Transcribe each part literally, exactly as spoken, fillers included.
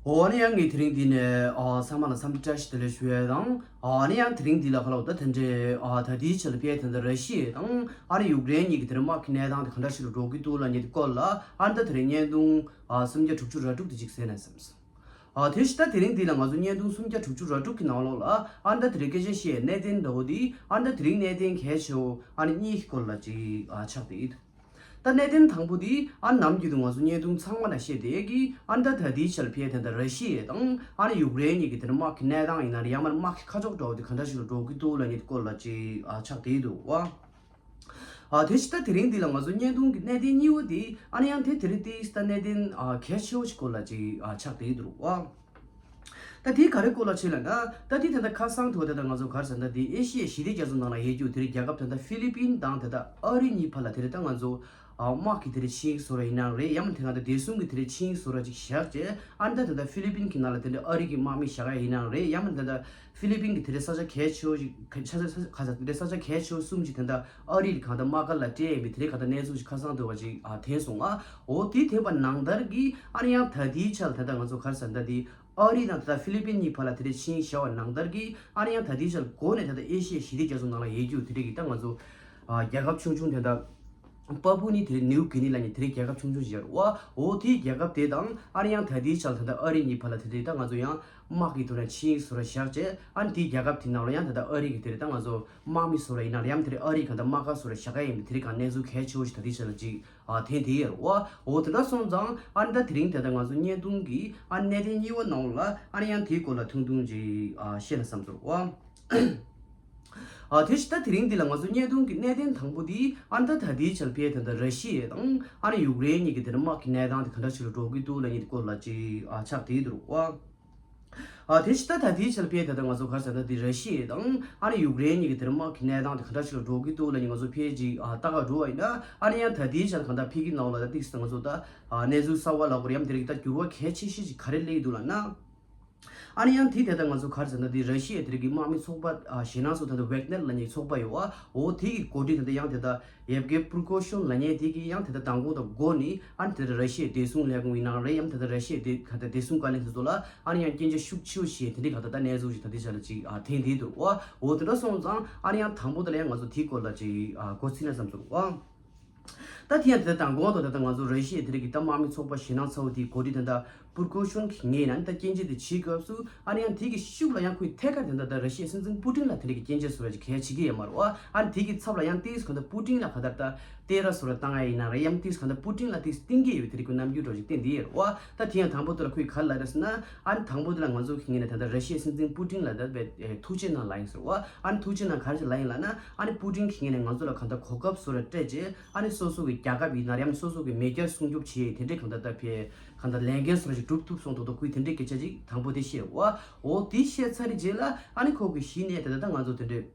འོ་ནི་ཡང་ངས་དེ་རིང་འདི་ནས་ཨ་ཚང་མ་ལ་འཚམས་འདྲི་བཀྲ་ཤིས་བདེ་ལེགས་ཞུ་ཡས་དང་། ཨ་ནི་ཡང་དེ་རིང་འདི་ལ་ཁ་ལོག་ད་དེ་འདྲའི་ཨ་ད་ལྟའི་ཆར་ལ་ཕེ་དེ་འདྲ་ར་ཤི་ཡ་དང་ཨ་ནི་ཡུཀ་རེན་གཉིས་ཀྱི་དེ་འདྲ་དམག་གི་གནས་སྟངས་དེ་ག་འདྲ་ཞིག་ལ་འགྲོ་གི་འདུག་ལབ་མཁན་དེ་སྐོར་ལ་ཨ་ནི་ད་དེ་རིང་བརྙན་ཐུང་ཨ་སུམ་བརྒྱ་དྲུག་ཅུ་ར་དྲུག་དེ་ཅིག་གཟིགས་ན་བསམས་སོང་། ཨ་དེ་བཞིན་ད་དེ་རིང་འདི་ལ་ང་ཚོ་བརྙན་ཐུང་སུམ་བརྒྱ་དྲུག་ཅུ་ར་དྲུག་གི་ནང་ལོགས་ལ་ཨ་ནི་ད་དེ་རིང་སྐད་ཆ་བཤད་ཡས་གནད་དོན་འདྲ་བོ་འདི་ཨ་ནི་ད་དེ་རིང་གནད་དོན་གལ་ཆེ་བོ་ཨ་ནི་གཉིས་ཀྱི་སྐོར་ལ་ཅིག་ཨ་ཆགས་བསྡད་ཡོད། ད་གནད་དོན་དང་པོ་དེ་ཨ་ནམ་རྒྱུན་དུ་ང་ཚོ་བརྙན་ཐུང་ཚང་མ་ལ་བཤད་བསྡད་ཀྱི་ཨ་ད་ད་ལྟའི་ཆར་ཕེ་དེ་འདྲ་ར་ཤི་ཡ་དང་ཨ་ནི་ཡུཀ་རེན་གཉིས་ཀྱི་དེ་འདྲ་དམག་གི་གནས་སྟངས་ཡིན་ན་རེད་ཡང་མིན་དམག་གི་ཁ་ཕྱོགས་འདྲ་བོ་དེ་ག་འདྲ་ཞིག་ལ་འགྲོ་གི་འདུག་ལབ་མཁན་དེ་སྐོར་ལ་ཅིག་ཨ་ཆགས་བསྡད་འདུག་བ། ཨ་དེ་བཞིན་ད་དེ་རིང་འདི་ལ་ང་ཚོ་བརྙན་ཐུང་གི་གནད་དོན་གཉིས་པ་དེ་ཨ་ནི་ཡང་དེ་དེ་རིང་དེ་ད་གནད་དོན་ཨ་གལ་ཆེ་བོ་ཞིག་སྐོར་ལ་ཅིག་ཨ་ཆགས་བསྡད་འདུག་བ། ད་དེ་ག་རེ་སྐོར་ལ་བྱས་ལབ་ན། ད་དེ་ད་ལྟ་ཁ་སང་དུ་ད་ལྟ་ང་ཚོ་ག་རེ་ཟེར་ན་ད་དེ་ཨེ་ཤི་ཡའི་ཞི་བདེ་རྒྱ་མཚོ་ནང་ལ་ཡོད་རྒྱུ་དེ་རིང་རྒྱལ་ཁབ་ད་ལྟ་ཧྥི་ལི་པིན་དང་ད་ལྟ་ཨ་རི་གཉིས་བར་ལ་དེ་རིང་ད་ང་ཚོ་ཨ་དམག་གི་དེ་རིང་ཆིངས་ཡིག་བཟོ་འདྲ་ཡིན་ན་རེད་ཡང་མིན་དེ་ག་ད་བདེ་སྲུང་གི་དེ་རིང་ཆིངས་ཡིག་བཟོ་འདྲ་ཅིག་བཞག་བྱས་ཨ་ནི་ད་ད་ལྟ་ཧྥི་ལི་པིན་གྱི་ནང་ལ་དེ་འདྲ་ཨ་རི་གི་དམག་མི་བཞག་ཡ་ཡིན་ན་རེད་ཡང་མིན་ད་ལྟ་ཧྥི་ལི་པིན་གྱི་དེ་འདྲའི་ས་ཆ་གལ་ཆེ་བོ་ཞིག་ཁ་ས་ས་ཁ་ས་དེ་འདྲའི་ས་ཆ་གལ་ཆེ་བོ་གསུམ་ཞིག་དེ་འདྲ་ཨ་རི་ལ་གང་ལྟར་དམག་སྒར་ལ་སྤྲད་ཡོད་མེད་དེ་རིང་གང་ལྟར་གནས་ཚུལ་ཞིག་ཁ་སང་དུ་བ་ཅིག་ཨ་ཐོན་སོང་ང་། འོ་དེ་ཐོན་པ་ནང་ལྟར་གྱི་ཨ་ནི་ཡང་ད་ལྟའི་ཆར་ད་ལྟ་ང་ཚོ་ག་རེ་ཟེར་ད་དེ་ཨ་རི་དང་ད་ལྟ་ཧྥི་ལི་པིན་གཉིས་བར་ལ་དེ་འདྲའི་ཆིངས་བཞག་པ་ནང་ལྟར་གྱི་ཨ་ནི་ཡང་ད་ལྟའི་ཆར་འགོ་ནས་ད་ལྟ་ཨེ་ཤི་ཡའི་ཞི་བདེ་རྒྱ་མཚོ་ནང་ལ་ཡོད་རྒྱུ་དེ་འདྲ་གི་ད་ང་ཚོ་ཨ་རྒྱལ་ཁབ་ཆུང་ཆུང་དེ་འདྲ། པ་པུ་ནི་དེ་རིང་ནིའུ་གི་ནི་ལབ་མཁན་དེ་རིང་རྒྱལ་ཁབ་ཆུང་ཆུང་ཞིག་རེད་བ། འོ་དེའི་རྒྱལ་ཁབ་དེ་དང་ཨ་ནི་ཡང་ད་ལྟའི་ཆར་ད་ལྟ་ཨ་རི་གཉིས་བར་ལ་དེ་རིང་ད་ང་ཚོ་ཡང་དམག་གི་ཐོག་ནས་ཆིངས་ཡིག་བཟོ་འདྲ་བཞག་བྱས་ཨ་ནི་དེའི་རྒྱལ་ཁབ་དེ་ནང་ལ་ཡང་ད་ལྟ་ཨ་རི་གི་དེ་རིང་ད་ང་ཚོ་དམག་མི་བཟོ་འདྲ་ཡིན་ན་རེད་ཡང་དེ་རིང་ཨ་རི་གང་ལྟར་དམག་སྒར་བཟོ་འདྲ་བཞག་ག་ཡིན་པའི་དེ་རིང་གང་གནས་ཚུལ་གལ་ཆེ་བོ་ཞིག་ད་ལྟའི་ཆར་ལ་ཅིག་ཨ་ཐོན་བསྡད་ཡོད་རེད་བ། འོ་དེ་འདྲ་སོང་ཙང་ཨ་ནི་ད་དེ་རིང་ད་ལྟ་ང་ཚོ་བརྙན་ཐུང་གི་ཨ་ནི་གནད་དོན་གཉིས་པ་ནང་ལ་ཨ་ནི་ཡང་དེའི་སྐོར་ལ་ཐུང་ཐུང་ཅིག་ཨ་བཤད་ན་བསམ་སོང་བ། ཨ་དེ་བཞིན་ད་དེ་རིང་འདི་ལ་ང་ཚོ་བརྙན་ཐུང་གི་གནད་དོན་དང་པོ་འདི་ཨ་ནི་ད་ད་ལྟའི་ཆར་ཕེ་ད་ལྟ་ར་ཤི་ཡ་དང་ཨ་ནི་ཡུཀ་རེན་གཉིས་ཀྱི་དེ་འདྲ་དམག་གི་གནས་སྟངས་དེ་ག་འདྲ་ཞིག་ལ་འགྲོ་གི་འདུག་ལབ་མཁན་དེ་སྐོར་ལ་ཅིག་ཨ་ཆགས་བསྡད་འདུག་བ། ཨ་དེ་བཞིན་ད་ད་ལྟའི་ཆར་ཕེ་ད་ལྟ་ང་ཚོ་ག་རེ་ཟེར་ན་འདི་ར་ཤི་ཡ་དང་ཨ་ནི་ཡུཀ་རེན་གཉིས་ཀྱི་དེ་འདྲ་དམག་གི་གནས་སྟངས་དེ་ག་འདྲ་ཞིག་ལ་འགྲོ་གི་འདུག་ལབ་མཁན་ང་ཚོ་ཕེ་ཅིག་ཨ་ལྟ་ག་འགྲོ་བ་ཡིན་ན་ཨ་ནི་ཡང་ད་ལྟའི་ཆར་གང་ལྟར་ཕེ་གི་ནང་ལ་ད་ཏིག་ཙམ་ང་ཚོ་ད་ཨ་གནས་ཚུལ་གསར་བ་ལབ་དགོས་རེད་ཡང་དེ་རིང་གི་ད་འགྱུར་བ་གལ་ཆེ་ཤོས་ཅིག་ག་རེ་སླེབས་ཀྱི་འདུག་ལབ་ན། ཨ་ནི་ཡང་དེ་དེ་ལྟར་ང་ཚོ་ག་རེ་ཟེར་ན་དེ་ར་ཤི་ཡའི་དེ་རིང་གི་དམག་མི་ཚོགས་པ་ཨ་ཞེད་སྣང་ཚོགས་ད་ལྟ་ཝེག་ནེར་ལབ་མཁན་ཚོགས་པ་ཡོད་བ། འོ་དེ་གི་འགོ་ཁྲིད་དེ་ལྟར་ཡང་དེ་ལྟར་ཡེབ་གེ་པུར་ཀོ་ཤོན་ལབ་མཁན་དེ་གི་ཡང་དེ་ལྟར་མདང་དགོང་དང་འགོ་ནས་ཨ་ནི་དེ་ལྟར་ར་ཤི་ཡའི་བདེ་སྲུང་ལས་ཁུངས་ཡིན་ནའང་རེད་ཡང་དེ་ལྟར་ར་ཤི་ཡའི་དེ་ག་ལྟར་བདེ་སྲུང་བཀའ་བློན་དེ་ཚོ་ལ་ཨ་ནི་ཡང་སྐྱོན་བརྗོད་ཤུགས་ཆེ་བོ་བྱས་དེ་འདྲའི་ག་ལྟར་ད་གནས་ཚུལ་ཞིག་ད་ལྟའི་ཆ་ལ་ཅིག་ཨ་ཐོན་བསྡད་འདུག་བ། འོ་དེ་འདྲ་སོང་ཙང་ཨ་ནི་ཡང་དང་པོ་དེ་ལ་ཡང་ང་ཚོ་དེའི་སྐོར་ལ་ཅིག་ཨ་མགོ་ཚིག་ན་བསམ་སོང་བ། ད་དེ་ཡང་དེ་ལྟར་དང་གོང་དུ་ད་ལྟ་ང་ཚོ་ར་ཤི་ཡའི་དེ་རིང་གི་ད་དམག་མི་ཚོགས་པ་ཞེད་སྣང་ཚ་བོ་དེའི་འགོ་ཁྲིད་དེ་འདྲ་པུར་ཀོ་ཤོན་གྱི་ངོས་ནས་ད་སྐྱོན་བརྗོད་དེ་བྱེད་སྐབས་སུ་ཨ་ནི་ཡང་དེ་གི་ཤུགས་ལ་ཡང་ཁོས་ཐད་ཀར་དེ་འདྲ་ད་ར་ཤི་ཡའི་སྲིད་འཛིན་པུ་ཏིན་ལ་དེ་རིང་གི་སྐྱོན་བརྗོད་བཟོ་འདྲ་ཅིག་གལ་ཆེ་གི་ཡོད་མ་རེད་བ། ཨ་ནི་དེ་གི་ཚབ་ལ་ཡང་ཏིས་གང་ལྟར་པུ་ཏིན་ལ་གང་ལྟར་ད་སྟེར་ར་བཟོ་འདྲ་བཏང་ཡ་ཡིན་ན་རེད་ཡང་ཏིས་གང་ལྟར་པུ་ཏིན་ལ་ཏིས་བསྟུན་གི་ཡོད་པའི་དེ་རིང་གི་རྣམ་འགྱུར་འདྲ་ཅིག་བསྟན་བསྡད་ཡོད་རེད་བ། ད་དེ་ཡང་དང་པོ་དེ་ལ་ཁོས་ག་རེ་ལབ་རེད་ཟེར་ན་ཨ་ནི་དང་པོ་དེ་ལ་ང་ཚོ་གི་ངོས་ནས་ད་ལྟ་ར་ཤི་ཡའི་སྲིད་འཛིན་པུ་ཏིན་ལ་ད་བས་ཐུགས་རྗེ་གནང་ལབ་ཡིན་ཟེར་བ། ཨ་ནི་ཐུགས་རྗེ་གནང་ག་རེ་ལབ་ཡིན་ལབ་ན་ཨ་ནི་པུ་ཏིན་གི་ངོས་ནས་ང་ཚོ་ལ་གང་ལྟར་གོ་སྐབས་བཟོ་འདྲ་སྤྲད་རྗེས། ཨ་ནི་སོ་སོ་གི་རྒྱལ་ཁབ་ཡིན་ན་རེད་ཡང་སོ་སོ་གི་མེས་རྒྱལ་སྲུང་སྐྱོབ་བྱེད་དེ་འདྲའི་གང་ལྟར་ད་ཕེ་གང་ལྟར་ལས་འགན་སོ་ཞིག་སྒྲུབ་ཐུབ་སོང་ཐོག་ཏུ་ཁོས་དེ་འདྲའི་སྐད་ཆ་ཅིག་དང་པོ་དེ་བཤད་བ། འོ་དེ་བཤད་ཚར་རྗེས་ལ་ཨ་ནི་ཁོ་གི་གཞི་ནས་ད་ལྟ་ད་ང་ཚོ་དེ་འདྲའི་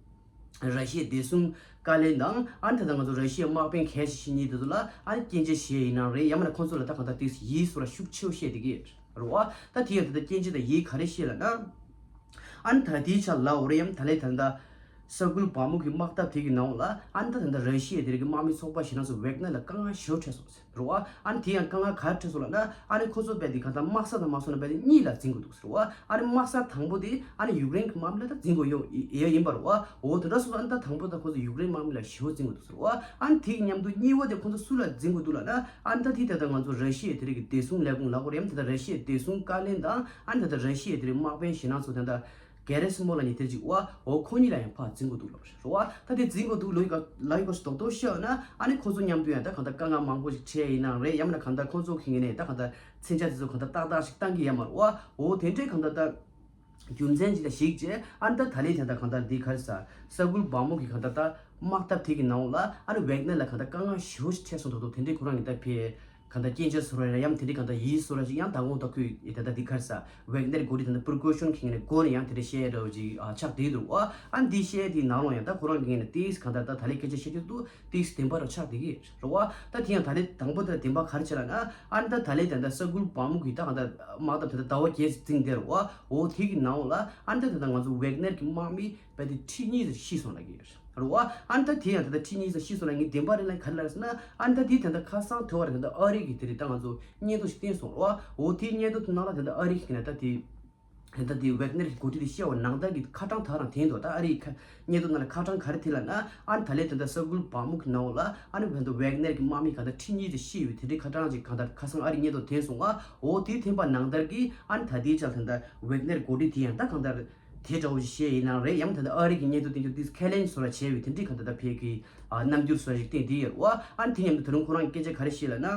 ར་ཤི་ཡའི་བདེ་སྲུང་བཀའ་བློན་དང་ཨ་ནི་ད་ལྟ་ང་ཚོ་ར་ཤི་ཡའི་དམག་དཔོན་གལ་ཆེ་ཤོས་གཉིས་དེ་ཚོ་ལ་ཨ་ནི་སྐྱོན་བརྗོད་བྱས་ཡིན་ན་རེད་ཡང་མིན་ན་ཁོང་ཚོ་ལ་ད་གང་ལྟར་དེ་ཡིད་སོ་ལ་ཤུགས་ཆེ་བོ་བཤད་བསྡད་ཀྱི་རེད་བ། ད་དེ་ཡང་ད་ལྟ་སྐྱོན་བརྗོད་དང་ཡིད་ག་རེ་བཤད་ལབ་ན། ཨ་ནི་ད་ལྟའི་ཆ་ལ་འོ་རེ་ཡང་ད་ལས་ད་ལྟ་ས་འགུལ་བ་མོ་གི་དམག་འཐབ་དེ་གི་ནང་ལ་ཨ་ནི་ད་ད་ལྟ་ར་ཤི་ཡའི་དེ་རིང་གི་དམག་མི་ཚོགས་པ་ཞེད་སྣང་ཚ་བོ་ཝེག་ནེར་ལ་དཀའ་ངལ་ཞེ་པོ་འཕྲད་སོང་ཟེར་རོ། ཨ་ནི་དེ་ཡང་དཀའ་ངལ་ག་རེ་འཕྲད་སོང་ལབ་ན་ཨ་ནི་ཁོ་ཚོ་རྦད་དེ་གང་ལྟར་དམག་ས་དང་དམག་ས་ནང་རྦད་དེ་གཉིས་ལ་འཛིང་དགོས་འདུག་ཟེར་རོ། ཨ་ནི་དམག་ས་དང་པོ་དེ་ཨ་ནི་ཡུཀ་རེན་གི་དམག་མི་ལ་ད་འཛིང་དགོས་ཡོད་ཡ་ཡིན་པ་རོ། འོ་དེ་འདྲ་སོང་ཙང་ཨ་ནི་ད་དང་པོ་ད་ཁོ་ཚོ་ཡུཀ་རེན་དམག་མི་ལ་ཞེ་པོ་འཛིང་དགོས་འདུག་ཟེར་རོ། ཨ་ནི་དེ་གི་མཉམ་དུ་གཉིས་པ་དེ་ཁོ་ཚོ་སུ་ལ་འཛིང་དགོས་འདུག་ལབ་ན་ཨ་ནི་ད་དེ་ད་ལྟ་ང་ཚོ་ར་ཤི་ཡའི་དེ་རིང་གི་བདེ་སྲུང་ལས་ཁུངས་ལབ་དགོས་རེད་ཡང་ད་ལྟ་ར་ཤི་ཡའི་བདེ་སྲུང་བཀའ་བློན་དང་ཨ་ནི་ད་ལྟ་ར་ཤི་ཡའི་དེ་རིང་དམག་དཔོན་ཞེད་སྣང་ཚ་བོ་དེ་འདྲ། གེ་རེ་སི་མོ་ལབ་མཁན་དེ་ཅིག་བ། འོ་ཁོ་གཉིས་ལ་ཡང་ཕར་འཛིང་དགོས་འདུག་ལབ་རེད་བ། ད་དེ་འཛིང་དགོས་འདུག་ལོ་ཡི་ག་ལ་ཡི་ག་ཞིག་རྡོག་རྡོག་བཤད་ན་ཨ་ནི་ཁོ་ཚོ་མཉམ་དུ་ཡང་ད་གང་ལྟར་དཀའ་ངལ་མང་པོ་ཞིག་འཕྲད་ཡིན་ནའང་རེད་ཡང་མིན་ན་གང་ལྟར་ཁོ་ཚོ་གི་ངོས་ནས་ད་གང་ལྟར་མཚོན་ཆ་དེ་ཚོ་གང་ལྟར་ཏག་ཏག་ཞིག་བཏང་གི་ཡོད་མ་རེད་བ། འོ་དེ་འདྲའི་གང་ལྟར་ད་རྒྱུ་མཚན་ཅིག་ལ་གཞིགས་བྱས་ཨ་ནི་ད་ད་ལན་དེ་འདྲ་གང་ལྟར་འདི་ག་རེ་ཟ་ས་འགུལ་བ་མོ་གི་གང་ལྟར་ད་དམག་འཐབ་དེ་གི་ནང་ལ་ཨ་ནི་ཝེག་ནེར་ལ་གང་ལྟར་དཀའ་ངལ་ཞེ་པོ་ཞིག་འཕྲད་སོང་ཐོག་ཐོག་དེ་འདྲའི་ཁོ་རང་གི་ད་ཕེ། གང་ལྟར་སྐྱོན་བརྗོད་བཟོ་འདྲ་ཡང་དེ་འདྲའི་གང་ལྟར་ཡིད་བཟོ་འདྲ་ཞིག་ཡང་མདང་དགོང་ད་ཁོས་ཡི་ད་ལྟ་འདི་ག་རེ་ཟ་ཝེག་ནེར་འགོ་ཁྲིད་ད་ལྟ་པུར་ཀོ་ཤོན་གྱི་ངོས་ནས་འགོ་ནས་ཡང་དེ་འདྲ་བཤད་འདྲ་བོ་ཅིག་ཨ་ཆགས་བསྡད་འདུག་བ། ཨ་འདི་བཤད་དེའི་ནང་ལོགས་ཡང་ད་ཁོ་རང་གི་ངོས་ནས་ཏིས་གང་ལྟར་ད་ད་ལས་སྐད་ཆ་བཤད་རྒྱུ་འདུག་ཏིས་བདེན་པ་ར་ཆགས་བསྡད་ཀྱི་རེད་བ། ད་དེ་ཡང་ད་ལས་དང་པོ་དེ་ལ་བདེན་པ་ག་རེ་བྱས་ལབ་ན་ཨ་ནི་ད་ད་ལས་ད་ལྟ་ས་འགུལ་བ་མོ་གི་ད་གང་ལྟར་དམག་འཐབ་ད་ལྟ་ཟླ་བ་བརྒྱད་ཙམ་འཛིང་བསྡད་རེད་བ། འོ་དེ་གི་ནང་ལ་ཨ་ནི་ད་ད་ལྟ་ང་ཚོ་ཝེག་ནེར་གྱི་དམག་མི། དཔེ་དེ་ཁྲི་གཉིས་ཙམ་ཤི་སོང་ལབ་ཀྱི་ཡོད་རེད་བ། ཨ་ནི་ད་དེ་ཡང་ད་ལྟ་ཁྲི་གཉིས་ཙམ་ཤི་སོང་ལབ་ངས་བདེན་པ་རེད་ལབ་ག་རེ་ལབ་ཟེར་ན། ཨ་ནི་ད་དེ་ད་ལྟ་ཁ་སང་དེ་བར་ད་ལྟ་ཨ་རི་གི་དེ་རེད་ད་ང་ཚོ་སྙན་ཐོ་ཞིག་བསྟན་སོང་རེད་བ། འོ་དེའི་སྙན་ཐོ་དེ་ནང་ལ་ད་ལྟ་ཨ་རི་གི་ན་ད་དེ། ད་ལྟ་དེ་ཝེག་ནར་གྱི་འགོ་ཁྲིད་དེ་བཤད་པ་ནང་ལྟར་གྱི་ཁ་གྲངས་ད་རང་འཐེན་འདུག་ད་ཨ་རིའི་ཁ་སྙན་ཐོ་ནང་ལ་ཁ་གྲངས་ག་རེ་འཐེན་ལབ་ན། ཨ་ནི་ད་ལན་ད་ལྟ་ས་ཁུལ་བག་མུག་གི་ནང་ལ་ཨ་ནི་ད་ལྟ་ཝེག་ནར་གྱི་དམག་མི་གང་ལྟར་ཁྲི་གཉིས་དེ་ཤི་ཡོད་དེ་འདྲའི་ཁ་གྲངས་ཅིག་གང་ལྟར་ཁ་སང་ཨ་རིའི་སྙན་ཐོ་འཐེན་སོང་ང་། འོ་དེ་འཐེན་པ་ནང་ལྟར་གྱི་ཨ་ནི་ད་ལྟའི་ཆར་ད་ལྟ་ཝེག་ནར་འགོ་ཁྲིད་དེ་ཡང་ད་གང་ལྟར་དེ་འདྲ་བོ་ཞིག་བཤད་ཡིན་ནའང་རེད། ཡང་ད་ལྟ་ཨ་རི་གི་སྙན་ཐོ་འཐེན་རྒྱུ་དེ་ཁས་ལེན་བཟོ་འདྲ་བྱས་པའི་དེ་འདྲའི་གང་ལྟར་ད་ཕེབས་ཀྱི་ཨ་རྣམ་འགྱུར་བཟོ་འདྲ་ཞིག་བསྟན་དེ་ཡོད་རེད་བ། ཨ་ནི་དེ་མཉམ་དུ་ད་རུང་ཁོ་རང་སྐད་ཆ་ག་རེ་བཤད་ལབ་ན།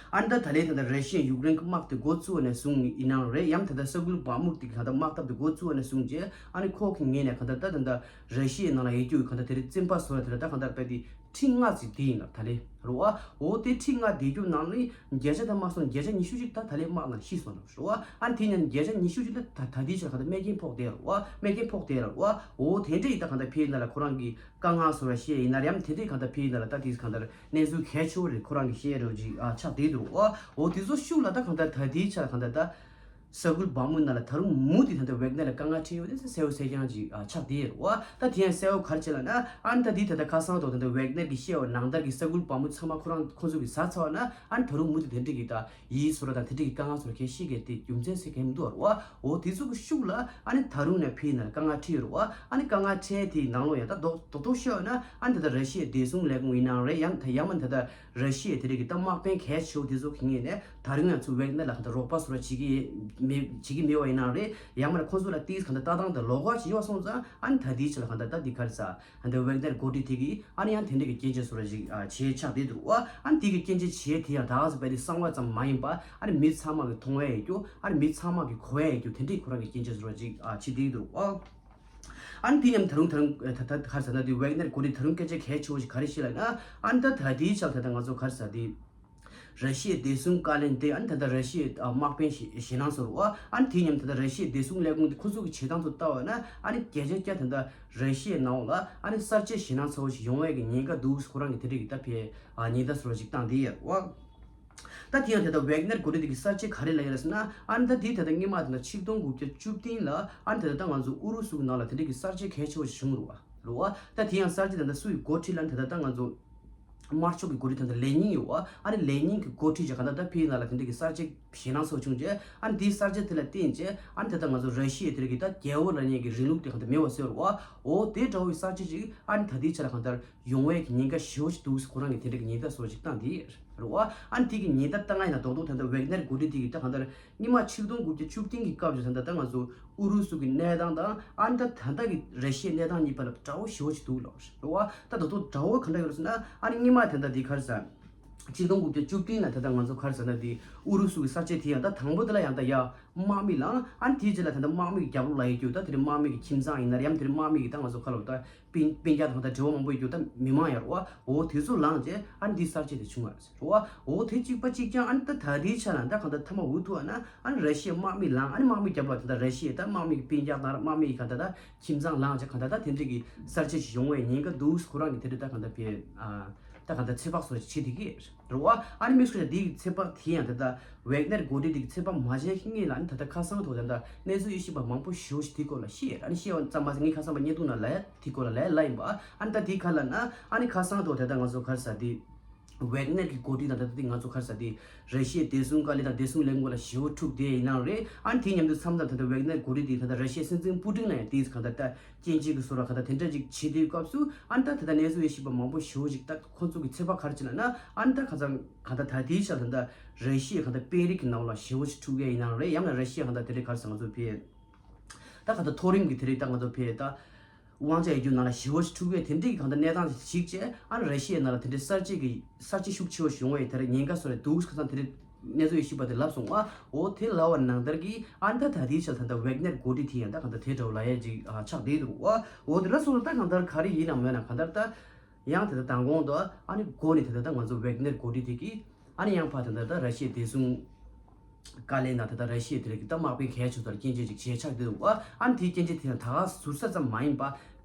ཨ་ནི་ད་ད་ལན་ད་ལྟ་ར་ཤི་ཡ་ཡུཀ་རེན་གྱི་དམག་དེ་འགོ་བཙུགས་པ་ནས་བཟུང་ཡིན་ནའང་རེད། ཡང་ད་ལྟ་ས་ཁུལ་བག་མུག་དེ་གང་ལྟར་དམག་འཐབ་དེ་འགོ་བཙུགས་པ་ནས་བཟུང་རྗེས་ཨ་ནི་ཁོ་གི་ངོས་ནས་གང་ལྟར་ད་ད་ལྟ་ར་ཤི་ཡའི་ནང་ལ་ཡོད་རྒྱུ་གི་གང་ལྟར་དེ་རིང་བཙོན་པ་བཟོ་ཡ་དེ་ལ་ད་གང་ལྟར་དཔེ་དེ་ཁྲི་ལྔ་ཙམ་དེ་ཡིན་ལ་ད་ལན་རེད་བ། འོ་དེ་ཁྲི་ལྔ་དེ་རྒྱུ་ནང་ནས་བརྒྱ་ཆ་ད་མ་སོང་བརྒྱ་ཆ་ཉི་ཤུ་ཅིག་ད་ད་ལན་དམག་ནང་ཤི་སོང་ལ་རེད་བ། ཨ་ནི་དེ་ནས་བརྒྱ་ཆ་ཉི་ཤུ་ཅིག་ལ་ད་ད་དེའི་ཆར་གང་ལྟར་རྨས་སྐྱོན་ཕོག་བསྡད་རེད་བ། རྨས་སྐྱོན་ཕོག་བསྡད་རེད་བ། འོ་དེ་འདྲ་ཡིན་ད་གང་ལྟར་ཕེབས་ཡིན་ལ་ཁོ་རང་གི་དཀའ་ངལ་བཟོ་འདྲ་བཤད་ཡིན་ན་རེད། ཡང་དེ་འདྲའི་གང་ལྟར་ཕེབས་ཡིན་ན་ལ་ད་དེ་གང་ལྟར་གནས་ཚུལ་གལ་ཆེ་བོ་རེད། ཁོ་རང་གི་བཤད་རོགས་ཅིག་ཨ་ཆགས་བསྡད་འདུག་འོ་འོ་དེ་ཚོ་ཤུགས་ལ་ད་གང་ལྟར་ད་དེའི་ཆ་ལ་གང་ལྟར་ད་ས་ཁུལ་བག་མུག་ནང་ལ་ད་རུང་མུ་མཐུད་ད་ལྟ་ཝེག་ནར་ལ་དཀའ་ངལ་འཕྲད་ཡོད་དེ་གསལ་བོ་གསལ་རྐྱང་ཅིག་ཨ་ཆགས་བསྡད་ཡོད་རེད་བ། ད་དེ་ཡང་གསལ་བོ་ག་རེ་བྱས་ལབ་ན། ཨ་ནི་ད་དེ་ད་ལྟ་ཁ་སང་ཐོག་ད་ལྟ་ཝེག་ནར་གྱི་བཤད་པ་ནང་ལྟར་གྱི་ས་ཁུལ་བག་མུག་ཚང་མ་ཁོ་རང་ཁོང་ཚོ་གིས་ཟ་ཚར་བ་ན། ཨ་ནི་ད་རུང་མུ་མཐུད་དེ་འདྲ་གི་ད་ཡིད་བཟོ་འདྲ་དང་དེ་འདྲ་གི་དཀའ་ངལ་བཟོ་འདྲ་གལ་ཤེས་གལ་ཏེ་རྒྱུ་མཚན་ཟེར་མཁན་མི་འདུག་རེད་བ། འོ་དེ་ཚོ་གི་ཤུགས་ལ་ཨ་ནི་ད་རུང་ནས་ཕེབས་ཡིན་ན་དཀའ་ངལ་འཕྲད་ཡོད་རེད་བ། ཨ་ནི་དཀའ་ངལ་འཕྲད་དེའི་ནང་ལོགས་ཡང་ད་རྡོག་རྡོག་རྡོག་ཤོད་ན། ཨ་ནི་ད་ལྟ་ར་ཤི་ཡའི་བདེ་སྲུང་ལས་ཁུངས་ཡིན་ནའང་རེད། ཡང་ད་ཡང་མིན་ད་ལྟ་ར་ཤི་ཡའི་དེ་རིགས་ཀྱི་ད་དམག་དཔོན་གལ་ཆེ་བོ་དེ་ཚོ་གི་ངོས་ནས་ད་རུང་ཡང་ཚུར་ཝེག་ནར་ལ་གང་ལྟར་རོགས་པ་བཟོ་འདྲ་བྱེད་ཀྱི་མེད་བྱེད་ཀྱི་མེད་པ་ཡིན་ནའང་རེད། ཡང་མིན་ཁོང་ཚོ་ལ་ཏིས་གང་ལྟར་ལྟ་སྟངས་དེ་ལོགས་ཀ་བྱེད་ཡོད་སོང་ཙང་། ཨ་ནི་ད་དེའི་ཆ་ལ་གང་ལྟར་ད་དེ་ག་རེ་ཟ། ཨ་ནི་ཝེག་ནར་འགོ་ཁྲིད་དེ་གིས་ཨ་ནི་ཡང་དེ་འདྲ་གི་སྐྱོན་བརྗོད་བཟོ་འདྲ་ཞིག་ཨ་བྱས་ཆགས་བསྡད་འདུག་བ། ཨ་ནི་དེ་གི་སྐྱོན་བརྗོད་བྱས་དེ་ཡང་ད་ག་ཟེ་བས་དེ་གསང་བ་ཙམ་མ་ཡིན་པ། ཨ་ནི་མི་ཚང་མ་གི་མཐོང་ཡ་ཡོད་རྒྱུ། ཨ་ནི་མི་ཚང་མ་གི་གོ་ཡ་ཡོད་རྒྱུ་དེ་འདྲའི་ཁོ་རང་གི་སྐྱོན་བརྗོད་བཟོ་འདྲ་ཞིག་ཨ་བྱས་བསྡད་འདུག་བ། ཨ་ནི་དེ་མཉམ་ད་རུང་ད་རུང་ད་ད་ག་རེ་ཟ་ན་དེ་ཝེག་ནར་འགོ་ཁྲིད་ད་རུང་སྐད་ཆ་གལ་ཆེ་བོ་ཞིག་ག་རེ་བཤད་ལབ་ན། ཨ་ནི་ད་ད་དེའི་ཆ་ལ་ད་ད་ང་ཚོ་ག་རེ་ཟ་དེ། ར་ཤི་ཡའི་བདེ་སྲུང་བཀའ་བློན་དེ་ཨ་ནི་ད་ལྟ་ར་ཤི་ཡའི་དམག་དཔོན་ཞེ་ཞེད་སྣང་ཚོར་བ། ཨ་ནི་དེ་མཉམ་ད་ལྟ་ར་ཤི་ཡའི་བདེ་སྲུང་ལས་ཁུངས་དེ་ཁོ་ཚོ་གི་བྱེད་སྟངས་ཚོ་ལྟ་བ་ན། ཨ་ནི་བརྒྱ་ཆ་བརྒྱ་ད་ལྟ་ར་ཤི་ཡའི་ནང་ལ་ཨ་ནི་གསར་བརྗེ་ཞེད་སྣང་ཚ་བོ་ཞིག་ཡོང་བའི་གི་ཉེན་ཁ་འདུག་ཁོ་རང་གི་དེ་འདྲ་གི་ད་ཕེ་ཨ་ཉེན་བརྡ་ཚོར་བ་ཞིག་བཏང་དེ་ཡར་བ། ད་དེ་ཡང་ད་ལྟ་ཝེག་ནར་འགོ་ཁྲིད་དེ་གི་གསར་བརྗེ་ག་རེ་ལབ་ཡོད་ཟེར་ན། ཨ་ནི་ད་དེ་ད་ལྟ་སྔོན་མ་ད་ལྟ་ཆིག་སྟོང་དགུ་བརྒྱ་བཅུ་བདུན་ལ་ཨ་ནི་ད་ལྟ་ད་ང་ཚོ་ཨུ་རུ་སུ་གི་ནང་ལ་དེ་འདྲ་གི་གསར་བརྗེ་གལ་ཆེ་བོ་ཞིག་བྱུང་རུ་བ། རུ་བ། ད་དེ་ཡང་གསར་བརྗེ་ད་ལྟ་སུ་ཡི་འགོ་ཁྲིད་ལ་ད་ལྟ་ད་ང་ཚོ་དམར་ཕྱོགས་ཀྱི་འགོ་ཁྲིད་ད་ལྟ་ལེ་ཉིན་ཡོད་བ། ཨ་ནི་ལེ་ཉིན་གྱི་འགོ་ཁྲིད་ཀྱི་ག་ད་ལྟ་ཕེ་ཡིན་ན་ལ་དེ་འདྲ་གི་གསར་བརྗེ་ཞེད་སྣང་ཚོར་བྱུང་རྗེས། ཨ་ནི་དེའི་གསར་བརྗེ་དེ་ལ་བརྟེན་རྗེས་ཨ་ནི་ད་ལྟ་ང་ཚོ་ར་ཤི་ཡའི་དེ་རིགས་ཀྱི་ད་རྒྱལ་པོ་ལབ་མཁན་གྱི་རིང་ལུགས་དེ་ག་ད་མེད་པ་བཟོས་རུ་བ། འོ་དེ་འདྲ་བོའི་གསར་བརྗེ་ཅིག་ཨ་ནི་ད་ལྟའི་ཆ་ལ་ག་ད་ཡོང་བའི་གི་ཉེན་ཁ་ཞེ་པོ་ཅིག་འདུག་ཟེར་ཁོ་རང་གི་དེ་འདྲ་གི་ཉེན་བརྡ་བཟོ་ཅིག་བཏང་དེ་རེད་བ། ཨ་ནི་དེ་གི་ཉེན་བརྡ་བཏང་ཡ་ན་རྡོག་རྡོག་ད་ལྟ་ཝེག་ནར་འགོ་ཁྲིད་དེ་གི་ད་ག་ད་སྔོན་མ་ཆིག་སྟོང་དགུ་བརྒྱ་བཅུ་བདུན་གི་སྐབས་ཀྱི་ད་ལྟ་ད་ང་ཚོ་ཨུ་རུ་སུ་གི་གནས་སྟངས་དང་། ཨ་ནི་ད་ད་ལྟ་གི་ར་ཤི་ཡའི་གནས་སྟངས་གཉིས་བར་ལ་འདྲ་བོ་ཞེ་པོ་ཅིག་འདུག་ལབ་རེད་བ། ད་རྡོག་རྡོག་འདྲ་བོ་ག་འདྲ་ཡོད་རེད་ཟེར་ན། ཨ་ནི་སྔོན་མ་ད་ལྟ་དེ་ག་རེ་ཟེར། ཆིག་སྟོང་དགུ་བརྒྱ་བཅུ་བདུན་ལ་ད་ལྟ་ང་ཚོ་ག་རེ་ཟེར་ན་དེ་ཨུ་རུ་སུ་གི་གསར་བརྗེ་དེ་ཡང་ད་དང་པོ་དེ་ལ་ཡང་ད་ཡ་དམག་མི་ལངས། ཨ་ནི་དེའི་རྗེས་ལ་ད་ལྟ་དམག་མི་གི་རྒྱབ་ལོགས་ལ་ཡོད་རྒྱུ་ད་དེ་རིང་དམག་མི་གི་ཁྱིམ་ཚང་ཡིན་ན་རེད། ཡང་དེ་རིང་དམག་མི་གི་ད་ང་ཚོ་ཁ་ལོ་ད་སྤུན་སྤུན་ཀྱག་དང་ད་འབྲེལ་བ་མང་པོ་ཡོད་རྒྱུ་ད་མི་མང་ཡོད་རེད་བ། འོ་དེ་ཚོ་ལངས་རྗེས་ཨ་ནི་འདི་གསར་བརྗེ་དེ་བྱུང་བ་རེད་བ། འོ་དེ་གཅིག་པ་གཅིག་རྐྱང་། ཨ་ནི་ད་ད་ལྟའི་ཆ་ལ་ད་གང་ལྟར་མཐའ་མ་འུ་ཐུག་ཨ་ན་ཨ་ནི་ར་ཤི་ཡའི་དམག་མི་ལངས། ཨ་ནི་དམག་མི་རྒྱབ་ལ་ད་ལྟ་ར་ཤི་ཡའི་ད་དམག་མི་གི་སྤུན་ཀྱག་དང་དམག་མི་གི་གང་ལྟར་ད་ཁྱིམ་ཚང་ལངས་རྗེས་གང་ལྟར་ད་དེ་འདྲ་གི་གསར་བརྗེ་ཞིག་ཡོང་བའི་ཉེན་ཁ་འདུག་ཁོ་རང་གི་དེ་འདྲ་ད་གང་ལྟར་བྱས་ཨ། ད་ག་ད་ཚོད་དཔག་སོགས་བྱེད་བསྡད་ཀྱི་རེད་བ། ཨ་ནི་མི་སུ་ཞིག་འདི་གི་ཚོད་དཔག་དེ་ཡང་ད་ད་ཝེག་ནར་འགོ་ཁྲིད་འདི་གི་ཚོད་དཔག་མ་བྱས་ཀྱི་སྔོན་ལ། ཨ་ནི་ད་ད་ཁ་སང་ཐོག་ད་ད་གནས་ཚུལ་དབྱེ་ཞིབ་པ་མང་པོ་ཞེ་པོ་ཞིག་དེའི་སྐོར་ལ་བཤད། ཨ་ནི་བཤད་པ་ཙམ་མ་ཟད་ངས་ཁ་སང་པ་བརྙན་ཐུང་ནང་ལ་ཡ་དེའི་སྐོར་ལ་ལ་ཡ་ལབ་ཡིན་པ། ཨ་ནི་ད་དེའི་ཁ་ལ་ན་ཨ་ནི་ཁ་སང་ཐོག་ད་ད་ང་ཚོ་ག་རེ་ཟ་དེ་ཝེག་ནར་གི་འགོ་ཁྲིད་དང་ད་ད་དེ་ང་ཚོ་ག་རེ་ཟ་དེ་ར་ཤི་ཡའི་བདེ་སྲུང་བཀའ་བློན་དང་བདེ་སྲུང་ལས་ཁུངས་ལ་ཞེ་པོ་འཁྲུག་བསྡད་ཡིན་ནའང་རེད། ཨ་ནི་དེ་མཉམ་དུ་མཚམས་མཚམས་ད་ད་ཝེག་ནར་འགོ་ཁྲིད་དེ་ད་ད་ར་ཤི་ཡའི་སྲིད་འཛིན་པུ་ཏིན་ལ་ཡང་དེའི་གང་ད་ད་སྐྱོན་བརྗོད་ཀྱི་བཟོ་འདྲ་ག་ད་དེ་འདྲ་ཅིག་བྱེད་དུས་སྐབས་སུ། ཨ་ནི་ད་ད་ལྟ་གནས་ཚུལ་དབྱེ་ཞིབ་པ་མང་པོ་ཞེ་པོ་ཅིག་ད་ཁོ་ཚོ་གི་ཚོད་དཔག་ག་རེ་བྱེད་ལབ་ན། ཨ་ནི་ད་ག་ཚང་ག་ད་ད་དེའི་ཆ་ད་ད་ར་ཤི་ཡའི་ག་ད་དཔོན་རིགས་ཀྱི་ནང་ལ་ཞེ་པོ་ཅིག་འཁྲུག་གི་ཡིན་ནའང་རེད། ཡང་ན་ར་ཤི་ཡ་ག་ད་དེ་རིང་ག་རེ་ཟ་ང་ཚོ་ཕེ་ད་ག་ད་མཐོ་རིམ་གྱི་དེ་རིང་ད་ང་ཚོ་ཕེ་ད་དབང་ཆ་ཡོད་རྒྱུ་ནང་ལ་ཞེ་པོ་ཅིག་འཁྲུག་གི་དེ་འདྲའི་གི་ག་ད་གནས་སྟངས་ཤིག་བྱས། ཨ་ནི་ར་ཤི་ཡའི་ནང་ལ་དེ་འདྲའི་གསར་བརྗེ་གི་གསར་བརྗེ་ཤུགས་ཆེ་བོ་ཞིག་ཡོང་བའི་དེར་ཉེན་ཁ་བཟོ་འདྲ་འདུག་ཁ་སང་དེ་རིང་གནས་ཚུལ་དབྱེ་ཞིབ་པ་དེ་ལབ་སོང་བ། འོ་དེ་ལབ་པ་ནང་ལྟར་གྱི་ཨ་ནི་ད་ད་དེའི་ཆ་ད་ད་ཝེག་ནར་འགོ་ཁྲིད་དེ་ཡང་ད་ག་ད་དེ་འདྲ་བོ་ལབ་ཡ་ཅིག་ཨ་ཆགས་བསྡད་འདུག་བ། འོ་དེ་ལ་སོང་ད་གང་ལྟར་ག་རེ་ཡིན་ནམ་མེད་ན་གང་ལྟར་ད་ཡང་དེ་ད་མདང་དགོང་དུ་ཨ་ནི་འགོ་ནས་དེ་ད་ད་ང་ཚོ་ཝེག་ནར་འགོ་ཁྲིད་དེ་གི་ཨ་ནི་ཡང་ཕར་དེ་ད་ད་ར་ཤི་ཡའི་བདེ་སྲུང་བཀའ་བློན་དང་དེ་ད་ར་ཤི་ཡའི་དེ་རིང་གི་ད་དམག་དཔོན་གལ་ཆེ་ཚོ་ལ་སྐྱོན་བརྗོད་ཅིག་བྱས་ཆགས་བསྡད་འདུག་བ། ཨ་ནི་དེའི་སྐྱོན་བརྗོད་དེ་ཡང་ད་ག་ཟུར་ས་ཙམ་མ་ཡིན་པ།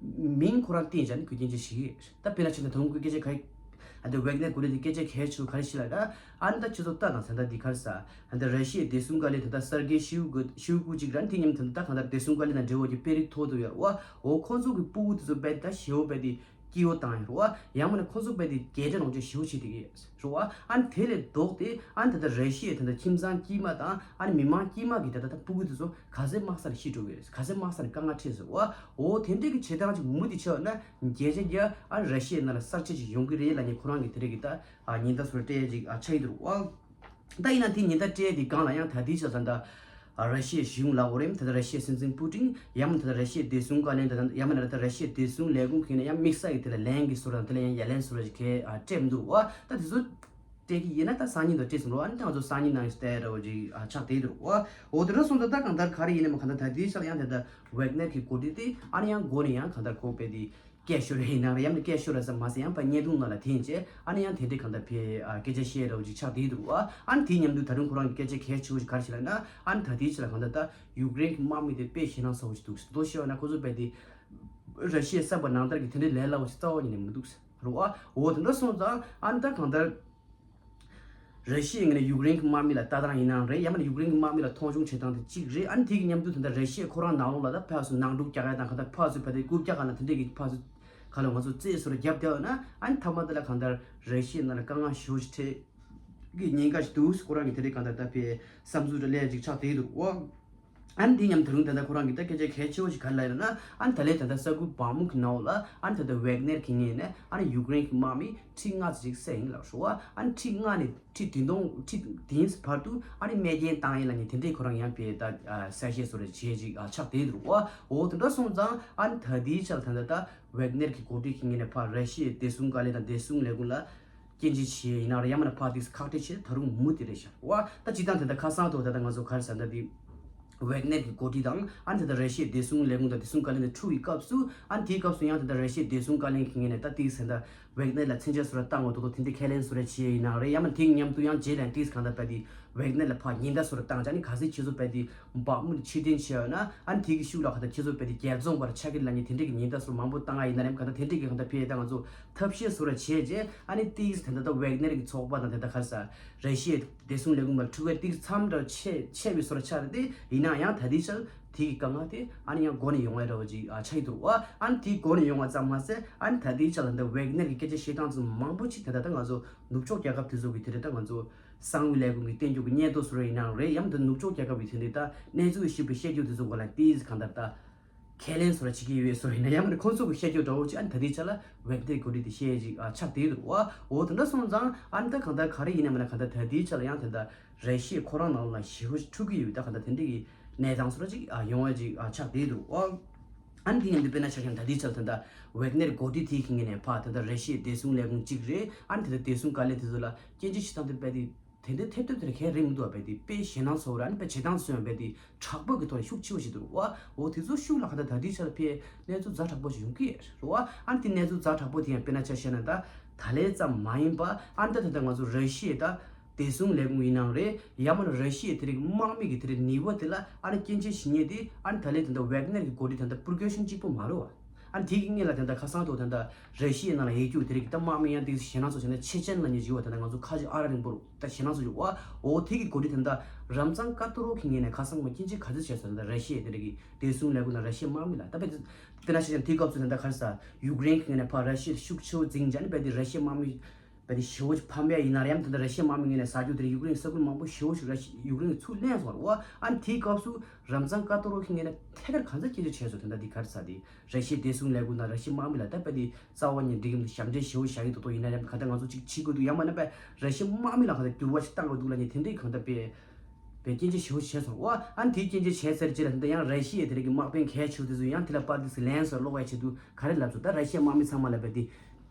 མིང་ཁོ་རང་བསྟན་བྱས་ནས་ཁོས་སྐྱོན་བརྗོད་བྱེད་ཀྱི་ཡོད། ད་དཔེར་ན་ཆ་ནས་ད་རུང་ཁོས་སྐད་ཆ་ག་ ཨ་ད་ཝེག་ནེར་གོ་སྒྲིག་དེ་སྐད་ཆ་གལ་ཆེ་བོ་ག་རེ་ཞིག་ལབ་ན། ཨ་ནི་ད་ཁྱེད་ཚོ་ལྟ་དང་ད་ལྟ་འདི་ག་རེ་ཟེར། ཨ་ད་ར་ཤི་ཡའི་བདེ་སྲུང་བཀའ་བློན་ད་ལྟ་སར་གེ་ཤོའི་གུ་ཤོའི་གུ་ཅིག་ར། དེ་མཉམ་དུ་ད་ལྟ་གང་ལྟར་བདེ་སྲུང་བཀའ་བློན་དང་འབྲེལ་བ་གྱི་དཔོན་རིགས་མཐོ་དུ་ཡོད་ར་བ། འོ་ཁོང་ཚོ་གི་སྤུ་གུ་དེ་ཚོ་རྦད་ད་ཞེ་བོ་རྦད་དེ་སྐྱིད་བོ་བཏང་ཡོད་ར་བ། ཡང་མིན་ན་ཁོང་ཚོ་རྦད་དེ་རྒྱལ་སྤྲད་ལོངས་སྤྱོད་ཞེ་བོ་བྱེད་བསྡད་ཀྱི་ཡོད་ར་བ། ཨ་ནི་དེ་ལས་ལྡོག་སྟེ་ཨ་ནི་ད་ལྟ་ར་ཤི་ཡའི་ད་ལྟ་ཁྱིམ་ཚང་དཀྱུས་མ་དང་ཨ་ནི་མི་མང་དཀྱུས་མ་གི་ད་ལྟ་ད་སྤུ་གུ་དེ་ཚོ་ག་ཚོད་དམག་སར་ཤི་འགྲོ་གི་རེད། ག་ཚོད་དམག་སར་དཀའ་ངལ་འཕྲད་སོང་བ། འོ་དེ་འདྲའི་གི་བྱེད་སྟངས་ཅིག་མུ་མཐུད་བྱས་ན་བརྒྱ་ཆ་བརྒྱ་ཨ་ར་ཤི་ཡའི་ནང་ལ་གསར་བརྗེ་ཅིག་ཡོང་གི་རེད་ལབ་ནས་ཁོ་རང་གི་དེ་རིང་གི་ད་ཉེན་བརྡ་སོགས་སྤྲད་ཅིག་ཆགས་ཀྱི་འདུག་བ། ད་ཡིན་ན་དེ་ཉེན་བརྡ་སྤྲད་དེ་སྒང་ལ་ཡང་ད་ལྟའི་ཆར་ད་ལྟ་ར་ཤི་ཡའི་གཞུང་ལ་འོ་རེམ་ད་ལྟ་ར་ཤི་ཡའི་སྲིད་འཛིན་པུ་ཏིན་ཡང་ད་ལྟ་ར་ཤི་ཡའི་བདེ་སྲུང་བཀའ་བློན་དང་ཡང་མིན་ན་ད་ལྟ་ར་ཤི་ཡའི་བདེ་སྲུང་ལས་ཁུངས་ཀྱིས་ཡང་དམིགས་བསལ་གྱི་དེ་ལ་ལན་གྱི་བཟོ་འདྲ་དང་དེ་ལ་ཡང་ཡ་ལན་བཟོ་འདྲ་ཞིག་གས་སྤྲད་མི་འདུག་བ། ད་དེ་ཚོ་སྤྲད་ཀྱི་ཡིན་ན་ད་སང་ཉིན་དུ་སྤྲད་ཟིན་རོགས། ཨ་ནི་ད་ང་ཚོ་སང་ཉིན་ནང་བལྟས་ར་བ་ཅིག་ཆགས་བསྡད་འདུག་བ། འོ་དེ་འདྲ་སོང་ཙང་ད་གང་ལྟར་ག་རེ་ཡིན་ནའི་མ་གང་ལྟར་ད་ལྟའི་ཆར་ཡང་དེ་ལྟར་ཝེག་ནེར་གྱི་འགོ་ཁྲིད་དེ་ཨ་ནི་ཡང་འགོ་ནས་ཡང་གང་ལྟར་ཁོ་རྦད་དེ་སྐད་ཤོར་རེ་ཡིན་ནའང་རེད། ཡང་ན་སྐད་ཤོར་རེ་ཟེར་མ་ཟད་ཡང་ཕར་བརྙན་ཐུང་ནང་ལ་འཐེན་བྱས་ཨ་ནི་ཡང་དེ་འདྲའི་གང་ལྟར་ཕེ་ཨ་སྐད་ཆ་བཤད་ར་བ་ཅིག་ཆགས་བསྡད་འདུག་བ། ཨ་ནི་དེའི་མཉམ་དུ་ད་རུང་ཁོ་རང་གི་སྐད་ཆ་གལ་ཆེ་བོ་ཞིག་ག་རེ་ཞིག་ལབ་ན། ཨ་ནི་ད་ལྟའི་ཆར་ལ་གང་ལྟར་ད་ཡུཀ་རེན་གྱི་དམག་མི་དེ་དཔེ་ཞེད་སྣང་ཚ་བོ་ཞིག་འདུག་ཟེར། མདོར་བཤད་པ་ན་ཁོ་ཚོ་རྦད་དེ་ར་ཤི་ཡས་བསམ་པ་ནང་ལྟར་གྱི་དེ་འདྲའི་ལས་སླ་བོ་ཞིག་རྩ་བ་ཉིད་ནས་མི་འདུག་ཟེར་རོ། ཨ་འོ་དེ་འདྲ་སོང་ཙང་ཨ་ནི་ད་གང་ལྟར་ར་ཤི་ཡའི་ངོས་ནས་ཡུཀ་རེན་གྱི་དམག་མི་ལ་ལྟ་སྟངས་ཡིན་ནའང་རེད། ཡང་མིན་ན་ཡུཀ་རེན་གྱི་དམག་མི་ལ་མཐོང་ཆུང་བྱེད་སྟངས་དེ་གཅིག་རེད། ཨ་ནི་དེ་གི་མཉམ་དུ་ད་ལྟ་ར་ཤི་ཡས་ཁོ་རང་ནང་ལོགས་ལ་ད་ཕར་ཚུར་ནང་འཁྲུག་རྒྱག་ཡ་དང་གང་ལྟར་ཕར་ཚུར་ཕར་དེ་རྐུབ་བཀྱག་ག་ན་དེ་འདྲས་ཀྱི་ཕར་ཚུར་ག་ལ་ང་ཚོ་རྩེད་སོ་ར་རྒྱབ་བསྡད་ཡོད་ན། ཨ་ནི་མཐའ་མ་དེ་ལ་གང་ལྟར་ར་ཤི་ཡའི་ནང་ལ་དཀའ་ངལ་ཞེ་པོ་ཞིག་འཕྲད་གི་ཉེན་ཁ་ཞིག་འདུག་ཁོ་རང་གི་དེ་འདྲའི་གང་ལྟར་ད་ཕེ་བསམ་ཚུལ་རེ་ལས་ཅིག་ཆགས་བསྡད་འདུག་ཨོ། ཨ་ནི་དེ་མཉམ་ད་རུང་ད་ལྟ་ཁོ་རང་གི་ད་སྐད་ཆ་གལ་ཆེ་བོ་ཞིག་ག་རེ་ལབ་ཡོད་ན། ཨ་ནི་ད་ལན་ད་ལྟ་ས་ཁུལ་བག་མུག་གི་ནང་ལ་ཨ་ནི་ད་ལྟ་ཝེག་ནེར་གྱི་ངོས་ནས་ཨ་ནི་ཡུཀ་རེན་གྱི་དམག་མི་ཁྲི་ལྔ་ཙམ་ཞིག་བསད་ཡིན་ལབ་ཤོག་ཨ། ཨ་ནི་ཁྲི་ལྔ་ནས་ཁྲི་བདུན་སྟོང་ཁྲི་བདུན་བར་དུ་ཨ་ནི་རྨས་སྐྱོན་བཏང་ཡིན་ལབ་ནས་དེ་འདྲའི་ཁོ་རང་ཡང་ཕེ་ད་གསལ་བཤད་བཟོ་འདྲ་བྱས་ཅིག་ཆགས་བསྡད་འདུག་ཨོ། འོ་དེ་འདྲ་སོང་ཙང་ཨ་ནི་ད་ལྟའི་ཆར་ད་ལྟ་ད་ཝེག་ནེར་གྱི་འགོ་ཁྲིད་ཀྱི་ངོས་ནས་ཕར་ར་ཤི་ཡའི་བདེ་སྲུང་བཀའ་བློན་དང་བདེ་སྲུང་ལས་ཁུངས་ལ་སྐྱོན་བརྗོད་བྱས་ཡིན་ན་ར་ཡང་མིན་ན་ཕར་དེ་ཁག་དཀྲི་བྱས་ད་རུང་མུ་མཐུད་རེད་ཤག་བ། ད་སྤྱིར་བཏང་དེ་འདྲ་ཁ་སང་ཐོག་ད་ལྟ་ང་ཚོ་ག་རེ་ཟེར་ན་དེ་ཝེག་ནེར་གྱི་འགོ་ཁྲིད་དང་ཨ་ནི་ད་ལྟ་ར་ཤི་ཡའི་བདེ་སྲུང་ལས་ཁུངས་དང་བདེ་སྲུང་བཀའ་བློན་དེ་འཁྲུག་པའི་སྐབས་སུ་ཨ་ནི་དེའི་སྐབས་སུ་ཡང་ད་ལྟ་ར་ཤི་ཡའི་བདེ་སྲུང་བཀའ་བློན་གྱི་ངོས་ནས་ད་ཏིག་ཟེར་ད་ཝེག་ནེར་ལ་མཚོན་ཆ་བཟོ་འདྲ་བཏང་བ་དོ་དོ་དེ་འདྲའི་ཁས་ལེན་བཟོ་འདྲ་བྱས་ཡིན་ན་རེད། ཡང་མིན་དེའི་མཉམ་དུ་ཡང་རྗེས་ལ་ཏིག་གང་ལྟར་ད་དེ་ཝེག་ནེར་ལ་ཕར་ཉེན་བརྡ་བཟོ་འདྲ་བཏང་བྱས་ཨ་ནི་གལ་སྲིད་ཁྱེད་ཚོ་རྦད་དེ་བག་མུག་ཕྱིར་འཐེན་བྱས་ཡོད་ན་ཨ་ནི་དེ་གི་ཤུགས་ལ་གང་ལྟར་ཁྱེད་ཚོ་རྦད་དེ་རྒྱལ་བཙོང་པར་ཆགས་ཀྱི་ལབ་ནས་དེ་འདྲའི་གི་ཉེན་བརྡ་བཟོ་འདྲ་མང་པོ་བཏང་ཡ་ཡིན་ན་རེད། གང་ལྟར་དེ་འདྲའི་གི་གང་ལྟར་ཕེ་ད་ང་ཚོ་ཐབས་ཤེས་བཟོ་འདྲ་བྱས་རྗེས་ཨ་ནི་ཏིག་ད་ལྟ་ད་ཝེག་ནེར་གྱི་ཚོགས་པ་དང་དེ་ད་ག་རེ་ཟེར་ར་ཤི་ཡའི་བདེ་སྲུང་ལས་ཁུངས་ལ་འཁྲུག་པ་ཏིག་མཚམས་འདྲ་ཆད་ཆད་པའི་བཟོ་འདྲ་ཆགས་རེད། དེ་ཡིན་ན་ཡང་ད་ལྟའི་ཆར་དེ་གི་དཀའ་ངལ་དེ་ཨ་ནི་ཡང་འགོ་ནས་ཡོང་ཡ་འདྲ་བོ་ཅིག་ཨ་ཆགས་ཀྱི་འདུག་བ། ཨ་ནི་དེ་འགོ་ནས་ཡོང་བ་ཙམ་མ་ཟད་ཨ་ནི་ད་ལྟའི་ཆར་ལ་འདི་ཝེག་ནེར་གྱི་སྐད་ཆ་བཤད་སྟངས་ཚོ་མང་པོ་ཅིག་ད་ལྟ་ད་ང་ཚོ་ནུབ་ཕྱོགས་རྒྱལ་ཁབ་དེ་ཚོ་གི་དེ་རེད། ད་ང་ཚོ་གསང་བའི་ལས་ཁུངས་ཀྱི་བསྟན་འགྱུར་གྱི་སྙན་ཐོ་བཟོ་འདྲ་ཡིན་ནའང་རེད། ཡང་ད་ནུབ་ཕྱོགས་རྒྱལ་ཁབ་ཀྱི་དེ་འདྲའི་ད་གནས་ཚུལ་ཞིབ་པའི་བཤད་རྒྱུ་དེ་ཚོ་གོ་ལ་ཏིག་གང་ལྟར་ད་ཁས་ལེན་བཟོ་འདྲ་བྱེད་ཀྱི་ཡོད་བཟོ་འདྲ་ཡིན་ན་ཡང་མིན་ན་ཁོང་ཚོ་གི་བཤད་རྒྱུ་འདྲ་བོ་ཅིག་ཨ་ནི་ད་ལྟའི་ཆ་ལ་ཝེག་ནེར་འགོ་ཁྲིད་དེ་བཤད་ཅིག་ཨ་ཆགས་བསྡད་འདུག་བ། འོ་དེ་འདྲ་སོང་ཙང་ཨ་ནི་ད་གང་ལྟར་ག་རེ་ཡིན་ན་མིན་ན་གང་ལྟར་ད་ལྟའི་ཆ་ལ་ཡང་དེ་འདྲ་ར་ཤི་ཡ་ཁོ་རང་ནང་ལ་ཞེ་པོ་ཅིག་འཁྲུག་གི་ཡོད། ད་གང་ལྟར་དེ་འདྲ་གི་གནས་སྟངས་བཟོ་འདྲ་ཅིག་ཨ་ཡོང་བ་ཅིག་ཨ་ཆགས་བསྡད་འདུག་བ། ཨ་ནི་དེ་མཉམ་དུ་དཔེར་ན་ཆ་བཞག་ན་ད་ལྟའི་ཆ་ལ་ད་ལྟ་ཝེག་ནེར་འགོ་ཁྲིད་དེ་གི་ངོས་ནས་ཕར་ད་ལྟ་ར་ཤི་ཡའི་བདེ་སྲུང་ལས་ཁུངས་གཅིག་རེད། ཨ་ནི་ད་ལྟ་བདེ་སྲུང་བཀའ་བློན་དེ་ཚོ་ལ་སྐྱོན་བརྗོད་བྱེད་སྟངས་དེ་རྦད་དེ་དེ་འདྲའི་ཐེབས་ཐེབས་དེ་གལ་རེད་མི་འདུག་བ། རྦད་དེ་དཔེ་ཞེད་སྣང་ཚ་བོ་ར་ཨ་ནི་དཔེ་བྱེད་སྟངས་ཚོ་ཡང་རྦད་དེ་དྲག་པོ་གི་ཐོག་ནས་ཤུགས་ཆེ་བོ་ཞིག་འདུག་བ། འོ་དེ་ཚོ་ཤུགས་ལ་ག་ད་ད་ལྟའི་ཆ་ལ་ཕེ་གནས་ཚུལ་ཛ་དྲག་པོ་ཞིག་ཡོང་གི་རེད་བ། ཨ་ནི་དེ་གནས་ཚུལ་ཛ་དྲག་པོ་དེ་ཡང་དཔེར་ན་ཆ་བཞག་ན་ད་ད་ལན་ཙམ་མ་ཡིན་པ་ཨ་ནི་ད་ད་ད་ང་ཚོ་ར་ཤི་ཡའི་ད་བདེ་སྲུང་ལས་ཁུངས་ཡིན་ནའང་རེད། ཡང་མིན་ན་ར་ཤི་ཡའི་དེ་རིང་དམག་མི་གི་དེ་རིང་ནུས་པ་དེ་ལ་ཨ་ནི་སྐྱོན་བརྗོད་བྱེད་མཁན་དེ་ཨ་ནི་ད་ལན་དེ་འདྲ་ཝེག་ནེར་གི་འགོ་ཁྲིད་དེ་འདྲ་པུར་གེ་ཤན་གཅིག་པོ་མ་རེད་བ། ཨ་ནི་དེ་གི་སྔོན་ལ་དེ་འདྲ་ཁ་སང་དུ་དེ་འདྲ་ར་ཤི་ཡའི་ནང་ལ་ཡོད་རྒྱུ་དེ་རིང་གི་ད་དམག་མི་ཡང་དེ་ཞེད་སྣང་ཚོ་བྱས་ན་ཆེ་ཆེན་ལ་ཉེ་བཞི་བ་དེ་འདྲ་ང་ཚོ་ཁ་ཅིག་ཨ་ར་རིང་པོ་རུ་ད་ཞེད་སྣང་ཚོ་བྱུང་བ། འོ་དེ་གི་འགོ་ཁྲིད་དེ་འདྲ་རབ་ཚང་ཀ་ཏོ་རོ་གི་ངོས་ནས་ཁ་སང་མ་སྐྱོན་བརྗོད་ག་ཚོད་བྱས་སོང་། དེ་འདྲ་ར་ཤི་ཡའི་དེ་རིང་གི་བདེ་སྲུང་ལས་ཁུངས་དང་ར་ཤི་ཡའི་དམག་མི་ལ་ད་དཔེ་དེ་འདྲ་ཞིག་ཀྱང་དེའི་སྐབས་སུ་དེ་འདྲ་ག་རེ་ཟེར་ཡུཀ་རེན་གི་ངོས་ནས་ཕར་ར་ཤི་ཡ་ཤུགས་ཆེ་བོ་འཛིང་བྱས་ནས་དཔེ་དེ་ར་ཤི་ཡའི་དམག་མི་བས་དེ་ཞེ་བོ་ཅིག་ཕམ་ཡ་ཡིན་ན་ར་ཡང་དེ་འདྲ་ར་ཤི་ཡའི་དམག་མི་ངོས་ནས་ཟ་རྒྱུ་དེ་རིང་ཡུཀ་རེན་ས་ཁུལ་མང་པོ་ཞེ་བོ་ཞིག་ར་ཤི་ཡུཀ་རེན་གྱིས་ཚུར་ལེན་སོང་བ་རེད་བ། ཨ་ནི་དེའི་སྐབས་སུ་རབ་ཚང་ཀ་ཏོ་རོ་གི་ངོས་ནས་ཐད་ཀར་གང་ཚ་སྐྱོན་བརྗོད་བྱས་སོང་། དེ་འདྲ་འདི་ག་རེ་ཟ་དེ་ར་ཤི་ཡའི་བདེ་སྲུང་ལས་ཁུངས་དང་ར་ཤི་ཡའི་དམག་མི་ལ་ད་དཔེ་དེ་རྩ་བ་ཉིད་འགྲིག་གི་མི་འདུག་ཞབས་འདྲེན་ཞེ་བོ་བཞག་གི་འདུག་དོ་ཡིན་ན་ར་གང་ལྟར་ང་ཚོ་ཅིག་བྱེད་དགོས་འདུག་ཡང་མིན་ན་དཔེ་ར་ཤི་ཡའི་དམག་མི་ལ་གང་ལྟར་འགྱུར་བ་ཞིག་བཏང་དགོས་འདུག་ལབ་ནས་དེ་འདྲའི་གང་ལྟར་དཔེ་བའི་སྐྱོན་བརྗོད་ཞེ་བོ་བྱས་སོང་བ། ཨ་ནི་དེའི་སྐྱོན་བརྗོད་བྱས་ཚར་རྗེས་ལ་ད་ཡང་ར་ཤི་ཡའི་དེ་རིང་གི་དམག་དཔོན་གལ་ཆེ་བོ་དེ་ཚོ་ཡང་དེ་ལ་པར་དེ་ཚོ་ལན་སོགས་ཀློག་ཡ་ཆེད་དུ་ག་རེ་ལབ་སོང་། ད་ར་ཤི་ཡའི་དམག་མི་ཚང་མ་ལ་བས་དེ་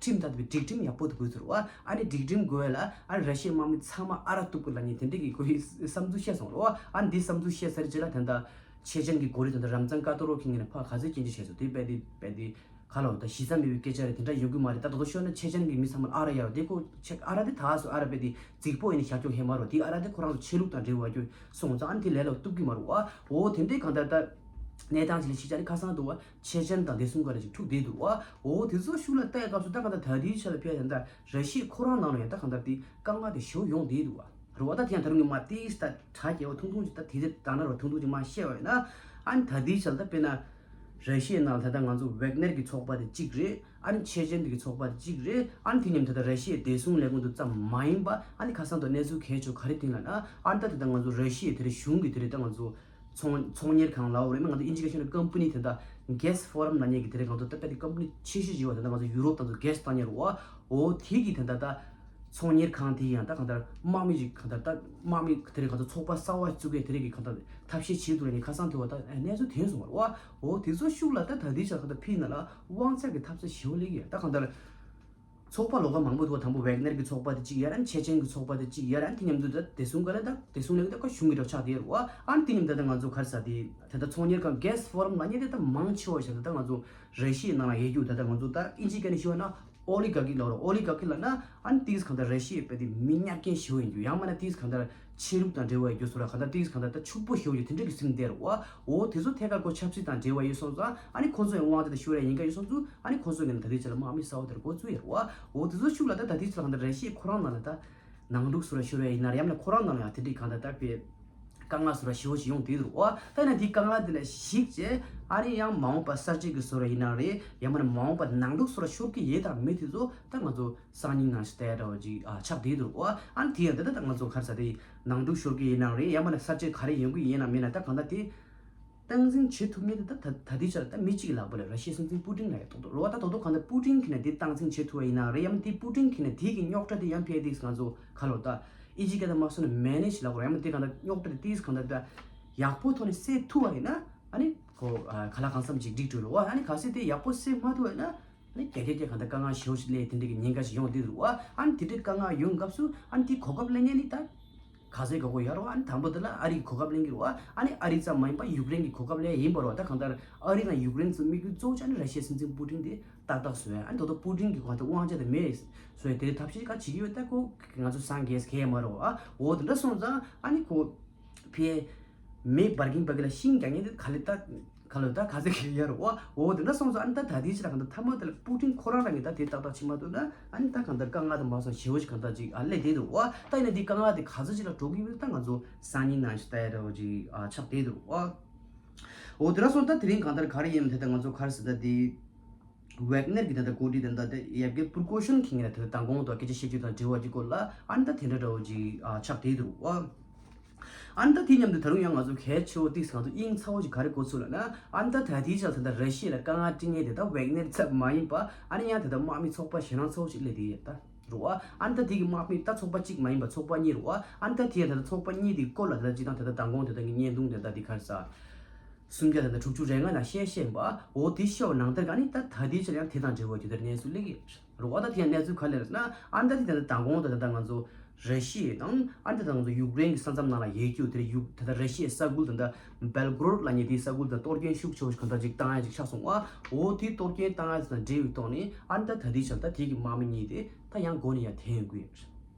ཁྲིམས་ལྟར་དུ་བའི་སྒྲིག་ཁྲིམས་ཡག་པོ་དེ་དགོས་ཚོར་བ། ཨ་ནི་སྒྲིག་ཁྲིམས་དགོས་ལ་ཨ་ནི་ར་ཤི་ཡའི་དམག་མི་ཚང་མ་ཨ་ར་གཏུག་དགོས་ལབ་ནས་དེ་འདྲའི་གི་ཁོའི་བསམ་ཚུལ་བཤད་སོང་བ། ཨ་ནི་འདི་བསམ་ཚུལ་བཤད་ཚར་རྗེས་ལ་ད་ལྟ་ཆེ་ཆེན་གྱི་འགོ་ཁྲིད་ད་ལྟ་རབ་ཚང་ཀ་ཏོ་རོ་གི་ངོས་ནས་ཕར་ག་ཚོད་སྐྱོན་བརྗོད་བྱས་སོང་། དེ་བས་དེ་བས་དེ་ག་ལ་འོ་ད་གཞི་རྩ་མེད་པའི་སྐད་ཆ་རེད། དེ་འདྲ་ཡོང་གི་མ་རེད། ད་དོ་དོ་ཤོད་ན་ཆེ་ཆེན་གྱི་མི་ཚང་མ་ཨ་ར་ཡ་རོ་དེ་ཁོ་ཆེ་ཨ་ར་དེ་ད་སོ་ཨ་ར་བས་དེ་རྫིག་པོ་ཡིན་ནི་བཞག་ཀྱོག་ཧེ་མ་རོ་དེ་ཨ་ར་དེ་ཁོ་རང་ཚོ་ཆོས་ལུགས་དང་འབྲེལ་བ་ཀྱོ་སོང་ཙང་ཨ་ནི་དེ་ལས་ལོ་གཏུབ་ཀྱི་མ་རེད་བ། འོ་དེ་འདྲའི་གང་ལྟར་ད་ གནས་སྟངས་ཅིག་ལ་གཞིགས་བྱས་ནས་ཁ་སང་དུ་བ་ཆེ་ཆེན་དང་བདེ་སྲུང་སྒང་ལ་ཅིག་འཁྲུག་བསྡད་འདུག་བ། འོ་དེ་ཚོ་ཤུགས་ལ་བལྟས་སྐབས་སུ་ད་ག་ད་ད་ལྟའི་ཆ་ལ་ཕེབས་ད་ལྟ་ར་ཤི་ཡ་ཁོ་རང་ནང་ལ་ཡང་ད་ག་ད་དེ་དཀའ་ངལ་དེ་ཞེ་པོ་ཡོང་བསྡད་འདུག་བ། རེད་བ། ད་དེ་ཡང་ད་རུང་ངས་མ་ཏིས་ད་དྲ་རྒྱས་པ་ཐུང་ཐུང་ཅིག་ད་དེ་དེ་ད་ན་རོ་ཐུང་ཐུང་ཅིག་མ་བཤད་བ་ཡིན་ན། ཨ་ནི་ད་ལྟའི་ཆ་ལ་ད་དཔེར་ན་ར་ཤི་ཡའི་ནང་ལ་ད་ལྟ་ང་ཚོ་ཝེག་ནེར་གྱི་ཚོགས་པ་དེ་གཅིག་རེད། ཨ་ནི་ཆེ་ཆེན་དེ་གི་ཚོགས་པ་དེ་གཅིག་རེད། ཨ་ནི་དེ་མཉམ་ད་ལྟ་ར་ཤི་ཡའི་བདེ་སྲུང་ལས་ཁུངས་དེ་ཙམ་མ་ཡིན་པ། ཨ་ནི་ཁ་སང་དུ་གནས་ཚུལ་གལ་ཆེ་ག་རེ་ཐོན་ལབ་ན། ཨ་ནི་ད་ད་ལྟ་ང་ཚོ་ར་ཤི་ཡའི་དེ་རིང་གཞུང་གི་དེ་རིང་ད་ང་ཚོ་ཚོང་ཚོང་གཉེར་ཁང་ལབ་རེད་མིན། ང་ཚོ་ཨིན་ཇི་སྐད་ཤོད་ན་ཀམ་པ་ནི་དེ་འདྲ་གེ་སི་ཕོ་རམ་ལབ་མཁན་གྱི་དེ་རིང་ང་ཚོ་ད་ལྟ་དེ་ཀམ་པ་ནི་ཆེ་ཤོས་ཅིག་ཡོད་པ། དེ་འདྲ་ང་ཚོ་ཡུ་རོབ་དང་ཚོ་གེ་སི་བཏང་མཁན་རེད་བ། འོ་དེ་གི་དེ་འདྲ་ད་ཚོང་གཉེར་ཁང་དེ་ཡང་ད་གང་ལྟར་དམག་མི་ཅིག་གང་ལྟར་ད་དམག་མི་དེ་རིང་གང་ལྟར་ཚོགས་པ་གསར་བ་བཙུགས་མཁན་དེ་རིང་གི་གང་ལྟར་ཐབས་ཤེས་བྱེད་འདུག་ལབ་ནས་ཁ་སང་དེ་བ་ད་གནས་ཚུལ་ཐོན་སོང་བ་རེད་བ། འོ་དེ་ཚོ་ཤུགས་ལ་ད་ད་ལྟའི་ཆར་གང་ལྟར་ཕི་ན་ལ་དབང་ཆ་གི་འཐབ་ས་ཞེ་པོ་སླེབས་ཀྱི་ཡོད། ད་གང་ལྟར་ཚོགས་པ་ལོགས་ཀ་མང་པོ་འདུག་བ། དང་པོ་ཝེག་ནེར་གྱི་ཚོགས་པ་དེ་གཅིག་ཡོད་རེད། ཨ་ནི་ཆེ་ཆེན་གྱི་ཚོགས་པ་དེ་གཅིག་ཡོད་རེད། ཨ་ནི་དེ་མཉམ་དུ་ད་བདེ་སྲུང་སྒང་ལ་ད་བདེ་སྲུང་ལས་ཀ་ད་ཁ་གཞུང་གི་འདྲ་ཆགས་བསྡད་རེད་བ། ཨ་ནི་དེ་མཉམ་ད་ད་ང་ཚོ་ག་རེ་ཟེར་དེ་ད་ད་ཚོང་གཉེར་ཁང་གེ་སི་ཕོ་རམ་ལབ་མཁན་དེ་ད་མང་ཆེ་བ་ཞིག་ད་ད་ང་ཚོ་ར་ཤི་ཡའི་ནང་ལ་ཡོད་རྒྱུ། ད་ད་ང་ཚོ་ད་ཨིན་ཇིའི་སྐད་ནས་ཞུ་བ་ན་ཨོ་ལི་ག་ཀི་ལབ་རེད། ཨོ་ལི་ག་ཀི་ལབ་ན་ཨ་ནི་ཏིས་གང་ལྟར་ར་ཤི་ཡའི་དཔེ་དེ་མི་གཉའ་མཁན་ཞེ་པོ་ཡིན་རྒྱུ། ཡང་མིན་ན་ཏིས་གང་ལྟར་ཆོས་ལུགས་དང་འབྲེལ་བ་ཡོད་རྒྱུ་བཟོ་འདྲ། གང་ལྟར་ཏིས་གང་ལྟར་ད་ཕྱུག་པོ་ཞེ་པོ་ཡོད་དེ་འདྲ་གི་སེམས་བསྡད་རེད་བ། འོ་དེ་ཚོ་ཐད་ཀར་ཁོ་ཆབ་སྲིད་དང་འབྲེལ་བ་ཡོད་སོང་ཙང་། ཨ་ནི་ཁོ་ཚོ་ཡང་དབང་ཆ་དེ་ཤོར་ཡ་ཡིན་ག་ཡོད་སོང་ཙང་། ཨ་ནི་ཁོ་ཚོ་ངོས་ནས་ད་ལྟའི་ཆ་ལ་དམག་མི་གསར་པ་དེར་འགོ་བཙུགས་ཡོད་རེད་བ། འོ་དེ་ཚོ་ཤུགས་ལ་ད་ད་ལྟའི་ཆ་ལ་གང་ལྟར་ར་ཤི་ཡའི་ཁོ་རང་ནང་ལ་ད་ནང་འཁྲུག་བཟོ་འདྲ་ཤོར་ཡ་ཡིན་ན་རེད། ཡང་མིན་ན་ཁོ་རང་ནང་ལ་ཡང་དེ་འདྲའི་གང་ལྟར་ད་དཔེ་དཀའ་ངལ་བཟོ་འདྲ་ཞེ་པོ་ཅིག་ཡོང་བསྡད་འདུག་བ། ད་ཡིན་ན་དེའི་དཀའ་ངལ་དེ་ལ་གཞིགས་བྱས། ཨ་ནི་ཡང་མ་འོངས་པ་གསར་བརྗེ་གི་བཟོ་འདྲ་ཡིན་ན་རེད། ཡང་མིན་ན་མ་འོངས་པ་ནང་འཁྲུག་བཟོ་འདྲ་ཤོར་གི་ཡོད་དང་མེད་དེ་ཚོ་ད་ང་ཚོ་སང་ཉིན་ནང་བཞིན་བལྟ་ཡ་འདྲ་བོ་ཅིག་ཨ་ཆགས་བསྡད་འདུག་བ། ཨ་ནི་དེ་ཡང་འདི་ལྟ་ད་ང་ཚོ་ག་རེ་ཟེར་དེ་ནང་འཁྲུག་ཤོར་གི་ཡིན་ན་རེད། ཡང་མིན་ན་གསར་བརྗེ་ག་རེ་ཡོང་གི་ཡིན་ན་མིན་ན་ད་གང་ལྟར་དེ་སྟངས་འཛིན་བྱེད་ཐུབ་མཁན་དེ་ད་ད་ལྟའི་ཆར་ད་མི་གཅིག་གི་ལག་པ་ལ་ར་ཤི་ཡའི་སྲིད་འཛིན་པུ་ཏིན་ལ་ཡ་ཐོག་ཐོག་རེད་བ། ད་ཐོག་ཐོག་གང་ལྟར་པུ་ཏིན་གྱིས་ནས་དེ་སྟངས་འཛིན་བྱེད་ཐུབ་པ་ཡིན་ན་རེད། ཡང་མིན་དེ་པུ་ཏིན་གྱིས་ནས་དེ་གི་རྙོག་དྲ་དེ་ཡང་ཕལ་ཏིས་ང་ཚོ་ག་ལོ་ད་ཨི་ཇི་སྐད་ད་མ་སོང་ན་མེ་ནེ་ཇི་ལབ་དགོས་རེད། ཡང་མིན་དེ་གང་ལྟར་རྙོག་དྲ་དེ་ཏིས་གང་ལྟར་ད་ཡག་པོ་ཐོག་ནས་སེལ་ཐུབ་པ་ཡིན་ན། ཨ་ནི་ཁོ་ཨ་ག་ལ་གང་འཚམ་ཅིག་འགྲིག་འགྲོ་རེད་བ། ཨ་ནི་གལ་སྲིད་དེ་ཡག་པོ་སེལ་མ་ཐུབ་པ་ཡིན་ན། ཨ་ནི་རྒྱ་སྐད་སྐད་གང་ལྟར་དཀའ་ངལ་ཞེ་པོ་ཞིག་སླེབས་དེ་འདྲ་གི་ཉེན་ཁ་ཞིག་ཡོང་བསྡད་འདུག་བ། ཨ་ནི་དེ་འདྲའི་དཀའ་ངལ་ཡོང་སྐབས་སུ་ཨ་ནི་དེ་གོ་སྐབས་ལེན་མཁན་ནི་ད་ག་ཚོད་ག་གོ་ཡོད་རེད་བ། ཨ་ནི་དང་པོ་དེ་ལ་ཨ་རི་གི་གོ་སྐབས་ལེན་གྱི་རེད་བ། ཨ་ནི་ཨ་རི་ཙམ་མ་ཡིན་པ་ཡུཀ་རེན་གྱི་གོ་སྐབས་ལེན་ཡིན་པ་རེད་བ། ད་གང་ལྟར་ཨ་རི་དང་ཡུཀ་རེན་ཚོ་དམིགས་ཡུལ་གཙོ་བོ་ཅིག་ཨ་ནི་ར་ཤི་ཡའི་སྲིད་འཛིན་པུ་ཏིན་དེ་ཏག་ཏག་བཟོ་ཡ། ཨ་ནི་ད་ལྟ་པུ་ཏིན་གྱི་གང་ལྟར་དབང་ཆ་དེ་མེད་བཟོ་ཡ་དེ་ཐབས་ཤེས་ག་བྱེད་ཀྱི་ཡོད། ད་ཁོ་ང་ཚོ་སང་གེས་གས་མ་རེད་བ། འོ་དེ་འདྲ་སོང་ཙང་ཨ་ནི་ཁོ་ཕའི་མེ་འབར་གིན་འབར་གིན་ལ་ཤིང་རྒྱག་མཁན་དེ་ག་ལེ་ད་ག་ལེ་ད་ག་ཚད་གི་ཡར་བ། འོ་དེ་འདྲ་སོང་ཙང་ཨ་ནི་ད་ད་དེའི་ཕྱིར་གང་ལྟར་མཐའ་མ་དེ་ལ་པུ་ཏིན་ཁོ་རང་རང་གིས་ད་དེ་ཏག་ཏག་བྱེད་མ་ཐུབ་ན། ཨ་ནི་ད་གང་ལྟར་དཀའ་ངལ་དེ་མ་སོང་ཞེ་པོ་ཞིག་གང་ལྟར་ཅིག་ཨ་སླེབས་བསྡད་འདུག་བ། ད་ཡིན་ན་འདི་དཀའ་ངལ་དེ་ག་ཚོད་ཅིག་ལ་འགྲོ་གི་ཡོད་ད་ང་ཚོ་སང་ཉིན་ནང་བཞིན་ལྟ་ཡ་འདྲ་བོ་ཅིག་ཨ་ཆགས་བསྡད་འདུག་བ། འོ་དེ་འདྲ་སོང་ད་དེ་རིང་གང་ལྟར་ག་རེ་ཡིན་དེ་ད་ང་ཚོ་ག་རེ་ཟེར་ད་དེ། ཝེག་ནེར་གྱི་ད་ལྟ་འགོ་ཁྲིད་དང་ད་ལྟ་ཡབ་གེ་པུར་གོ་ཤོན་གྱིས་ངས་ད་ལྟ་མདང་དགོང་དུ་སྐད་ཆ་བཤད་རྒྱུ་དང་འབྲེལ་བ་གྱི་སྐོར་ལ་ཨ་ནི་ད་དེ་འདྲ་འདྲ་བོ་ཅིག་ཨ་ཆགས་བསྡད་འདུག་བ། ཨ་ནི་ད་དེ་མཉམ་དུ་ད་རུང་ཡང་ང་ཚོ་གལ་ཆེ་བོ་ཏིག་ང་ཚོ་དབྱིངས་ཚ་བོ་ཅིག་ག་རེ་གོ་ཚུལ་ལབ་ན། ཨ་ནི་ད་ད་ལྟའི་ཆར་ད་ལྟ་ར་ཤི་ཡ་ལ་དཀའ་ངལ་སྤྲད་མཁན་དེ་ད་ཝེག་ནེར་ཙམ་མ་ཡིན་པ། ཨ་ནི་ཡང་ད་ལྟ་དམག་མི་ཚོགས་པ་གཞན་རང་ཚ་བོ་ཅིག་སླེབས་བསྡད་ཡོད་ད། རེད་བ། ཨ་ནི་ད་དེ་གི་དམག་མི་ད་ཚོགས་པ་གཅིག་མ་ཡིན་པ་ཚོགས་པ་གཉིས་རེད་བ། ཨ་ནི་ད་དེ་ཡང་ད་ལྟ་ཚོགས་པ་གཉིས་དེ་སྐོར་ལ་ད་ལྟ་སྤྱིར་བཏང་ད་ལྟ་མདང་དགོང་དེ་དག་གི་བརྙན་ཐུང་དེ་དག་དེ་ག་རེ་ཟ། སུམ་བརྒྱ་དང་དྲུག་ཅུ་རེ་ལྔ་ནང་བཤད་བཤད་པ། འོ་དེ་བཤད་པ་ནང་ལྟར་ག་ནི་ད་ད་ལྟའི་ཆར་ཡང་དེ་དང་འབྲེལ་བ་ཇི་ལྟར་གནས་ཚུལ་སླེབས་ཀྱི་ཡོད་རེད་བ། ད་དེ་ཡང་གནས་ཚུལ་ག་རེ་རེད་ཟེར་ན། ཨ་ནི་ད་དེ་ད་ལྟ་མདང་དགོང་དང་ད་ལྟ་ང་ཚོ་ར་ཤི་ཡ་དང་ཨ་ནི་ད་ལྟ་ང་ཚོ་ཡུཀ་རེན་གྱི་ས་མཚམས་ནང་ལ་ཡོད་རྒྱུ་དེ་རེད། ཡུཀ་ད་ལྟ་ར་ཤི་ཡའི་ས་ཁུལ་ད་ལྟ་བེལ་གོ་རོད་ལབ་མཁན་དེའི་ས་ཁུལ་ད་གཏོར་སྐྱོན་ཤུགས་ཆེ་བོ་ཞིག་གང་ལྟར་ཅིག་བཏང་ཡ་ཅིག་ཆགས་སོང་བ། འོ་དེ་གཏོར་སྐྱོན་བཏང་ཡ་དང་འབྲེལ་བའི་ཐོག་ནས་ཨ་ནི་ད་ད་ལྟའི་ཆར་ད་དེ་གི་དམག་མི་གཉིས་དེ་ད་ཡང་འགོ་ནས་ཡར་ཐོན་ཡོང་གི་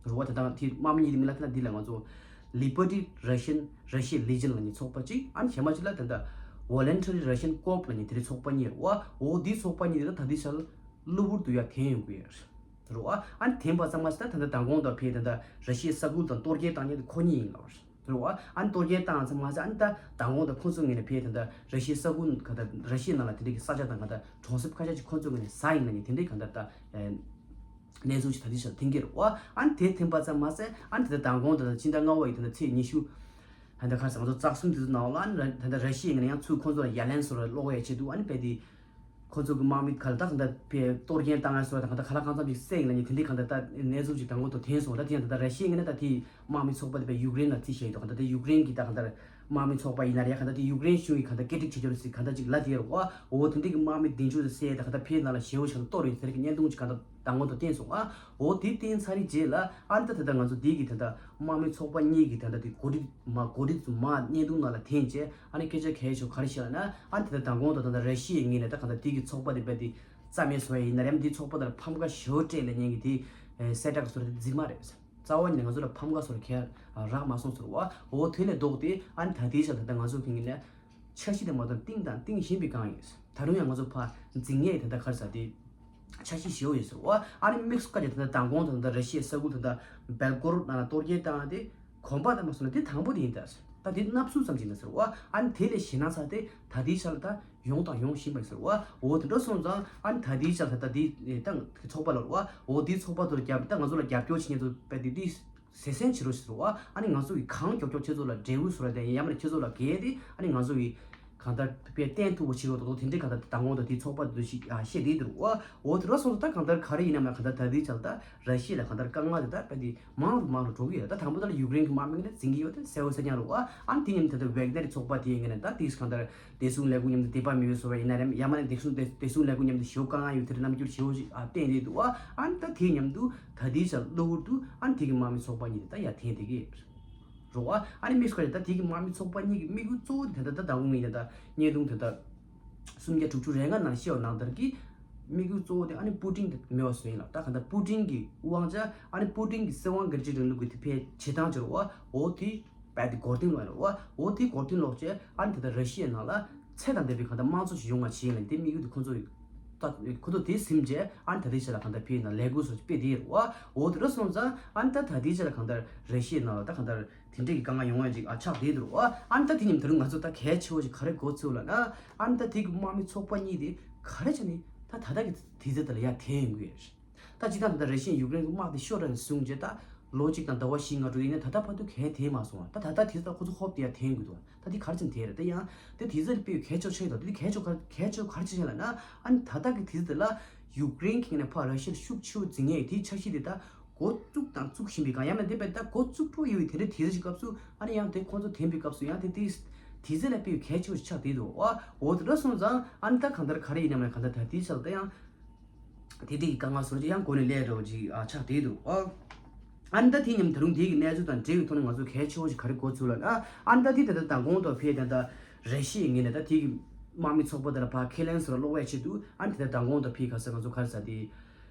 ཡོད་རེད་བ། ད་ད་དེ་དམག་མི་གཉིས་དེ་མིན་ལ་ད་ད་འདི་ལ་ང་ཚོ་Liberty Russian Russia Legion ལབ་མཁན་ཚོགས་པ་གཅིག་ཨ་ནི་གཞན་པ་གཅིག་ལ་ད་ལྟ་Voluntary Russian Corps ལབ་མཁན་དེ་རིང་ཚོགས་པ་གཉིས་རེད་བ། འོ་དེའི་ཚོགས་པ་གཉིས་དེ་ད་ད་ལྟའི་ཆར་གློ་བུར་དུ་ཡར་ཐོན་ཡོང་གི་ཡོད་རེད་བ། ཨ་ནི་ཐོན་པ་ཙམ་མ་ཟད་ད་ད་ལྟ་མདང་དགོང་དང་ཕར་ད་ལྟ་ར་ཤི་ཡའི་ས་ཁུལ་དང་གཏོར་སྐྱོན་བཏང་མཁན་དེ་ཁོ་གཉིས་ཡིན་ལབ་རེད་བ། ཨ་ནི་གཏོར་སྐྱོན་བཏང་ཙམ་མ་ཟད་ཨ་ནི་ད་མདང་དགོང་དང་ཁོ་ཚོ་ངོས་ནས་ཕར་ད་ལྟ་ར་ཤི་ཡའི་ས་ཁུལ་ག་ད་ར་ཤི་ཡའི་ནང་ལ་དེ་འདྲའི་གི་ས་ཆ་དང་ག་ད་གྲོང་གསེབ་ཁ་ཤས་ཅིག་ཁོ་ཚོ་ངོས་ནས་ཟ་ཡིན་ལབ་མཁན་དེ་འདྲའི་ག་ད་ད་གནས་ཚུལ་ཅིག་ད་ལྟའི་ཆར་ཐོན་གྱི་རེད་བ། ཨ་ནི་དེ་ཐོན་པ་ཙམ་མ་ཟད་ཨ་ནི་ད་ལྟ་མདང་དགོང་དང་ད་ཕྱི་ཟླ་ལྔ་པ་ཡི་ད་ལྟ་ཚེས་ཉི་ཤུ། ད་ལྟ་ག་རེ་ཟ་ང་ཚོ་རྩ་གསུམ་དེ་ཚོ་ནང་ལ་ཨ་ནི་ད་ལྟ་ར་ཤི་ཡའི་ངོས་ནས་ཡང་ཚུར་ཁོ་ཚོ་ལ་ཡ་ལན་བཟོ་ར་སློག་ཡ་ཆེད་དུ་ཨ་ནི་དཔེ་དེ། ཁོ་ཚོ་གི་དམག་མི་ག་ལ་ད་གང་ལྟར་ཕར་གཏོར་སྐྱོན་བཏང་ཡ་སོགས་དང་གང་ལྟར་ག་ལ་གང་འཚམ་ཞིག་བསད་ཡིན་ལབ་མཁན་དེ་འདྲའི་གང་ལྟར་ད་གནས་ཚུལ་ཅིག་མདང་དགོང་དུ་ཐོན་སོང་། ད་དེ་ཡང་ད་ལྟ་ར་ཤི་ཡའི་ངོས་ནས་ད་དེའི་དམག་མི་ཚོགས་པ་དེ་ཕར་ཡུཀ་རེན་ལ་རྩིས་བྱས་ཡོད་དོ། གང་ལྟར་དེ་ཡུཀ་རེན་གྱི་ད་གང་ལྟར་དམག་མི་ཚོགས་པ་ཡིན་ན་རེད། གང་ལྟར་དེ་ཡུཀ་རེན་གཞུང་གིས་གང་ལྟར་སྐད་སྒྲིག་བྱེད་རྒྱུ་རེད་ཟེར་གང་ལྟར་ཅིག་ལབ་བསྡད་ཡོད་རེད་བ། འོ་དེ་འདྲའི་གི་དམག་མི་བདུན་ཅུ་ཙམ་བསད་ད་གང་ལྟར་ཕར་ནང་ལ་ཞེ་པོ་ཞིག་གཏོར་ཡོད་ཟེར་གི་བརྙན་ཐུང་ཅིག་གང་ལྟར་མདང་དགོང་དུ་བསྟན་སོང་ཨ། འོ་དེ་བསྟན་ཚར་བའི་རྗེས་ལ་ཨ་ནི་ད་ད་ལྟ་ང་ཚོ་འདི་གི་ད་ལྟ་དམག་མི་ཚོགས་པ་གཉིས་ཀྱི་ད་ལྟ་དེ་འགོ་ཁྲིད་མ་འགོ་ཁྲིད་ཚོ་མར་བརྙན་ཐུང་ནང་ལ་འཐེན་བྱས་ཨ་ནི་སྐད་ཆ་གལ་ཆེ་ཤོས་ག་རེ་བཤད་ལབ་ན། ཨ་ནི་ད་ལྟ་མདང་དགོང་དང་ད་ལྟ་ར་ཤི་ཡའི་ངོས་ནས་ད་གང་ལྟར་དེ་གི་ཚོགས་པ་དེ་རྦད་དེ་རྩ་མེད་བཟོ་ཡ་ཡིན་ན་རེད། ཨ་ནི་དེ་ཚོགས་པ་དེ་ལ་ཕམ་ཁ་ཞེ་པོ་སྤྲད་ལབ་མཁན་གྱི་དེ་གསལ་བསྒྲགས་བཟོ་འདྲ་དེ་རྫུན་མ་རེད། རྩ་བ་ཉིད་ནས་ང་ཚོ་ལ་ཕམ་ཁ་བཟོ་འདྲ་གང་ཡང་རག་མ་སོང་ཟེར་བ། འོ་དེ་ལས་ལྡོག་སྟེ་ཨ་ནི་ད་ལྟའི་ཆར་ད་ལྟ་ང་ཚོ་གི་ངོས་ནས་ འཆར་གཞི་དེ་མ་གཏོགས་བཏིང་དང་བཏིང་བཞིན་པའི་སྒང་ཡིན། ད་རུང་ཡང་ང་ཚོ་ཕར་འཛིང་ངེས་ད་ལྟ་ག་རེ་ཟེར་དེ་འཆར་གཞི་ཞེ་པོ་ཡོད་ཟེར་བ། ཨ་ནི་དམིགས་སུ་བཀར་ཏེ་ད་ལྟ་མདང་དགོང་དང་ད་ལྟ་ར་ཤི་ཡའི་ས་ཁུལ་ད་ལྟ་སྦེལ་ཀོ་རོད་ནང་ལ་གཏོར་རྒོལ་བཏང་དེ་གོམ་པ་དང་མ་སོང་ན་དེ་དང་པོ་དེ་ཡིན། ད་ད་དེ་ལྔ་བཅུ་ཙམ་ཅིག་ཡིན་ཟེར་བ། ཨ་ནི་དེ་ལས་ཞེད་སྣང་ཚ་དེ་ད་ལྟའི་ཆར་ལ་ད་ཡོང་དང་ཡོང་བཞིན་པ་ཡིན་ཟེར་བ། འོ་དེ་འདྲ་སོང་ཙང་ཨ་ནི་ད་ལྟའི་ཆར་ད་ད་དེ་ཏང་ཚོགས་པ་ལ་བ། འོ་དེའི་ཚོགས་པ་ཚོར་རྒྱབ་ད་ང་ཚོ་ལ་རྒྱབ་སྐྱོར་བྱེད་མཁན་ཚོ་དཔེ་དེ་དེ་ཟེར་སེམས་བྱེད་རོགས་ཞེས་ཟེར་བ། ཨ་ནི་ང་ཚོ་གི་གང་མགྱོགས་མགྱོགས་ཁྱེད་ཚོ་ལ་འབྲས་བུ་བཟོ་ར་དེ་ཡང་མིན་ན་ཁྱེད་ཚོ་ལ་གལ་ཏེ་ཨ་ནི་ང་ཚོ་གི་གང་ལྟར་དཔེ་བརྟན་ཐུབ་པ་བྱེད་རོགས་དོ་དེ་འདྲའི་གང་ལྟར་དང་པོ་དང་དེའི་ཚོགས་པ་དེ་ཚོ་ཞིག་ཨ་བཤད་དེ་འདུག་བ། འོ་དེ་རོགས་སོང་ཙང་ད་གང་ལྟར་ག་རེ་ཡིན་ནམ་ཡང་གང་ལྟར་ད་ལྟའི་ཆར་ད་ར་ཤི་ཡ་ལ་གང་ལྟར་དཀའ་ངལ་དེ་ད་དཔེ་དེ་མང་རུ་མང་རུ་འགྲོ་གི་ཡོད། ད་དང་པོ་ད་ལ་ཡུཀ་རེན་གྱི་དམག་མི་ལ་འཛིང་གི་ཡོད་དེ་གསལ་བོ་གསལ་རྐྱང་རེད་བ། ཨ་ནི་དེ་ཉིན་ད་ལྟ་ཝེག་ནེར་ཚོགས་པ་དེ་ཡིན་གི་ནས་ད་དེས་གང་ལྟར་བདེ་སྲུང་ལས་ཁུངས་མཉམ་དུ་བདེ་པ་མི་ཡོད་བཟོ་བ་ཡིན་ན་རེད། ཡང་མིན་ན་བདེ་སྲུང་བདེ་བདེ་སྲུང་ལས་ཁུངས་མཉམ་དུ་ཞེ་པོ་དཀའ་ངལ་ཡོད་དེ་རེད། རྣམ་འགྱུར་ཞེ་པོ་ཞིག་ཨ་བསྟན་བསྡད་འདུག་བ། ཨ་ནི་ད་དེའི་མཉམ་དུ་ད་ལྟའི་ཆར་གློ་བུར་དུ་ཨ་ནི་དེ་གི་དམག་མི་ཚོགས་པ་གཉིས་དེ་ད་ཡར་འཐེན་བསྡད་ཀྱི་རེད་བ། ཨ་ནི་དམིགས་སུ་བཀར་ད་དེ་གི་དམག་མི་ཚོགས་པ་གཉིས་ཀྱི་དམིགས་ཡུལ་གཙོ་བོ་དེ་ད་ད་ད་དགོང་ངས་ད་ད་བརྙན་ཐུང་དེ་ད་སུམ་བརྒྱ་དྲུག་ཅུ་རེ་ལྔ་ནང་བཤད་པ་ནང་ལྟར་གྱི་དམིགས་ཡུལ་གཙོ་བོ་དེ་ཨ་ནི་པུ་ཏིན་དེ་མེད་པ་བཟོ་ཡིན་ལ། ད་ག་ད་པུ་ཏིན་གྱི་དབང་ཆ་ཨ་ནི་པུ་ཏིན་གྱི་སྲིད་དབང་སྒེར་གཅོད་རིང་ལུགས་ཀྱི་དེ་ཕའི་བྱེད་སྟངས་ཅིག་རེད་བ། འོ་དེ་བས་དེ་མགོ་རྟིང་སློག་ཡིན་རེད་བ། འོ་དེ་མགོ་རྟིང་སློག་བྱས་ཨ་ནི་དེ་ལྟར་ར་ཤི་ཡའི་ནང་ལ་ཚད་དང་ལྡན་པའི་གང་ལྟར་དམངས་གཙོ་ཞིག་ཡོང་བ་བྱེད་ཡིན་ལ་དེ་དམིགས་ཡུལ་དེ་ཁོ་ཚོ་ཡི་ད་ཁོ་ཚོ་དེ་ཟིན་བྱས་ཨ་ནི་ད་ལྟའི་ཆ་ལ་གང་ལྟར་ཕའི་ནང་ལས་འགུལ་སོགས་སྤེལ་བསྡད་ཡོད་རེད་བ། འོ་དེ་འདྲ་སོང་ཙང་ཨ་ནི་ད་ད་ལྟའི་ཆ་ལ་གང་ལྟར་ར་ཤི་ཡའི་ནང་ལ་ད་གང་ལྟར་དེ་འདྲའི་གི་དཀའ་ངལ་ཡོང་བ་ཅིག་ཨ་ཆགས་བསྡད་འདུག་རེད་བ། ཨ་ནི་ད་དེ་ཉིན་དེ་རིང་ང་ཚོ་ད་གལ་ཆེ་བོ་ཞིག་ག་རེ་འགོ་ཚུགས་ལབ་ན། ཨ་ནི་ད་དེ་གི་དམག་མི་ཚོགས་པ་གཉིས་དེ་ག་རེ་བྱས་ནས་ད་ད་ལྟ་གི་དུས་ཚོད་དེ་ལ་ཡར་འཐེན་ཡོང་གི་ཡོད་རེད། ད་སྤྱིར་བཏང་ད་ལྟ་ར་ཤི་ཡས་ཡུཀ་རེན་གྱི་དམག་དེ་ཤོར་ར་ནས་བཟུང་རྗེས་ད་ལོ་གཅིག་དང་ཟླ་བ་བཞི་ལྔ་འགྲོ་ཡིན་ན་ད་ལྟ་བར་དུ་གས་དེ་མ་སོང་བ། ད་ད་ལྟ་དེ་ད་ཁོ་ཚོ་ཧོབ་དེ་ཡར་འཐེན་དགོས་འདུག་ད་དེ་ག་རེ་བྱས་ནས་དེ་རེད། ད་ཡང་དེ་དེ་ཚོ་ལ་དཔེ་གལ་ཆེ་ཆེ་དང་དེ་གལ་ཆེ་གལ་ཆེ་ག་རེ་བྱས་ལབ་ན། ཨ་ནི་ད་ལྟ་གི་དེ་ཚོ་དེ་ལ་ཡུཀ་རེན་གྱི་ངོས་ནས་ཕར་ར་ཤི་ཡ་ལ་ཤུགས་ཆེ་བོ་འཛིང་ཡས་དེའི་འཆར་གཞི་དེ་ད་འགོ་བཙུགས་དང་བཙུགས་བཞིན་པའི་སྒང་ཡང་མིན་དེ་བས་ད་འགོ་བཙུགས་འགྲོ་ཡོད་པའི་དེ་འདྲའི་དུས་ཚོད་ཀྱི་སྐབས་སུ་ཨ་ནི་ཡང་དེ་ཁོ་ཚོ་འཐེན་པའི་སྐབས་སུ་ཡང་དེ་དེ་དེ་ཚོ་ལ་དཔེ་གལ་ཆེ་བོ་ཞིག་ཆགས་བསྡད་འདུག་ཨ་འོ་དེ་འདྲ་སོང་ཙང་ཨ་ནི་ད་གང་ལྟར་ག་རེ་ཡིན་ནམ་ཡང་གང་ལྟར་ད་དེའི་ཆ་ལ་ད་ཡང་། དེ་དེ་གི་དཀའ་ངལ་སོགས་ཀྱི་ཡང་གོ་ནས་སླེབས་འགྲོ་ཅིག་ཨ་ཆགས་བསྡད་འདུག་ཨ་ནི་ད་དེ་ཉིན་ད་རུང་དེ་གི་གནས་ཚུལ་དང་འབྲེལ་བའི་ཐོག་ནས་ང་ཚོ་གལ་ཆེ་བོ་ཞིག་ག་རེ་གོ་ཚུལ་ལབ་ན། ཨ་ནི་ད་དེ་ད་ལྟ་མདང་དགོང་དང་ཕེ་ད་ལྟ་རེ་ཤི་ཡི་ངོས་ནས་ད་དེ་གི་དམག་མི་ཚོགས་པ་དེ་ལ་ཕར་ཁས་ལེན་སོགས་ལ་སློག་པའི་ཆེད་དུ་ཨ་ནི་ད་ལྟ་མདང་དགོང་དང་ཕེ་ག་ས་ང་ཚོ་ག་རེ་ཟ་དེ་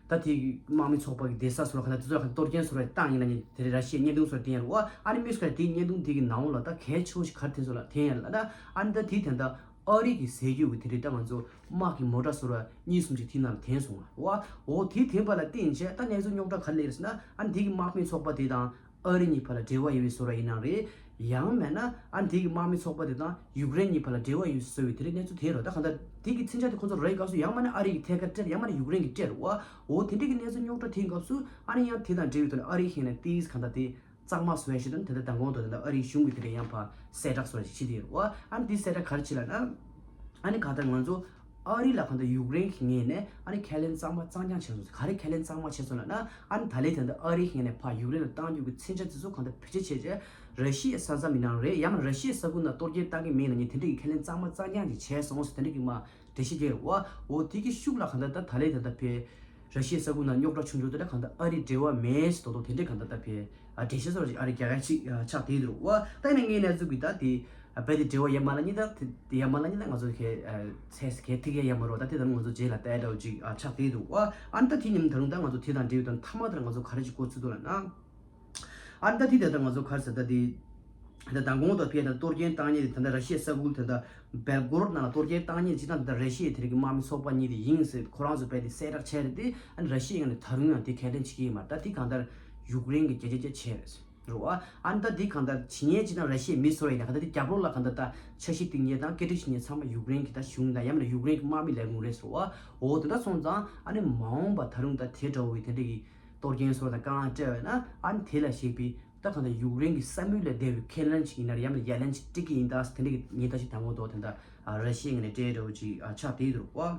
ད་དེ་གི་དམག་མི་ཚོགས་པ་གི་བསྡད་ས་སོགས་ལ་ག་ད་དེ་ཚོ་ལ་ག་གཏོར་སྐྱོན་སོགས་ལ་བཏང་ཡིན་ལ་ནི་དེ་རེ་ར་ཤི་ཡའི་བརྙན་ཐུང་སོགས་ལ་བསྟན་ཡ་རེད་བ། ཨ་ནི་དམིགས་སུ་བཀར་དེའི་བརྙན་ཐུང་དེ་གི་ནང་ལོགས་ལ་ད་གལ་ཆེ་བོ་ཞིག་ག་རེ་བསྟན་སོགས་ལ་བསྟན་ཡ་ལབ་ན། ཨ་ནི་ད་དེ་ད་ལྟ་ཨ་རི་གི་ཟས་རྒྱུ་གི་དེ་རིང་ད་ང་ཚོ་དམག་གི་མོ་ཊ་སོར་བ་གཉིས་གསུམ་ཅིག་དེའི་ནང་ལ་འཐེན་སོང་བ། འོ་དེ་འཐེན་པ་ལ་བརྟེན་བྱས་ད་གནས་ཚུལ་རྙོག་དྲ་ག་རེ་སླེབས་ཟེར་ན། ཨ་ནི་དེ་གི་དམག་མི་ཚོགས་པ་དེ་དང་ཨ་རི་གཉིས་བར་ལ་འབྲེལ་བ་ཡོད་པའི་སོར་བ་ཡིན་ནའང་རེད། ཡང་མིན་ན་ཨ་ནི་དེ་གི་དམག་མི་ཚོགས་པ་དེ་དང་ཡུཀ་རེན་གཉིས་བར་ལ་འབྲེལ་བ་ཡོད་ཟེར་བའི་དེ་རིང་གནས་ཚུལ་དེ་རེད། ད་གང་ལྟར་དེ་གི་མཚོན་ཆ་དེ་ཁོ་ཚོ་རེད་སྐབས་སུ་ཡང་མིན་ན་ཨ་རི་གི་ཐད་ཀར་སྤྲད། ཡང་མིན་ན་ཡུཀ་རེན་གི་སྤྲད་རེད་བ། འོ་དེ་འདྲ་གི་གནས་ཚུལ་རྙོག་དྲ་དེའི་སྐབས་སུ་ཨ་ནི་ཡང་དེ་དང་འབྲེལ་བའི་ཐོག་ནས་ཨ་རི་ཧེ་ནས་ཏིས་གང་ལྟར་དེ། གཙང་མ་བཟོ་ཡ་ཞིག་དང་དེ་འདྲ་མདང་དགོང་དང་དེ་འདྲ་ཨ་རིའི་གཞུང་གིས་དེ་འདྲ་ཡང་ཕར་གསལ་བསྒྲགས་བཟོ་ཡ་ཞིག་བྱེད་དེ་ཡོད་རེད་བ། ཨ་ནི་དེ་གསལ་བསྒྲགས་ག་རེ་བྱེད་ལབ་ན། ཨ་ནི་གང་ལྟར་ང་ཚོ་ཨ་རི་ལ་གང་ལྟར་ཡུཀ་རེན་གྱི་ངོས་ནས་ཨ་ནི་ཁས་ལེན་གཙང་མ་གཙང་རྐྱང་བྱས་སོང་། ག་རེ་ཁས་ལེན་གཙང་མ་བྱས་སོང་ལབ་ན། ཨ་ནི་ད་ལན་དེ་འདྲ་ཨ་རིའི་ངོས་ནས་ཕར་ཡུཀ་རེན་ལ་གཏང་རྒྱུ་གི་མཚོན་ཆ་དེ་ཚོ་གང་ལྟར་བེད་སྤྱོད་བྱས་རྗེས་ར་ཤི་ཡའི་ས་མཚམས་ཡིན་ནའང་རེད། ཡང་ན་ར་ཤི་ཡའི་ས་ཁུལ་ནང་གཏོར་རྒོལ་གཏང་གི་མིན་ལབ་མཁན་དེ་འདྲ་གི་ཁས་ལེན་གཙང་མ་གཙང་རྐྱང་ཅིག་བྱས་སོང་ཟེར་དེ་འདྲ་གི་མ། འགྲེལ་བཤད་རྒྱག་རེད་བ། འོ་དེ་གི་ཤུགས་ལ་གང་ལྟར་ད་ད་ལན་ད་ལྟ་ཕེ་ར་ཤི་ཡའི་ས་ཁུལ་ནང་རྙོག་དྲ་བྱུང་ཆོག་དེ་འདྲ་གང་ལྟར་ཨ་རི་འབྲེལ་བ་མེད་ཟེར་དོ་དོ་དེ་འདྲས་གང་ལྟར་ད་ཕེ་ཨ་འགྲེལ་བཤད་སོགས་ཨ་རི་རྒྱག་ཡ་ཅིག་ཨ་ཆགས་བསྡད་འདུག་བ། ད་ཡིན་ན་ངའི་གནས་ཚུལ་གི་ད་དེ་ཨ་ཕེ་དེ་འབྲེལ་བ་ཡོད་མ་ལ་ནི་ད་དེ་དེ་ཡོད་མ་ལ་ནི་ད་ང་ཚོ་གི་ཨ་ཚེ་གི་ཐིག་གི་ཡོད་མ་རོ། ད་དེ་ད་ང་ཚོ་རྗེས་ལ་ལྟ་ཡ་འདྲ་བོ་ཅིག་ཨ་ཆགས་བསྡད་འདུག་བ། ཨ་ནི་ད་དེ་ཉིན་ད་རུང་ད་ང་ཚོ་དེ་དང་འབྲེལ་བའི་ད་མཐའ་མ་དེར་ང་ཚོ་ག་རེ་ཅིག་གོ་ཚུལ་འདུག་ལབ་ན། ཨ་ནི་ད་དེ་ད་ལྟ་ང་ཚོ་ག་རེ་ཟེར་ད་དེ། ད་ལྟ་མདང་དགོང་དང་ཕེ་ད་གཏོར་སྐྱོན་བཏང་མཁན་དེ་ད་ལྟ་ར་ཤི་ཡའི་ས་ཁུལ་དེ་ད་སྦེལ་གོ་རོད་ནང་ལ་གཏོར་སྐྱོན་བཏང་མཁན་སྤྱིར་བཏང་དེ་ད་ར་ཤི་ཡའི་དེ་རིང་གི་དམག་མི་ཚོགས་པ་གཉིས་དེ་ཡིན་ཟེར་ཁོ་རང་ཚོ་ཕེ་དེ་གསལ་བསྒྲགས་བྱས་རེད་དེ། ཨ་ནི་ར་ཤི་ཡའི་ངོས་ནས་ད་རུང་ཡང་དེ་ཁས་ལེན་བྱེད་ཀྱི་ཡོད་མ་རེད། ད་དེ་གང་ལྟར་ཡུཀ་རེན་གྱི་རྒྱལ་རྒྱལ་རྒྱལ་བྱས་རེད་རོ། ཨ་ནི་ད་དེ་གང་ལྟར་བྱེད་མཁན་སྤྱིར་བཏང་ར་ཤི་ཡ་མི་བཟོ་བ་ཡིན་ན་གང་ལྟར་དེ་རྒྱབ་ལོགས་ལ་གང་ལྟར་ད་འཆར་གཞི་བཏིང་མཁན་དང་སྐད་འབོད་བྱེད་མཁན་ཚང་མ་ཡུཀ་རེན་གྱི་ད་གཞུང་དང་ཡང་མིན་ན་ཡུཀ་རེན་གྱི་དམག་མི་ལས་ཁུངས་རེད་ཟེར་བ། འོ་དེ་འདྲ་སོང་ཙང་ཨ་ནི་མ་འོངས་པ་ད་རུང་ད་དེ་འདྲ་བོའི་དེ་འདྲ་གི་གཏོར་སྐྱོན་སོགས་དང་དཀའ་ངལ་འཕྲད་པ་ཡིན་ན་ཨ་ནི་དེ་ལ་གཞིགས་པའི་ད་གང་ལྟར་ཡུཀ་རེན་གྱི་བསམ་ཡུལ་ལས་འདས་པའི་ཁས་ལེན་ཞིག་ཡིན་ན་རེད། ཡང་མིན་ཡ་ལན་ཞིག་སྤྲད་ཀྱི་ཡིན་ད་ཟེར་དེ་འདྲ་གི་ཉེན་བརྡ་ཞིག་དང་པོ་ཐོག་དེ་འདྲ་ར་ཤི་ཡའི་ངོས་ནས་སྤྲད་འདྲ་བོ་ཅིག་ཆགས་བསྡད་འདུག་བ།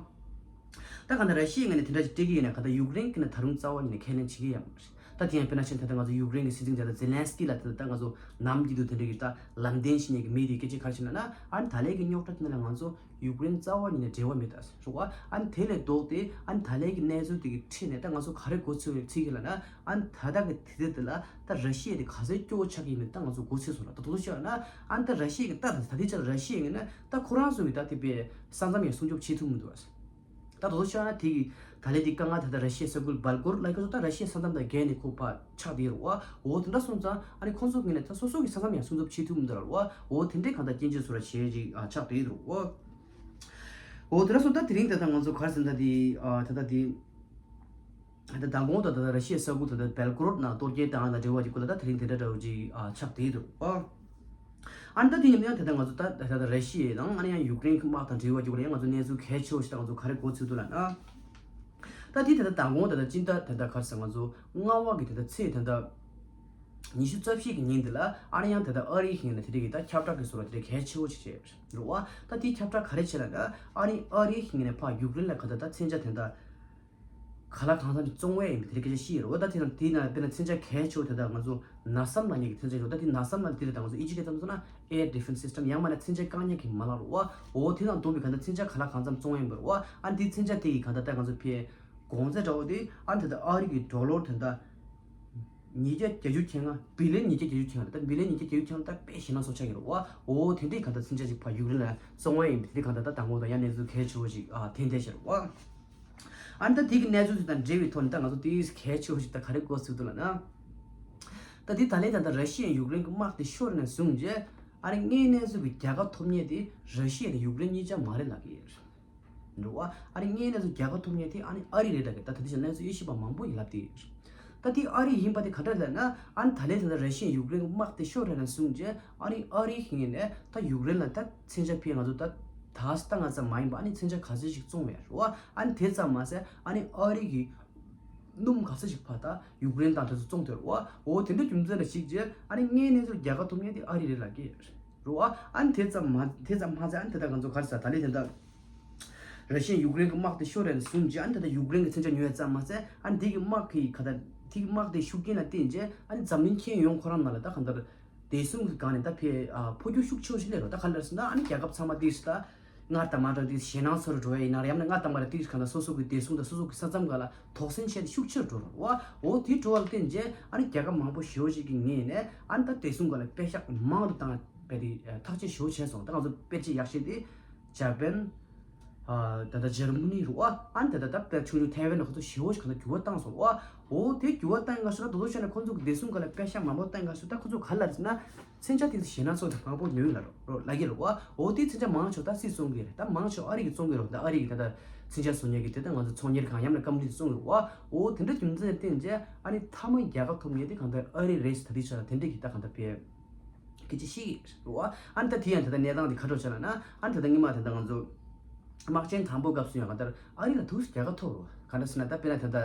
ད་གང་ལྟར་ར་ཤི་ཡའི་ངོས་ནས་དེ་འདྲ་ཞིག་སྤྲད་ཀྱི་ཡིན་ན་གང་ལྟར་ཡུཀ་རེན་གྱིས་ནི་ད་རུང་རྩ་བ་ཉིད་ནས་ཁས་ལེན་བྱེད་ཀྱི་ཡོད་མ་རེད། ད་དེ་ཡང་དཔེར་ན་ཆེན་ད་ལྟ་ང་ཚོ་ཡུཀ་རེན་གྱི་སྲིད་འཛིན་ད་ལྟ་ཛེ་ལན་སི་ཀི་ལ་ད་ལྟ་ང་ཚོ་ནམ་རྒྱུན་དུ་དེ་འདྲ་གི་ད་ལམ་སྟོན་བྱེད་མཁན་གྱི་མི་དེའི་སྐད་ཆ་ག་རེ་བྱས་ན་ན། ཨ་ནི་ད་ལན་གྱི་རྙོག་དྲ་དེ་ལ་ང་ཚོ་ཡུཀ་རེན་རྩ་བ་ཉིད་ནས་འབྲེལ་བ་མེད་ད་ཟེར་བ། ཨ་ནི་དེ་ལས་ལྡོག་སྟེ་ཨ་ནི་ད་ལན་གྱི་གནས་ཚུལ་དེ་གི་ཁྲིད་ནས་ད་ང་ཚོ་ག་རེ་གོ་ཚུལ་ཚིག་གི་ལ་ན། ཨ་ནི་ད་ལྟ་གི་དུས་ཚོད་དེ་ལ་ད་ར་ཤི་ཡ་དེ་ག་ཚོད་སྐྱོ་བོ་ཆགས་ཀྱི་ཡིན་མིན་ད་ང་ཚོ་གོ་ཚུལ་སོང་ལ། ད་དོ་དོ་ཤོད་ན་ཨ་ནི་ད་ར་ཤི་ཡ་གི་ད་ད་ད་ལྟའི་ཆར་ར་ཤི་ཡ་གི་ན་ད་ཁོ་རང་ཚོ་གི་ད་དེ་པའི་ས་མཚམས་ཡང་སྲུང་སྐྱོབ་བྱེད་ཐུབ་མི་འདུག་ཨ། ད་དོ་ཤོད་ན་དེ་གི་ད་ལན་དེ་དཀའ་ངལ་ད་ལྟ་ར་ཤི་ཡའི་ས་ཁུལ་སྦེལ་ཀོ་རོཌ་ལ་ཁོ་ཚོ་ད་ར་ཤི་ཡའི་ས་མཚམས་དང་བརྒལ་ནས་ཁོ་ཕར་ཆགས་བསྡད་རེད་བ། འོ་དེ་འདྲ་སོང་ཙང་ཨ་ནི་ཁོང་ཚོ་གི་ནས་ད་སོ་སོ་གི་ས་མཚམས་ཡང་སྲུང་སྐྱོབ་བྱེད་ཐུབ་མི་འདུག་ར་བ། འོ་དེ་འདྲའི་གང་ལྟར་རྐྱེན་ཆེ་བཟོ་འདྲ་བྱེད་ཅིག་ཨ་ཆགས་བསྡད་རེད་བ། འོ་དེ་འདྲ་སོང་ད་དེ་རིང་ད་ལྟ་ང་ཚོ་ག་རེ་ཟེར་ད་དེ་ཨ་ད་ལྟ་དེ། ད་མདང་དགོང་ད་ད་ར་ཤི་ཡའི་ས་ཁུལ་ད་ད་སྦེལ་ཀོ་རོཌ་ནང་གཏོར་རྒོལ་བཏང་ཡ་དང་འབྲེལ་བ་ཅིག་སྐོར་ལ་ད་དེ་རིང་དེ་འདྲ་འདྲ་བོ་ཅིག་ཨ་ཆགས་བསྡད་འདུག་ཨ། ཨ་ནི་ད་དེ་ཉིན་ཡང་ད་ལྟ་ང་ཚོ་ད་ད་ད་ར་ཤི་ཡ་དང་ཨ་ནི་ཡང་ཡུཀ་རེན་གྱི་དམག་དང་འབྲེལ་བ་ཅིག་སྐོར་ལ་ཡང་ང་ཚོ་གནས་ཚུལ་གལ་ཆེ་བོ་ཞིག་ད་ང་ཚོ་ག་རེ་གོ་ཚུལ་འདུག་ལབ་ན། ད་དེ་ད་ད་མདང་དགོང་ད་ད་སྤྱི་ཟླ་ད་ད་ག་རེ་ཟེར་ང་ཚོ་ལྔ་པ་གི་ད་ད་ཚེས་ད་ད་ཉི་ཤུ་རྩ་བཞི་གི་ཉིན་དེ་ལ་ཨ་ནི་ཡང་ད་ད་ཨ་རིའི་ཧིང་ནས་དེ་རིང་གི་ད་ཁྱབ་བསྒྲགས་ཀྱི་བཟོ་འདྲ་དེ་གལ་ཆེ་བོ་ཞིག་བྱས་རེད་བ། ད་དེ་ཁྱབ་བསྒྲགས་ག་རེ་བྱས་ལབ་ན་ཨ་ནི་ཨ་རིའི་ཧིང་ནས་ཕར་ཡུཀ་རེན་ལ་ག་ད་ད་མཚོན་ཆ་དེ་ད། ག་ལ་གང་འཚམ་བཙོང་བས་ཡིན་པའི་དེ་རིགས་སྐད་ཆ་བཤད་ཡོད་རེད་བ། ད་དེ་ནང་དེའི་ནང་དཔེར་ན་མཚོན་ཆ་གལ་ཆེ་བོ་དེ་དག་ང་ཚོ་ན་སམ་ལབ་མཁན་གྱི་མཚོན་ཆ་ཡོད། ད་དེ་ན་སམ་ལབ་དེ་རེད། ད་ང་ཚོ་ཨིན་ཇི་སྐད་ཙམ་སོང་ན་air defense system ཡང་མིན་ན་མཚོན་ཆ་བཀག་མཁན་གྱི་མ་ལག་རེད་བ། འོ་དེ་དང་བསྡོངས་པའི་ག་འདྲ་མཚོན་ཆ་ག་ལ་གང་འཚམ་བཙོང་བས་ཡིན་པ་རེད་བ། ཨ་དེ་མཚོན་ཆ་དེ་ཡི་ག་འདྲ་ད་ང་ཚོ་ཕའི་གོང་ཚད་འདྲ་བོ་དེ་ཨ་དེ་ད་ཨ་རི་གི་ཌོ་ལར་དེ་འདྲ་ཉིས་བརྒྱ་བརྒྱད་ཅུ་ཁེ་ལྔ་བི་ལི་ཡན་ཉིས་བརྒྱ་བརྒྱད་ཅུ་ཁེ་ལྔ་རེད། ད་བི་ལི་ཡན་ཉིས་བརྒྱ་བརྒྱད་ཅུ་ཁེ་ལྔ་ད་དཔེ་ཞེད་སྣང་ཚ་པོ་ཆགས་ཀྱི་རེད་བ། འོ་དེ་འདྲའི་ག་འདྲ་མཚོན་ཆ་ཅིག་ཕར་ཡུཀ་རེན་ལ་བཙོང་བས་ཡིན་པའི་དེ་ག་འདྲ་ད་དང་པོ་དང་ཡང་གནས་ཚུལ་གལ་ཆེ་བོ་ཞིག་ཨ་ཐོན་བསྡད་ཤག་རེད་བ། ཨ་ནི་ད་དེ་གི་གནས་ཚུལ་དེ་དང་འབྲེལ་བའི་ཐོག་ནས་ད་ང་ཚོ་དེའི་གལ་ཆེ་བོ་ཞིག་ད་ག་རེ་གོ་ཚུལ་འདུག་ལབ་ན། ད་དེ་ད་ལན་ད་ལྟ་ར་ཤི་ཡས་ཡུཀ་རེན་གྱི་དམག་དེ་ཤོར་ནས་བཟུང་རྗེས་ཨ་ནི་དངོས་གནས་ཚུལ་གྱི་རྒྱལ་ཁ་ཐོབ་མཁན་དེ་ར་ཤི་ཡ་དང་ཡུཀ་རེན་གཉིས་ཆ་མ་རེད་ལབ་ཀྱི་ཡོད་རེད། འགྲོ་བ་ཨ་ནི་དངོས་གནས་ཚུལ་རྒྱལ་ཁ་ཐོབ་མཁན་དེ་ཨ་ནི་ཨ་རི་རེད་ལབ་ཀྱི། ད་ད་དེ་ཆ་གནས་ཚུལ་དབྱེ་ཞིབ་པ་མང་པོ་ཡིན་ལབ་དེ་ཡོད་རེད། ད་དེ་ཨ་རི་ཡིན་པ་དེ་ག་འདྲ་ལབ་ན་ཨ་ནི་ད་ལན་ད་ལྟ་ར་ཤི་ཡས་ཡུཀ་རེན་གྱི་དམག་དེ་ཤོར་རེད་ནས་བཟུང་རྗེས་ཨ་ནི་ཨ་རི་ཡིན་ནས་ད་ཡུཀ་རེན་ལ་ད་མཚོན་ཆ་ཕུལ། ང་ཚོ་ད་ད་ད་ང་ཚོ་མ་ཡིན་པ་ཨ་ནི་མཚོན་ཆ་ག་ཚོད་ཞིག་བཙོང་བས་རེད་བ། ཨ་ནི་དེ་ཙམ་མ་ཟད་ཨ་ནི་ཨ་རི་གི་སྣུམ་ག་ཚོད་ཞིག་ཕར་ད་ཡུཀ་རེན་དང་དེ་ཚོ་བཙོང་དེ་རེད་བ། འོ་དེ་འདྲ་རྒྱུ་མཚན་ལ་གཞིགས་རྗེས་ཨ་ནི་དངོས་གནས་ཚུལ་རྒྱལ་ཁ་ཐོབ་མཁན་དེ་ཨ་རི་རེད་ལབ་ཀྱི་རེད་བ། ཨ་ནི་དེ་ཙམ་མ་དེ་ཙམ་མ་ཟད་ཨ་ནི་དེ་དག་ང་ཚོ་ག་རེ་ཟེར་ད་ལན་དེ་འདྲ། ར་ཤི་ཡས་ཡུཀ་རེན་གྱི་དམག་དེ་ཤོར་རན་བཟུང་རྗེས་ཨ་ནི་ད་ལྟ་ཡུཀ་རེན་གྱི་མཚོན་ཆ་ཉོ་ཡ་ཙམ་མ་ཟད་ཨ་ནི་དེ་གི་དམག་གི་ག་ད་དེ་གི་དམག་དེ་ཤུགས་རྐྱེན་ལ་བརྟེན་རྗེས་ཨ་ནི་འཛམ་གླིང་ཁྱོན་ཡོངས་ཁོ་རང་ནང་ལ་ད་གང་ལྟར་བདེ་སྲུང་གི་སྒང་ནས་ད་ཕེ་ཨ་འཕོ་འགྱུར་ཤུགས་ཆེ་བོ་ཞིག་སླེབས་རོགས། ད་ག་ལ་ཟེར་ན་ཨ་ནི་རྒྱལ་ཁབ་ཚང་མ་དེ་ད་སྔར་དང་མ་འདྲ་དེ་ཞེད་སྣང་ཚོར་འགྲོ་ཡ་ཡིན་ན་རེད། ཡང་ན་སྔར་དང་མ་འདྲ་དེ་གང་ལྟར་སོ་སོ་གི་བདེ་སྲུང་དང་སོ་སོ་གི་ས་མཚམས་སྒང་ལ་དོགས་ཟོན་བྱས་ཏེ་ཤུགས་ཆེར་འགྲོ་རོགས། འོ་དེ་འགྲོ་བ་ལ་བརྟེན་རྗེས་ཨ་ནི་རྒྱལ་ཁབ་མང་པོ་ཞེ་པོ་ཞིག་གི་ངོས་ནས་ཨ་ནི་ད་བདེ་སྲུང་སྒང་ལ་པེ་ཤག་མང་དུ་བཏང་བས་དེ་ཐག་གཅོད་ཞེ་པོ་བྱས་སོང་། ད་ང་ཚོ་དཔེར་བརྗོད་ཡག་ཤོས་དེ་ཇ་པན། ཨ་ད་ལྟ་འཇར་མ་ནི་རུ་ཨ་ཨ་ནི་ད་ལྟ་ད་དཔེ་ཆུང་ཆུང་ཐའེ་ཝན་ལ་ཁོ་ཚོ་ཞེ་པོ་ཞིག་ག་ལ་འགྱུར་བ་བཏང་སོང་བ། འོ་དེ་འགྱུར་བ་བཏང་ཡོད་ས་ན་དོ་དོ་བྱས་ན་ཁོ་ཚོ་གི་བདེ་སྲུང་སྒང་ལ་པེ་ཤག་མང་པོ་བཏང་ཡོད་ས་ན་ཁོ་ཚོ་ག་ལ་ཟེར་ན་མཚོན་ཆ་དེ་ཞེད་སྣང་ཚོར་དེ་མང་པོ་ཉོས་ལ་རོ་ལ་གི་རོ་བ། འོ་དེ་མཚོན་ཆ་མང་ཆེ་ད་སུས་བཙོང་གི་རེད། ད་མང་ཆེ་ཨ་རི་གི་བཙོང་གི་རོ། ད་ཨ་རི་གི་ད་ད་མཚོན་ཆ་བཟོ་མཁན་གི་དེ་ད་ང་ཚོ་ཚོང་གཉེར་ཁང་ཡང་ན་ཀམ་པ་ནི་བཙོང་གི་རོ་བ། འོ་དེ་འདྲ་རྒྱུ་མཚན་བརྟེན་རྗེས་ཨ་ནི་མཐའ་མ་རྒྱལ་ཁ་ཐོབ་མཁན་དེ་གང་ལྟར་ཨ་རི་རེད་ཟེར། ད་དེ་ཆ་ལ་དེ་འདྲ་གི་ད་གང་ལྟར་དཔེ། སྐད་ཆ་བཤད་ཀྱི་རེད་བ། ཨ་ནི་ད་དེ་ཡང་ད་ལྟ་གནས་སྟངས་དེ་ག་འདྲ་བྱས་ལབ་ན་ཨ་ནི་ད་ལྟ་སྔོན་མ་ད་ལྟ་ང་ཚོ་དམག་ཆེན་དང་པོ་སྐབས་སུ་ཡང་གང་ལྟར་ཨ་རི་ལ་ཐུགས་རྒྱལ་ཁ་ཐོབ་རེད་བ། ག་འདྲ་ཟེར་ན་ད་དཔེར་ན་ད་ལྟ་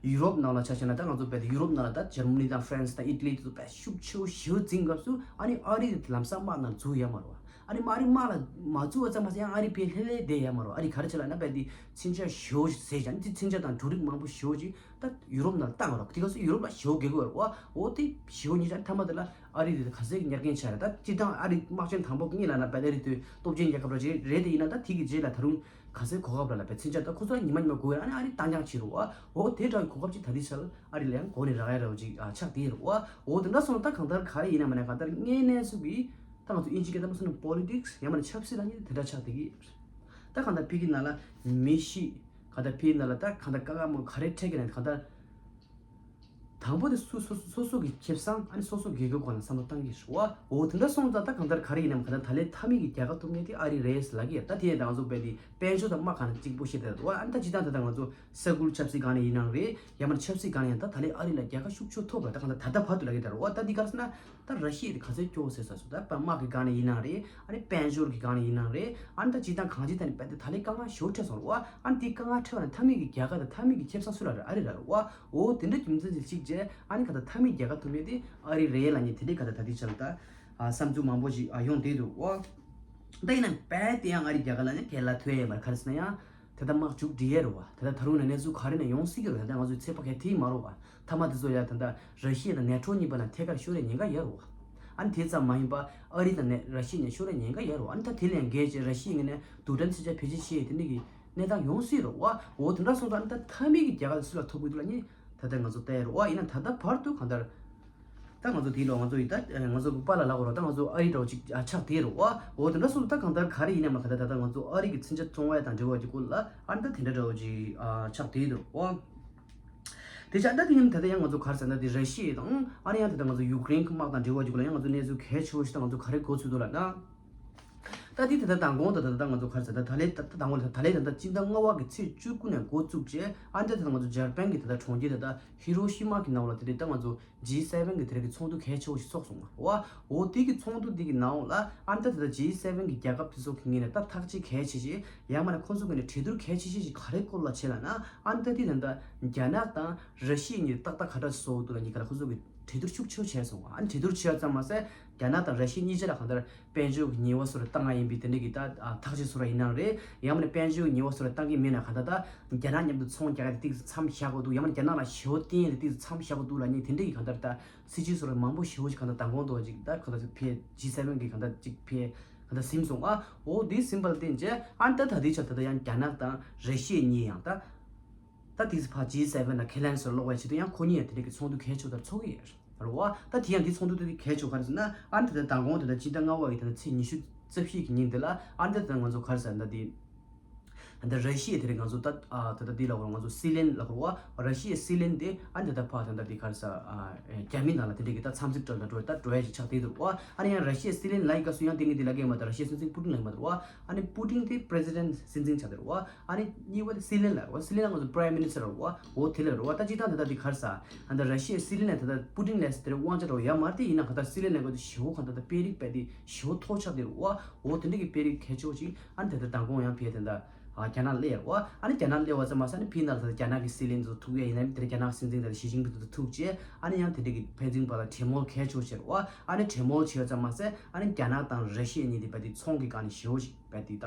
ཡུ་རོབ་ནང་ལ་ཆ་བཞག་ན་ད་ང་ཚོ་དཔེ་ད་ཡུ་རོབ་ནང་ལ་ད་འཇར་མ་ནི་དང་ཧྥ་རན་སི་དང་ཨི་ཊ་ལི་དེ་ཚོ་དཔེ་ཤུགས་ཆེ་བོ་ཞེ་པོ་འཛིང་སྐབས་སུ་ཨ་ནི་ཨ་རི་དེ་ལམ་སང་དམག་ནང་འཛུལ་ཡ་མ་རེད་བ། ཨ་ནི་མ་ཨ་རི་དམག་ལ་མ་འཛུལ་བ་ཙམ་མ་ཟད་ཡང་ཨ་རི་དཔེ་ལྷོད་ལྷོད་བསྡད་ཡ་མ་རེད་བ། ཨ་རི་ག་རེ་བྱས་ལབ་ན་དཔེ་དེ་མཚོན་ཆ་ཞེ་པོ་ཞིག་བཟས་ཀྱང་དེ་མཚོན་ཆ་དང་འབྲུ་རིགས་མང་པོ་ཞེ་པོ་ཅིག་ད་ཡུ་རོབ་ནང་བཏང་རོགས། དེ་ག་སུ་ཡུ་རོབ་ལ་ཞེ་པོ་དགོས་ཀྱི་ཡོད་རེད་བ། འོ་དེ་ཞེ་པོ་ཉིད་ཀྱང་མཐའ་མ་དེ་ལ་ཨ་རི་དེ་ག་ཚད་ཀྱི་ཉར་མཁན་ཆགས་རེད། ད་སྤྱིར་བཏང་ཨ་རི་དམག་ཆེན་དང་པོ་གཉིས་ལ་ན་བས་ཨ་རི་དེ་སྟོབས་ཆེན་རྒྱལ་ཁབ་ར་ཅིག་རེད། དེ་ཡིན་ན་ད་དེ་གི་རྗེས་ལ་ད་རུང་ག་ཚད་གོ་སྐབས་ར་ལ་བས་མཚོན་ཆ་ད་ཁོ་ཚོ་ཉི་མ་ཉི་མ་དགོས་ཡ་ཨ་ནི་ཨ་རི་བཏང་རྐྱང་བྱེད་རོགས། འོ་དེ་འདྲ་གི་གོ་སྐབས་ཅིག་ད་དེ་ཆ་ལ་ཨ་རི་ལ་ཡང་གོ་ནས་རག་ཡ་ར་ཅིག་ཆགས་དེ་རོགས། འོ་དེ་འདྲ་སོང་ད་གང་ལྟར་ག་རེ་ཡིན་ན་མ་ན་གང་ལྟར་དངོས་གནས་སུ་གི་ད་ང་ཚོ་དབྱིན་ཇི་སྐད་ད་མ་སོང་ན་པོ་ལི་ཊིག་སི་ཡང་མ་ན་ཆབ་སྲིད་ལ་ནི་དེ་འདྲ་ཆགས་དེ་གི་ད་གང་ལྟར་ཕི་གི་ན་ལ་མི་ཤི་གང་ལྟར་ཕི་ན་ལ་ད་གང་ལྟར་ཀ་ཀ་མོ་ག་རེ་འཕྲད་ཀྱི་ན་གང་ལྟར། དང་པོ་དེ་སུ་སོ་སོ་སོ་སོ་གི་ཁེ་བཟང་ཨ་ནི་སོ་སོ་དགེ་སྐོས་སྐོར་ལ་བསམ་བློ་བཏང་གི་རེད་བ། འོ་དེ་འདྲ་སོང་ཙང་ད་གང་ལྟར་ག་རེ་ཡིན་ནམ་གང་ལྟར་ད་ལན་མཐའ་མའི་གི་རྒྱལ་ཁ་ཐོབ་མཁན་དེ་ཨ་རི་རེད་ལབ་ཀྱི་ཡོད། ད་དེ་ཡང་ད་ང་ཚོ་བས་དེ་དཔལ་འབྱོར་དང་དམག་གང་ལ་གཅིག་པོ་ཤེས་དེ་རེད་བ། ཨ་ནི་ད་སྤྱིར་བཏང་ད་ད་ང་ཚོ་ས་ཁུལ་ཆབ་སྲིད་སྒང་ནས་ཡིན་ནའང་རེད། ཡང་མིན་ཆབ་སྲིད་སྒང་ནས་ཡང་ད་ད་ལན་ཨ་རི་ལ་རྒྱལ་ཁ་ཤུགས་ཆེ་ཐོབ་རེད། ད་གང་ལྟར་ད་ལྟ་བར་དུ་ལབ་ཀྱི་ཡོད་རེད་བ། ད་འདི་ག་རེ་ཟེར་ན་ད་ར་ཤི་ཡ་དེ་ག་ཚོད་སྐྱོ་བོ་ཟེར་ས་སུ་ད་དམག་གི་སྒང་ནས་ཡིན་ནའང་རེད། ཨ་ནི་དཔལ་འབྱོར་གི་སྒང་ནས་ཡིན་ནའང་རེད། ཨ་ནི་ད་སྤྱིར་བཏང་གང་ཅི་ད་ནི་བས་དེ་ད་ལན་དཀའ་ངལ་ཞེ་པོ་འཕྲད་སོང་རེད་བ། ཨ་ནི་དེ་དཀའ་ངལ་འཕྲད་པ་ནི་མཐའ་མའི་གི་རྒྱལ་ཁ་དང་མཐའ་མའི་གི་ཁེ་བཟང་སུ་ལ་རེད། ཨ་རི་ལ་རེད་བ། འོ་དེ་འདྲ་རྒྱུ་མཚན་ཅིག་གཅིག་བྱས་ཨ་ནི་ག་ད་མཐའ་མའི་རྒྱལ་ཁ་ཐོབ་མཁན་དེ་ཨ་རི་རེད་ལབ་མཁན་དེ་འདྲའི་ག་ད་ད་ལྟའི་ཆར་ལ་ད་ཨ་བསམ་ཚུལ་མང་པོ་ཞིག་ཨ་ཡོང་བསྡད་འདུག་ཨོ། ད་ཡིན་ན་བས་དེ་ཡང་ཨ་རི་རྒྱལ་ཁ་ལ་ནི་དེ་ལ་ཐོས་ཡོད་མ་རེད། ག་རེ་ཟེར་ན་ཡང་དེ་ད་དམག་མཇུག་སྒྲིལ་ཡ་རེད་བ། དེ་ད་ད་རུང་ན་གནས་ཚུལ་ག་རེ་ན་ཡོང་སྲིད་ཀྱི་རེད། ད་ང་ཚོའི་ཚོད་དཔག་ག་དེ་མ་རེད་བ། མཐའ་མ་དེ་ཚོ་ཡ་ད་ད་ར་ཤི་ཡ་དང་ནེ་ཊོ་གཉིས་པ་ལ་ཐད་ཀར་ཤོར་ཡ་ཉེན་ཁ་ཡོད་རེད་བ། ཨ་ནི་དེ་ཙམ་མ་ཡིན་པ་ཨ་རི་དང་ནེ་ར་ཤི་ཡ་ནས་ཤོར་ཡ་ཉེན་ཁ་ཡོད་རེད་བ། ཨ་ནི་ད་དེ་ལས་འགལ་བྱས་ར་ཤི་ཡ་ངོས་ནས་རྡུལ་ཕྲན་མཚོན་ཆ་བེད་སྤྱོད་བྱེད་ཡ་དེ་འདྲ་གི་གནས་སྟངས་ཡོང་སྲིད་རེད་བ། འོ་དེ་འདྲ་སོང་ཙང་ཨ་ནི་ད་མཐའ་མའི་གི་རྒྱལ་ཁ་དེ་སུ་ལ་ཐོབ་གི་འདུག་ལབ་ནི་ད་ལྟ་ང་ཚོ་བལྟ་ཡ་རེད་བ། ཡིན་ན་ད་ལྟ་བར་དུ་གང་ལྟར། ད་ང་ཚོ་དེའི་ལོ་ང་ཚོ་ཡི་ད་ང་ཚོ་གི་པཱ་ལགས་ལབ་དགོས་རེད། ད་ང་ཚོ་ཨ་རི་འདྲ་བོ་ཅིག་ཨ་ཆགས་བསྡད་རེད་བ། འོ་དེ་འདྲ་སོང་ད་གང་ལྟར་ག་རེ་ཡིན་ནའི་མ་ག་ད་ད་ད་ང་ཚོ་ཨ་རི་གི་མཚོན་ཆ་བཙོང་བ་དང་འབྲེལ་བ་གི་སྐོར་ལ་ཨ་ནི་ད་དེ་འདྲ་འདྲ་བོ་ཅིག་ཨ་ཆགས་བསྡད་འདུག་བ། དེ་ཆ་ད་དེ་ཡིན་ད་ད་ཡང་ང་ཚོ་ག་རེ་ཟེར་ན་དེ་ར་ཤི་ཡ་དང་ཨ་ནི་ཡང་ད་ད་ང་ཚོ་ཡུཀ་རེན་གི་དམག་དང་འབྲེལ་བ་གི་སྐོར་ལ་ཡང་ང་ཚོ་གནས་ཚུལ་གལ་ཆེ་བོ་ཞིག་ད་ང་ཚོ་ག་རེ་གོ་ཚུལ་འདུག་ལབ་ན། ད་དེ་ད་ད་མདང་དགོང་ད་ད་ད་ང་ཚོ་ག་རེ་ཟེར་ད་ད་ལས་ད་ད་མདང་དགོང་ད་ད་ལས་ད་ད་སྤྱི་ཟླ་ལྔ་པ་གི་ཚེས་བཅུ་དགུ་ནས་འགོ་བཙུགས་རྗེས་ཨ་ནི་ད་ད་ང་ཚོ་འཇར་པན་གི་ད་ད་གྲོང་ཁྱེར་ད་ད་ཧི་རོ་ཤི་མ་གི་ནང་ལ་དེ་རེད། ད་ང་ཚོ་ཇི་སེ་བེན་གི་དེ་རིང་གི་ཚོགས་འདུ་གལ་ཆེ་བོ་ཞིག་ཚོགས་སོང་བ། འོ་དེ་གི་ཚོགས་འདུ་དེ་གི་ནང་ལ་ཨ་ནི་ད་ད་ཇི་སེ་བེན་གི་རྒྱལ་ཁབ་དེ་ཚོ་གི་ངོས་ནས་ད་ཐག་གཅོད་གལ་ཆེ་ཆེ་ཡང་མིན་ན་ཁོང་ཚོ་གི་ནས་གྲོས་བསྡུར་གལ་ཆེ་ཆེ་ཞིག་ག་རེ་སྐོར་ལ་བྱས་ལབ་ན་ཨ་ནི་ད་དེ་ད་ད་རྒྱ་ནག་དང་ར་ཤི་ཡ་གཉིས་ཏག་ཏག་ག་འདྲ་བཟོ་འདུག་ལབ་ནི་ག་ལ་ཁོང་ཚོ་གི་གྲོས་བསྡུར་ཤུགས་ཆེ་བོ་བྱས་སོང་བ། ཨ་ནི་གྲོས་བསྡུར་བྱས་ཙམ་མ་ཟད་རྒྱ་ནག་དང་ར་ཤི་ཡ་གཉིས་ཆ་ལ་གང་ལྟར་དཔལ་འབྱོར་གྱི་ཉེས་པ་བཟོ་རུ་བཏང་ཡ་ཡིན་པའི་དེ་འདྲ་གི་ད་ཐག་གཅོད་བཟོ་ར་ཡིན་ནའང་རེད། ཡང་མིན་ན་དཔལ་འབྱོར་གྱི་ཉེས་པ་བཟོ་རུ་བཏང་གི་མེད་ན་གང་ལྟར་ད་རྒྱ་ནག་མཉམ་དུ་ཚོང་རྒྱག་ཡ་དེ་ཏིག་ཙམ་མཚམས་བཞག་དགོས་འདུག་ཡང་མིན་ན་རྒྱ་ནག་ལ་ཞེ་པོ་བརྟེན་ཡ་དེ་ཏིག་ཙམ་མཚམས་བཞག་དགོས་འདུག་ལབ་ནི་དེ་འདྲ་གི་གང་ལྟར་ད་སྲིད་ཇུས་བཟོ་ར་མང་པོ་ཞེ་པོ་ཞིག་གང་ལྟར་མདང་དགོང་དུ་ཅིག་ད་གང་ལྟར་ཕེ་ཇི་སེ་བེན་གི་གང་ལྟར་ཅིག་ཕེ་གང་ལྟར་ཟིན་སོང་ཨ། འོ་དེ་ཟིན་པ་ལ་བརྟེན་རྗེས་ཨ་ནི་ད་ད་དེ་ཆ་ད་ད་ཡང་རྒྱ་ནག་དང་ར་ཤི་ཡ་གཉིས་ཡང་ད། ད་དེ་ཕ་ཇི་སེ་བེན་ལ་ཁས་ལེན་སོར་ལོག་པའི་ཆེད་དུ་ཡང་ཁོ་གཉིས་ཡང་དེ་འདྲ་གི་ཚོགས་འདུ་གལ་ཆེ་བོ་དེ་ཚོགས་ཀྱི་ཡོད་རེད་བ། ད་དེ་ཡང་དེ་ཚོགས་འདུ་དེ་གལ་ཆེ་བོ་ག་རེ་ཟེར་ན་ཨ་ནི་ད་ལྟ་མདང་དགོང་དེ་ད་སྤྱི་ཟླ་ལྔ་པ་ཡི་ད་ལྟ་ཚེས་ཉི་ཤུ་རྩ་བཞི་གི་ཉིན་དེ་ལ་ཨ་ནི་ད་ལྟ་ང་ཚོ་ག་རེ་ཟེར་ན་དེ་ད་ལྟ་ར་ཤི་ཡ་དེ་རེད། ང་ཚོ་ད་ཨ་ད་ལྟ་དེ་ལ་གོ་ང་ཚོ་སྲིད་བློན་ལ་གོ་བ་ར་ཤི་ཡའི་སྲིད་བློན་དེ་ཨ་ནི་ད་ལྟ་ཕ་ད་ལྟ་དེ་ག་རེ་ཟེར་ཨ་རྒྱ་མི་ནང་ལ་དེ་འདྲ་གི་ད་འཚམས་གཟིགས་འགྲོ་ལ་འགྲོ་ད་འགྲོ་ཡ་ཞིག་ཆགས་བསྡད་འདུག་བ། ཨ་ནི་ཡང་ར་ཤི་ཡའི་སྲིད་བློན་ལ་ཡི་ག་སུ་ཡང་དེ་ངས་དེ་ལ་གས་མ་ད་ར་ཤི་ཡའི་སྲིད་འཛིན་པུ་ཏིན་ལ་ཡི་མ་ད་ར་བ། ཨ་ནི་པུ་ཏིན་དེ་པི་རེ་སི་ཌེན་སྲིད་འཛིན་ཆགས་བསྡད་རེད་བ། ཨ་ནི་གཉིས་པ་དེ་སྲིད་བློན་ལ་རེད་བ། སྲིད་བློན་ལ་ང་ཚོ་པི་རའིམ་མི་ནི་སི་ཊར་རེད་བ། འོ་དེ་ལ་རེད་བ། ད་སྤྱིར་བཏང་ད་ལྟ་དེ་ག་རེ་ཟ། ད་ལྟ་ར་ཤི་ཡའི་སྲིད་བློན་ལ་ད་ལྟ་པུ་ཏིན་ལ་དེ་རེད་དབང་ཆ་འདྲ་བོ་ཡོད་མ་རེད་དེ། ཡིན་ན་ག་ད་སྲིད་བློན་ལ་ག་དེ་ཞེ་པོ་གང་ད་ད་དཔོན་རིགས་དཔེ་དེ་ཞེ་པོ་མཐོ་ཆགས་བསྡད་རེད་བ། འོ་དེ་འདྲ་གི་དཔོན་རིགས་གལ་ཆེ་བོ་ཅིག་ཨ་ནི་ད་ལྟ་མདང་དགོང་ཡང་ཕེབས་དེ་ད་རྒྱ་ནག་སླེབས་རེད་བ། ཨ་ནི་རྒྱ་ནག་སླེབས་པ་ཙམ་མ་ཟད་ཨ་ནི་ཕི་ནང་ད་ལྟ་རྒྱ་ནག་གི་སྲིད་བློན་ཚོ་ཐུག་ཡ་ཡིན་ན་དེ་རྒྱ་ནག་སྲིད་འཛིན་ད་ལྟ་ཞི་ཅིན་ཕིང་ཚོ་ཐུག་རྗེས་ཨ་ནི་ཡང་དེ་འདྲ་གི་ཕན་ཚུན་བར་ལ་གྲོས་མོལ་གལ་ཆེ་བོ་བྱས་རེད་བ། ཨ་ནི་གྲོས་མོལ་བྱས་པ་ཙམ་མ་ཟད་ཨ་ནི་རྒྱ་ནག་དང་ར་ཤི་ཡ་གཉིས་དེ་བར་དེ་ཚོང་གི་སྒང་ནས་ཞེ་པོ་ཅིག་བར་དེ་ད།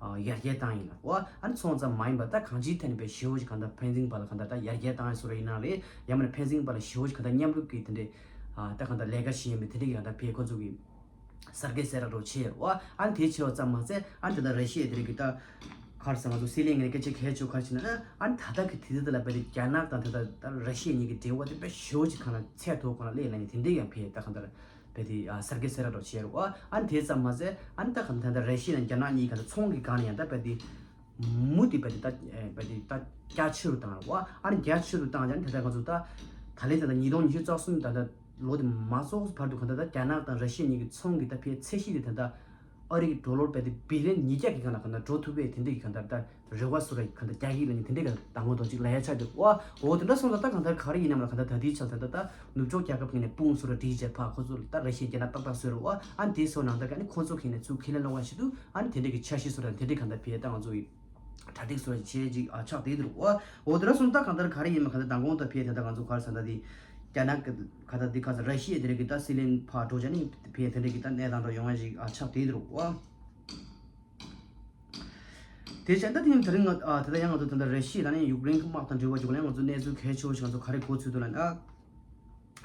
ཡར་རྒྱས་བཏང་ཡིན་ལ་བ། ཨ་ནི་ཚོང་ཙམ་མ་ཡིན་པ་ད་གང་ཅིའི་ཐད་ནས་པའི་ཞེ་པོ་ཅིག་གང་ལྟར་ཕན་ཚུན་བར་ལ་གང་ལྟར་ད་ཡར་རྒྱས་བཏང་ཡ་བཟོ་འདྲ་ཡིན་ན་རེད། ཡང་མིན་ན་ཕན་ཚུན་བར་ལ་ཞེ་པོ་ཅིག་གང་ལྟར་མཉམ་རུབ་ཀྱི་དེ་འདྲའི་ད་གང་ལྟར་ལས་ཀ་བྱེད་ཡིན་པའི་དེ་འདྲའི་གང་ལྟར་ཕའི་ཁོ་ཚོ་གི་གསར་བརྗེ་གསལ་ར་འགྲོ་བྱེད་ཡོད་བ། ཨ་ནི་དེ་བྱས་པ་ཙམ་མ་ཟད་ཨ་ནི་ད་ལྟ་ར་ཤི་ཡའི་དེ་རིང་གི་ད་ག་རེ་ཟེར་ང་ཚོ་སྲིད་བློན་ངོས་ནས་སྐད་ཆ་གལ་ཆེ་བ་ག་རེ་བྱས་ན་ཨ་ནི་ད་ལྟ་གི་དུས་ཚོད་དེ་ལ་བར་དུ་རྒྱ་ནག་དང་ད་ལྟ་ད་ར་ཤི་ཡ་གཉིས་ཀྱི་འབྲེལ་བ་དེ་དཔེ་ཞེ་པོ་ཅིག་གང་ལ་ཚད་མཐོ་གང་ལ་སླེབས་ལ་ནི་དེ་འདྲའི་ཡང་ཕའི་ད་གང་ལྟར། བས་དེ་གསར་བརྗེ་གསལ་ར་འགྲོ་བྱས་རེད་བ། ཨ་ནི་དེ་ཙམ་མ་ཟད་ཨ་ནི་ད་ག་ད་ལྟ་ར་ཤི་ཡ་དང་རྒྱ་ནག་གཉིས་ག་ད་ཚོང་གི་སྒང་ནས་ཡང་ད་བས་དེ་མུ་མཐུད་བས་དེ་ད་བས་དེ་ད་རྒྱ་ཆེ་རུ་བཏང་རེད་བ། ཨ་ནི་རྒྱ་ཆེ་རུ་བཏང་ཡང་ད་ལྟ་ང་ཚོ་ད་ད་ལན་ད་ལྟ་ཉིས་སྟོང་ཉི་ཤུ་རྩ་གསུམ་ད་ལྟ་ལོ་དེ་མ་རྫོགས་བར་དུ་ག་ད་ད་རྒྱ་ནག་དང་ར་ཤི་ཡ་གཉིས་ཀྱི་ཚོང་གི་ད་བས་ཚད་གཞི་དེ་ད་ད་ཨ་རི་གི་ཌོ་ལར་བས་དེ་བི་ལི་ཡོན་ཉིས་བརྒྱ་གི་སྒང་ལ་ག་ད་འགྲོ་ཐུབ་པའི་དེ་འདྲ་གི་ག་ད་ད། རེ་བ་བཟོ་ར་གང་ལྟར་རྒྱག་གི་ལ་ནི་དེ་འདྲའི་ག་དང་པོ་དོ་གཅིག་ལ་ཡ་ཆགས་འདུག་བ། འོ་དེ་འདྲ་སོང་ཙང་ད་གང་ལྟར་ག་རེ་ཡིན་ནམ་ལ་གང་ལྟར་ད་ལྟའི་ཆར་ད་ལྟ་ད་ནུབ་ཕྱོགས་རྒྱལ་ཁབ་ངོས་ནས་དཔུང་བཟོ་ར་བསྒྲིགས་བྱས་ཕ་ཁོ་ཚོ་ད་ར་ཤི་ཡ་རྒྱ་ནག་ཏག་ཏག་བཟོས་ར་བ། ཨ་ནི་དེ་སོང་ནང་ལྟར་ག་ནི་ཁོ་ཚོ་གི་ནས་ཚུར་ཁས་ལེན་ལོག་པ་ཞིག་འདུག་ཨ་ནི་དེ་འདྲའི་གི་འཆར་གཞི་བཟོ་ར་དེ་འདྲའི་གང་ལྟར་ཕེ་ད་ང་ཚོ་ཡི་གྲ་སྒྲིག་བཟོ་ར་བྱས་ཅིག་ཨ་ཆགས་བསྡད་འདུག་བ། འོ་དེ་འདྲ་སོང་ད་གང་ལྟར་ག་རེ་ཡིན་མ་གང་ལྟར་མདང་དགོང་ད་ཕེ་ད་ལྟ་ང་ཚོ་ག་རེ་ཟ་ད་དེ་རྒྱ་ནག་གི་ག་ད་དེ་ག་ས་ར་ཤི་ཡ་དེ་རེ་གི་ད་སྲིད་བློན་ཕ་འགྲོ་བྱ་ནི་ཕེ་དེ་འདྲའི་གི་ད་གནས་སྟངས་འདྲ་ཡོང་བ་ཞིག་ཨ་ཆགས་བསྡད་འདུག་བ། དེ་བྱས་ད་དེ་ནི་དེ་རིང་ང་ཨ་དེ་ལྟ་ཡང་ང་ཚོ་ད་ལྟ་ར་ཤི་ཡ་དང་ཡང་ཡུཀ་རེན་གྱི་དམག་དང་འབྲེལ་བ་བྱུང་ན་ཡང་ང་ཚོ་གནས་ཚུལ་གལ་ཆེ་བོ་ཞིག་ང་ཚོ་ག་རེ་གོ་ཚུལ་འདུག་ལབ་ན།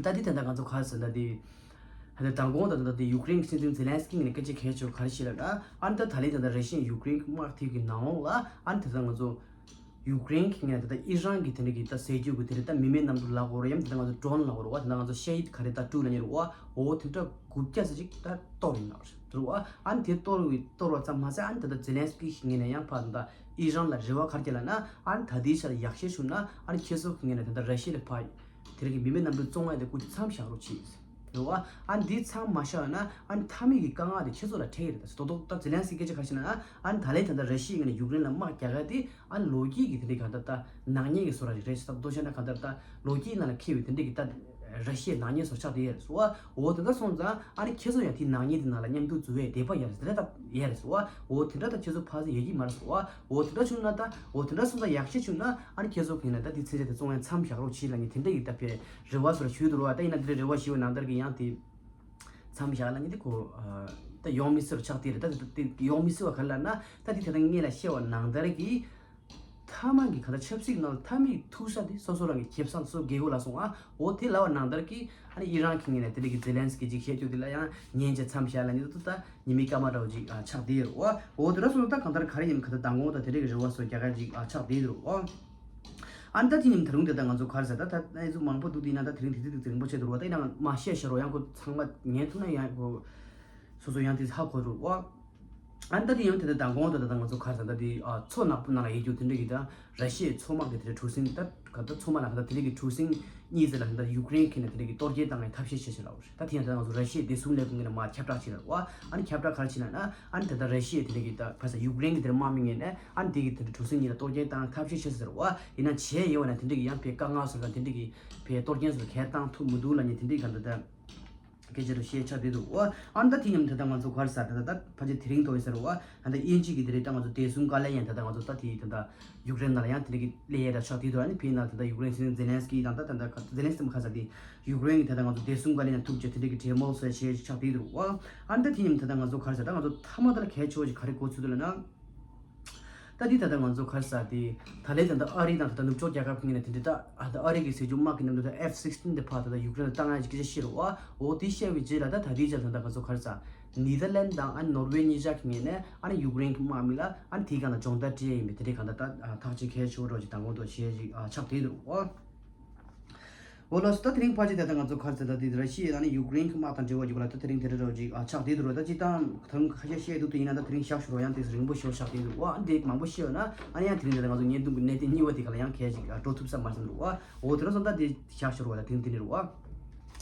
ད་དེ་ད་ལྟ་ང་ཚོ་ག་རེ་ཟེར་ན་དེ་ད་ལྟ་མདང་དགོང་ད་ད་ལྟ་དེ་ཡུཀ་རེན་གྱི་སྲིད་འཛིན་ཛེ་ལན་སི་ཀི་ངོས་ནས་སྐད་ཆ་གལ་ཆེ་བོ་ག་རེ་བཤད་ལབ་ན། ཨ་ནི་ད་ད་ལན་ད་ལྟ་ར་ཤི་ཡ་ཡུཀ་རེན་གྱི་དམག་དེ་གི་ནང་ལ་ཨ་ནི་ད་ལྟ་ང་ཚོ་ཡུཀ་རེན་གྱི་ངོས་ནས་ད་ལྟ་ཨི་རན་གྱི་དེ་འདྲ་གི་ད་ཟས་རྒྱུ་གི་དེ་འདྲ་ད་མི་མེད་གནམ་གྲུ་ལབ་དགོས་རེད། ཡང་ད་ལྟ་ང་ཚོ་ཌོ་རོན་ལབ་དགོས་རེད་བ། ད་ལྟ་ང་ཚོ་ཤ་ཧིད་ག་རེ་ད་དཀྲུག་ལབ་ཉེ་རེད་བ། འོ་དེ་འདྲ་དགུ་བརྒྱ་ཙམ་ཅིག་ད་གཏོར་ཡིན་ལབ་རེད་བ། ཨ་ནི་དེ་གཏོར་བའི་གཏོར་བ་ཙམ་མ་ཟད་ཨ་ནི་ད་ལྟ་ཛེ་ལན་སི་ཀི་ཞིག་ངོས་ནས་ཡང་ཕར་ད་ཨི་རན་ལ་རེ་བ་ག་རེ་བྱས་ལབ་ན། ཨ་ནི་ད་ལྟའི་ཆར་ཡག་ཤོས་བྱུང་ན་ཨ་ནི་ཁྱེད་ཚོ་གི་ངོས་ནས་ད་ལྟ་ར་ཤི་ཡ་ལ་ཕར་དེ་རིང་གི་མི་མེད་གནམ་གྲུ་བཙོང་ཡ་དེ་སྐུ་མཚམས་བཞག་རོགས་བྱེད་རེད་བ། ཨ་ནི་འདི་མཚམས་མ་བཞག་ན་ཨ་ནི་མཐའ་མའི་གི་དཀའ་ངལ་དེ་ཁྱེད་ཚོ་ལ་འཕྲད་ཀྱི་རེད། ད་རྡོག་རྡོག་ད་ཛེ་ལན་སི་ཀི་སྐད་ཆ་ག་རེ་བཤད་ན་ཨ་ནི་ད་ལན་ད་ལྟ་ར་ཤི་ཡའི་ངོས་ནས་ཡུཀ་རེན་ལ་དམག་རྒྱག་ཡ་དེ་ཨ་ནི་ལོ་རྒྱུས་ཀྱི་དེ་འདྲའི་གང་ལྟར་ད་ནག་ཉེས་ཀྱི་བཟོ་འདྲ་ཞིག་རེད་ཟེར། ད་མདོར་བཤད་ན་གང་ལྟར་ད་ལོ་རྒྱུས་ནང་ལ་འཁེལ་བའི་དེ་འདྲའི་གི་ད་ར་ཤི་ཡའི་ནག་ཉེས་བཟོ་ཆགས་བསྡད་ཡོད་རེད་ཟེར་བ། འོ་དེ་འདྲ་སོང་ཙང་ཨ་ནི་ཁྱེད་ཚོ་ཡང་དེའི་ནག་ཉེས་དེ་ནང་ལ་མཉམ་འདུས་འཛུལ་བའི་དད་པ་ཡོད་རེད་ཟེར། དེ་འདྲ་ད་ཡོད་རེད་ཟེར་བ། འོ་དེ་འདྲ་ད་ཁྱེད་ཚོ་ཕར་ཚུར་ཡོད་ཀྱི་མ་རེད་ཟེར་བ། འོ་དེ་འདྲ་བྱུང་ན་ད་འོ་དེ་འདྲ་སོང་ཙང་ཡག་ཤོས་བྱུང་ན་ཨ་ནི་ཁྱེད་ཚོ་གིས་ན་ད་དེ་མཚོན་ཆ་དེ་བཙོང་ཡ་མཚམས་བཞག་རོགས་བྱེད་ལབ་ནི་དེ་འདྲ་ཡི་ད་ཕེ་རེ་བ་བཟོ་འདྲ་ཞུས་འདུག་རེད་བ། ད་ཡིན་ན་དེ་འདྲའི་རེ་བ་ཞུས་པ་ནང་ལྟར་གྱི་ཡང་དེ་མཚམས་བཞག་ལབ་ནི་དེ་གོ་ད་ཡོང་མི་སྲིད་པ་ཆགས་བསྡད་རེད། ད་དེ་ཡོང་མི་སྲིད་པ་ག་རེ་ལབ་ན་ད་དེ་ད་ལྟ་ངས་ལ་བཤད་པ་ནང་ལྟར་གྱི་མཐའ་མ་གི་ག་ད་ཆབ་སྲིད་ནང་ལ་མཐའ་མའི་ཐུག་ས་དེ་སོ་སོ་རང་གི་ཁེ་བཟང་སོ་སོ་སྒེར་གོ་ལ་སོང་ཨ། འོ་དེ་ལབ་པ་ནང་ལྟར་གྱི་ཨ་ནི་ཨི་རན་གྱི་ངོས་ནས་དེ་འདྲ་གི་ཛེ་ལན་སི་ཀི་ཅིག་བཤད་རྒྱུ་དེ་ལ་ཡང་ཉན་བྱས་མཚམས་བཞག་ལབ་ནི་དེ་ད་ཉི་མའི་སྐར་མ་འདྲ་བོ་ཅིག་ཨ་ཆགས་བསྡད་ཡོད་རེད་བ། འོ་དེ་འདྲ་སོང་ཙང་ད་གང་ལྟར་ག་རེ་ཡིན་ག་ད་མདང་དགོང་ད་དེ་འདྲ་གི་རེ་བ་སོ་རྒྱག་ག་ཅིག་ཨ་ཆགས་བསྡད་ཡོད་རེད་བ། ཨ་ནི་ད་དེ་ཉིན་ད་རུང་དེ་ད་ང་ཚོ་ག་རེ་ཟེར་ད་ད་ཨེ་ཟུ་མང་པོ་འདུག་དེ་ཡིན་ན་ད་དེ་རིང་དེ་དུས་དེ་རིང་པོ་ཆེ་འདུག་རོ། ད་ཡིན་ན་མ་བཤད་ཤེས་རོ། ཡང་ཁོ་ཚང་མ་ཉན་ཐུབ་ན་ཡང་ཁོ་སོ་སོ་ཡང་དེ་ཧ་གོ་རུ་བ། ཨ་ནི་ད་དེ་ཡང་དེ་ད་མདང་དགོང་དུ་ད་ད་ང་ཚོ་ག་རེ་ཟེར་ད་དེ་ཨ་མཚོ་ནག་པོ་ནང་ལ་ཡོད་རྒྱུ་དེ་འདྲ་གི་ད་ར་ཤི་ཡའི་མཚོ་དམག་གི་དེ་འདྲ་གྲུ་གཟིངས་ད་ག་ད་མཚོ་དམག་ལ་ག་ད་དེ་འདྲ་གི་གྲུ་གཟིངས་གཉིས་ཟེར་ལ་ད་ཡུཀ་རེན་ཁྱེར་ནས་དེ་འདྲ་གི་གཏོར་སྐྱོན་བཏང་ནས་ཐབས་ཤེས་བྱེད་ཤེས་ལ་བ་རེད། ད་དེ་ཡང་ད་ང་ཚོ་ར་ཤི་ཡའི་བདེ་སྲུང་ལས་ཁུངས་ཀྱི་ནས་མ་ཁྱབ་བསྒྲགས་བྱེད་ལ་བ། ཨ་ནི་ཁྱབ་བསྒྲགས་ག་རེ་བྱེད་ན་ན། ཨ་ནི་དེ་ལྟར་ར་ཤི་ཡའི་དེ་འདྲ་གི་ད་ཕ་ས་ཡུཀ་རེན་གྱི་དེ་འདྲ་དམག་མི་ངོས་ནས་ཨ་ནི་དེ་གི་དེ་འདྲ་གྲུ་གཟིངས་གཉིས་ལ་གཏོར་སྐྱོན་བཏང་ཐབས་ཤེས་བྱེད་ཟེར་བ། ཡིན་ན་བྱས་ཡོད་ན་དེ་འདྲ་གི་ཡང་ཕའི་དཀའ་ངལ་སོགས་ལ་དེ་འདྲ་གི་ཕའི་གཏོར་སྐྱོན་སོགས་གས་བཏང་ཐུབ་མི་འདུག་ལ་ནི་དེ་འདྲ་གི་ག་འདྲ་ད་སྐད་ཆ་རུ་བཤད་ཆགས་བསྡད་འདུག་བ། ཨ་ནི་ད་དེ་མཉམ་དེ་ད་ང་ཚོ་ག་རེ་ཟེར་ད་ད་ཕ་ཆེ་དེ་རིང་ཐོག་ཡིན་ཟེར་བ། ཨ་ནི་ད་དབྱིན་ཇི་གི་དེ་རེད་ད་ང་ཚོ་བདེ་སྲུང་བཀའ་བློན་ཡང་ད་ད་ང་ཚོ་ད་དེ་ད་ད་ཡུཀ་རེན་ནང་ལ་ཡང་དེ་འདྲ་གི་སླེབས་ཡས་ད་ཆགས་བསྡད་འདུག་ཨ་ནི་ཕའི་ནང་ད་ད་ཡུཀ་རེན་སྲིད་བློན་ཛེ་ལན་སི་ཀི་དང་ད་ད་ད་ཛེ་ལན་སི་ཀི་མ་ཁ་ས་དེ་ཡུཀ་རེན་གི་ད་ད་ང་ཚོ་བདེ་སྲུང་བཀའ་བློན་ཡང་ཐུག་བྱས་དེ་འདྲ་གི་གྲོས་མོལ་སོགས་བྱས་ཆགས་བསྡད་འདུག་བ། ཨ་ནི་ད་དེ་མཉམ་ད་ད་ང་ཚོ་ག་རེ་ཟེར་ད་ང་ཚོ་མཐའ་མ་ད་ལ་གལ་ཆེ་བ་ཞིག་ག་རེ་གོ་ཚུལ་འདུག་ལབ་ན། ད་འདི་ད་ལྟ་ང་ཚོ་ག་རེ་ཟེར་དེ། ད་ལན་ད་ལྟ་ཨ་རི་དང་ད་ལྟ་ནུབ་ཕྱོགས་རྒྱལ་ཁབ་ཀྱི་ངོས་ནས་དེ་འདྲ་ད་ཨ་ད་ཨ་རི་གི་སྲིད་ཇུས་དམག་གི་ནང་དུ་ད་ཨེཕ་སིགས་ཊིན་དེ་ཕར་ད་ལྟ་ཡུཀ་རེན་ལ་བཏང་ཡ་ཞིག་སྐད་ཆ་བཤད་རེད་བ། འོ་དེ་བཤད་པའི་རྗེས་ལ་ད་ད་དེའི་རྗེས་ལ་ད་ལྟ་ང་ཚོ་ག་རེ་ཟེར། ནེ་ཐར་ལན་དང་ཨ་ནི་ནོར་ཝེ་གཉིས་ཆ་གི་ངོས་ནས་ཨ་ནི་ཡུཀ་རེན་གྱི་དམག་མི་ལ་ཨ་ནི་དེའི་སྒང་ལ་སྦྱོང་བརྡར་སྤྲད་ཡ་ཡིན་པའི་དེ་འདྲའི་གང་ལྟར་ད་ཐག་གཅོད་གལ་ཆེ་བོ་འདྲ་ཞིག་དང་པོ་དུ་བྱས་ཞིག་ཆགས་བསྡད་འདུག་བ། འོ་ལགས་སོ། ད་དེ་རིང་ཕལ་ཆེར་ད་ལྟ་ང་ཚོ་ག་རེ་ཟེར་ད་དེ་ར་ཤི་ཡ་ཨ་ནི་ཡུཀ་རེན་གྱི་དམག་དང་འབྲེལ་བ་ཡོད་པ་ལ་ད་དེ་རིང་དེ་འདྲ་འདྲ་ཅིག་ཨ་ཆགས་བསྡད་འདུག་ར། ད་ཅི་ད་ད་རུང་ཁ་ཤས་བཤད་འདུག་དེ་ཡིན་ན་ད་དེ་རིང་བཞག་ཞུ་རོགས། ཡང་དེ་རིང་པོ་ཞེ་པོ་ཆགས་བསྡད་འདུག་བ། ཨ་ནི་དེ་མང་པོ་བཤད་ཡོད་ན་ཨ་ནི་ཡང་དེ་རིང་ད་ལྟ་ང་ཚོ་བརྙན་ཐུང་གི་གནད་དོན་གཉིས་པ་དེ་ག་ལ་ཡང་གལ་ཅིག་ཨ་འགྲོ་ཐུབ་ས་མ་རེད་བསམ་འདུག་བ། འོ་དེ་འདྲ་སོང་ད་དེ་བཞག་ཞུ་རོགས། ད་དེ་རིང་དེ་འདྲ་རེད་བ།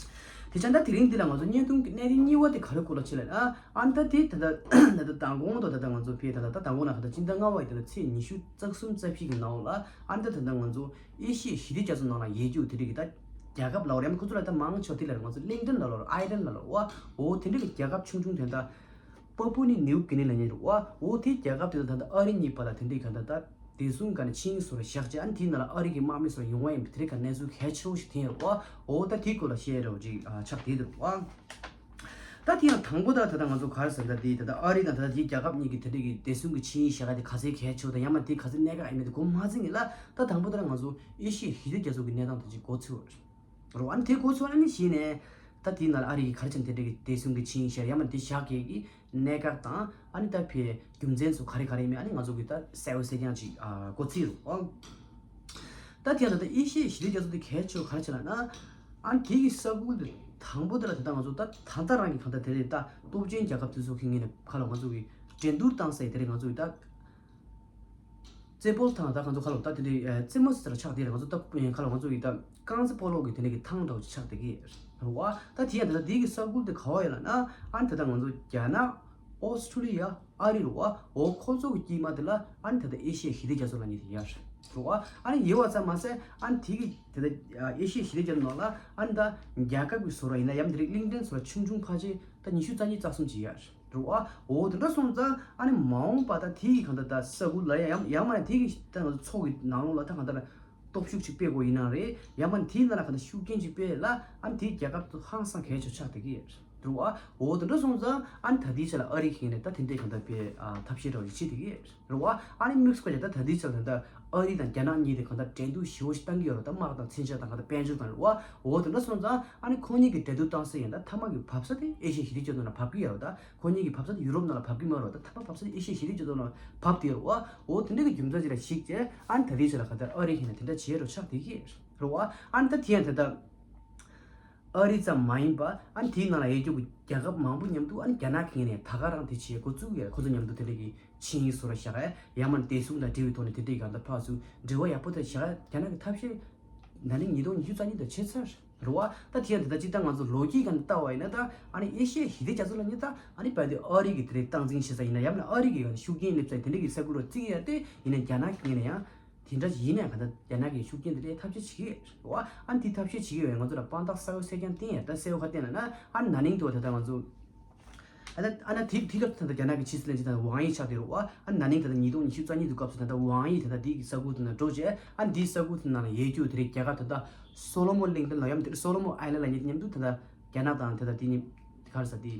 དེ་ཆ་ད་དེ་རིང་འདི་ལ་ང་ཚོ་བརྙན་ཐུང་གི་གནད་དོན་གཉིས་པ་དེ་ག་རེ་སྐོར་ལ་བྱེད་ལ་ཨ་ཨ་ནི་ད་དེ་ད་ལྟ་ད་ལྟ་མདང་དགོང་དང་ད་ལྟ་ང་ཚོ་ཕེ་ད་ལྟ་ད་མདང་དགོང་ན་ད་ལྟ་སྤྱི་ཟླ་ལྔ་པ་ཡི་ད་ལྟ་ཚེས་ཉི་ཤུ་རྩ་གསུམ་རྩ་བཞི་གི་ནང་ལ་ཨ་ནི་ད་ད་ལྟ་ང་ཚོ་ཨེ་ཤི་ཡའི་ཞི་བདེ་རྒྱ་མཚོ་ནང་ལ་ཡོད་རྒྱུ་དེ་རིགས་ཀྱི་ད་རྒྱལ་ཁབ་ལ་རེམ་ཁོ་ཚོ་ལ་ད་མང་ཆེ་དེ་ལ་ང་ཚོ་གླིང་ཏན་ལ་ལོ་ཨའི་ལན་ལ་ལོ་བ། འོ་དེ་འདྲ་གི་རྒྱལ་ཁབ་ཆུང་ཆུང་དེ་འདྲ་པ་པུ་ནི་ནིའུ་གི་ནི་ལ་ཉེ་རུ་བ། འོ་དེ་རྒྱལ་ཁབ་དེ་ད་ད་ཨ་རི་གཉིས་བར་ལ་དེ་འདྲ་གི་ད་ད་བདེ་སྲུང་ག་ནས་ཆིངས་ཡིག་བཟོ་ར་བཞག་ཅེ་ཨ་ནི་དེའི་ནང་ལ་ཨ་རི་གི་དམག་མི་ཚོ་ཡོང་བ་ཡིན་པའི་དེ་རིགས་ཀྱི་གནས་ཚུལ་གལ་ཆེ་བོ་ཞིག་ཐོན་ཡོད་རུ་བ། འོ་ད་དེའི་སྐོར་ལ་བཤད་རོགས་ཅིག་ཆགས་བསྡད་འདུག་བ། ད་དེ་ཡང་དང་པོ་ད་ད་ལྟ་ང་ཚོ་ག་རེ་ཟེར་ད་དེ་ད་ལྟ་ཨ་རི་དང་ད་ལྟ་དེའི་རྒྱལ་ཁབ་གཉིས་ཀྱི་དེ་འདྲ་གི་བདེ་སྲུང་གི་ཆིངས་ཡིག་བཞག་ག་དེ་ག་ཚོད་གལ་ཆེ་བོ་དང་ཡང་མ་དེ་ག་ཚོད་གནད་འགག་ཡིན་མིན་དེ་གོ་མ་ཚིག་ངེས་ལ། ད་དང་པོ་ད་ལྟ་ང་ཚོ་ཨེ་ཤི་ཡའི་ཞི་བདེ་རྒྱ་མཚོ་གི་གནས་སྟངས་དེ་ཅིག་གོ་ཚུལ་རོ། ཨ་ནི་དེ་གོ་ཚུལ་ཨ་ནི་གཞི་ནས་ད་དེའི་ནང་ལ་ཨ་རི་གི་ག་རེ་བྱས་ནས་དེ་འདྲ་གི་བདེ་སྲུང་གི་ཆིངས་ཡིག་བཞག་ཡང་མ་དེ་བཞག་གི་གི་གནད་འགག་དང་ཨ་ནི་ད་ཕའི་རྒྱུ་མཚན་ཚོ་ག་རེ་ག་རེ་ཡིན་མིན་ཨ་ནི་ང་ཚོ་གི་ད་གསལ་པོ་གསལ་རྐྱང་ཅིག་ཨ་གོ་ཚུལ་རོ། ད་དེ་ཡང་ད་ལྟ་ཨེ་ཤི་ཡའི་ཞི་བདེ་རྒྱ་མཚོ་དེ་གལ་ཆེ་བ་ག་རེ་བྱས་ལབ་ན། ཨ་ནི་དེ་གི་ས་ཁུལ་དེ་དང་པོ་དེ་ལ་ད་ལྟ་ང་ཚོ་ད་ད་ལྟ་རང་གི་གང་ལྟར་དེ་རེད་ད་སྟོབས་ཆེན་རྒྱལ་ཁབ་དེ་ཚོ་གི་ངོས་ནས་ཁ་ལ་ང་ཚོ་གི་འགྲན་བསྡུར་བཏང་སའི་དེ་རེད། ང་ཚོ་གི་ད་རྩེ་ཕོ་ཐང་ད་ང་ཚོ་ཁ་ལ་ད་དེ་འདྲའི་རྩེ་མོ་ཟེར་ཆགས་དེ་རེད། ང་ཚོ་ད་ཁ་ལ་ང་ཚོ་གི་ད་རྐང་རྩེད་སྤོ་ལོ་གི་དེ་འདྲ་གི་ཐང་འདྲ་བོ་ཆགས་དེ་གི་རེད་བ། ད་དེ་ཡང་ད་ལྟ་དེ་གི་ས་ཁུལ་དེ་ག་བ་ཡོད་ལབ་ན། ཨ་ནི་ད་ལྟ་ང་ཚོ་རྒྱ་ནག་ཨོ་སི་ཁྲུ་ལི་ཡ། ཨ་རི་རུ་བ། འོ་ཁོ་ཚོ་གི་དཀྱིལ་མ་དེ་ལ་ཨ་ནི་ད་ལྟ་ཨེ་ཤི་ཡའི་ཞི་བདེ་རྒྱ་མཚོ་ལབ་མཁན་དེ་ཡོད་རུ་བ། ཨ་ནི་ཡོད་པ་ཙམ་མ་ཟད་ཨ་ནི་དེ་གི་དེ་ལྟ་ཨེ་ཤི་ཡའི་ཞི་བདེ་རྒྱ་མཚོ་ནང་ལ་ཨ་ནི་ད་རྒྱལ་ཁབ་ཀྱི་བཟོ་འདྲ་ཡིན་ན་ཡང་དེ་རིང་གླིང་ཕྲན་བཟོ་འདྲ་ཆུང་ཆུང་ཕལ་ཆེར་ད་ཉི་ཤུ་རྩ་གཉིས་རྩ་གསུམ་ཅིག་ཡོད་རུ་བ། འོ་དེ་འདྲ་སོང་ཙང་ཨ་ནི་མ་འོངས་པ་ད་དེ་གི་གང་ལྟར་ད་ས་ཁུལ་ལ་ཡང་ཡང་མ་ཡང་དེ་གི་ད་ང་ཚོ་མཚོ་གི་ནང་ལོགས་ལ་ད་གང་ལྟར་སྟོབས་ཤུགས་ཅིག་སྤེལ་དགོས་ཡིན་ན་རེད། ཡང་མ་དེའི་ནང་ལ་གང་ལྟར་ཤུགས་རྐྱེན་ཅིག་སྤེལ་ལ་ཨ་ནི་དེའི་རྒྱལ་ཁབ་ཚོ་ཧང་སང་གལ་ཆེ་ཆགས་བསྡད་ཀྱི་རེད་བ། འོ་དེ་འདྲ་སོང་ཙང་ཨ་ནི་ད་ལྟའི་ཆ་ལ་ཨ་རི་གི་ངོས་ནས་ད་དེ་འདྲའི་གང་ལྟར་དཔེ་ཨ་ཐབས་ཤེས་འདྲ་བོ་ཞིག་བྱེད་བསྡད་ཀྱི་རེད་བ། ཨ་ནི་དམིགས་སུ་བཀར་ཡ་ད་ད་ལྟའི་ཆ་ལ་ད་ལྟ་ཨ་རི་དང་རྒྱ་ནག་གཉིས་དེ་གང་ལྟར་འགྲན་བསྡུར་ཞེ་པོ་ཞིག་བཏང་གི་ཡོད་རེད། ད་དམག་དང་མཚོན་ཆ་དང་གང་ལྟར་དཔལ་འབྱོར་དང་རེད་བ། འོ་དེ་འདྲ་སོང་ཙང་ཨ་ནི་ཁོ་གཉིས་ཀྱི་འགྲན་བསྡུར་བཏང་ས་ཡིན་ད་མཐའ་མ་གི་བབས་ས་དེ་ཨེ་ཤི་ཡའི་ཞི་བདེ་རྒྱ་མཚོ་ནང་བབས་ཀྱི་ཡོད་རེད། ད་ཁོ་གཉིས་ཀྱི་བབས་ས་དེ་ཡུ་རོབ་ནང་ལ་བབས་ཀྱི་མ་རེད། ད་མཐའ་མ་བབས་ས་དེ་ཨེ་ཤི་ཡའི་ཞི་བདེ་རྒྱ་མཚོ་ནང་བབས་བསྡད་ཡོད་རེད་བ། འོ་དེ་འདྲ་གི་རྒྱུ་མཚན་ཅིག་ལ་གཞིགས་བྱས་ཨ་ནི་ད་ལྟའི་ཆ་ལ་གང་ལྟར་ཨ་རི་གི་ངོས་ནས་དེ་འདྲ་བྱེད་རོགས་ཆགས་བསྡད་ཀྱི་རེད་བ། ཨ་ནི་ད་དེ་ཡང་ད་ལྟ་ཨ་རི་ཙམ་མ་ཡིན་པ་ཨ་ནི་དེའི་ནང་ལ་ཡོད་རྒྱུ་གི་རྒྱལ་ཁབ་མང་པོ་མཉམ་དུ་ཨ་ནི་རྒྱ་ནག་གི་ངོས་ནས་ད་ག་རང་དེ་བྱེད་འགོ་བཙུགས་ཡོད། ཁོ་ཚོ་མཉམ་དུ་དེ་འདྲ་གི་ཆིངས་ཡིག་བཟོ་ར་བཞག་ཡ་ཡང་མིན་བདེ་སྲུང་དང་འབྲེལ་བའི་ཐོག་ནས་དེ་འདྲའི་གང་ལྟར་ཕར་ཚུར་འབྲེལ་བ་ཡག་པོ་དེ་བཞག་ཡ་རྒྱ་ནག་གི་ཐབས་ཤེས་ད་ནི་ཉིས་སྟོང་ཉི་ཤུ་རྩ་གཉིས་དང་བྱས་ཚར་རེད་བ། ད་དེ་ཡང་དེ་ལྟ་ཅིག་ད་ང་ཚོ་ལོ་རྒྱུས་སྒང་ནས་ལྟ་བ་ཡིན་ན་ད་ཨ་ནི་ཨེ་ཤི་ཡའི་ཞི་བདེ་རྒྱ་མཚོ་ལབ་མཁན་ད་ཨ་ནི་དཔེ་དེ་ཨ་རི་གི་དེ་རིང་སྟངས་འཛིན་བྱེད་ས་ཡིན་ན་ཡང་མིན་ཨ་རི་གི་ཤུགས་རྐྱེན་སླེབས་ས་དེ་འདྲ་གི་ས་ཁུལ་ལ་བརྩི་གི་ཡ་དེ་ཡིན་ན་རྒྱ་ནག་གི་ངོས་ནས་ཡང་། དེ་འདྲ་ཡིན་ནའང་གང་ལྟར་རྒྱ་ནག་གིས་ཤུགས་རྐྱེན་དེ་འདྲའི་ཐབས་ཤེས་བྱེད་ཀྱི་ཡོད་རེད་བ། ཨ་ནི་དེ་ཐབས་ཤེས་བྱེད་ཀྱི་ཡོད་པས་ང་ཚོ་ལ་དཔང་རྟགས་གསལ་པོ་གསལ་རྐྱང་བསྟན་ཡ་ད་གསལ་པོ་ཁ་བསྟན་ལ་ན་ཨ་ནི་ན་ནིང་དུ་ད་ལྟ་ང་ཚོ་ཨ་ད་ཨ་ན་དེ་དེ་སྐབས་ད་ལྟ་རྒྱ་ནག་གི་ཕྱི་སྲིད་བློན་ཆེན་ད་ལྟ་ཝང་ཡི་ཆགས་བསྡད་རེད་བ། ཨ་ནི་ན་ནིང་ད་ལྟ་ཉིས་སྟོང་ཉི་ཤུ་རྩ་གཉིས་དུ་སྐབས་སུ་ད་ལྟ་ཝང་ཡི་ད་ལྟ་དེ་གི་ས་ཁུལ་དེ་ན་འགྲོ་བྱས་ཨ་ནི་དེའི་ས་ཁུལ་དེ་ནང་ལ་ཡོད་རྒྱུ་དེ་རིང་རྒྱ་གར་ད་ལྟ་སོ་ལོ་མོན་གླིང་ཕྲན་ལ་ཡང་དེ་སོ་ལོ་མོན་ཨའི་ལན་ལ་ཉིད་མཉམ་དུ་ད་ལྟ་རྒྱ་ནག་དང་ད་ལྟ་དེ་གཉིས་ག་རེ་ཟེར་དེ།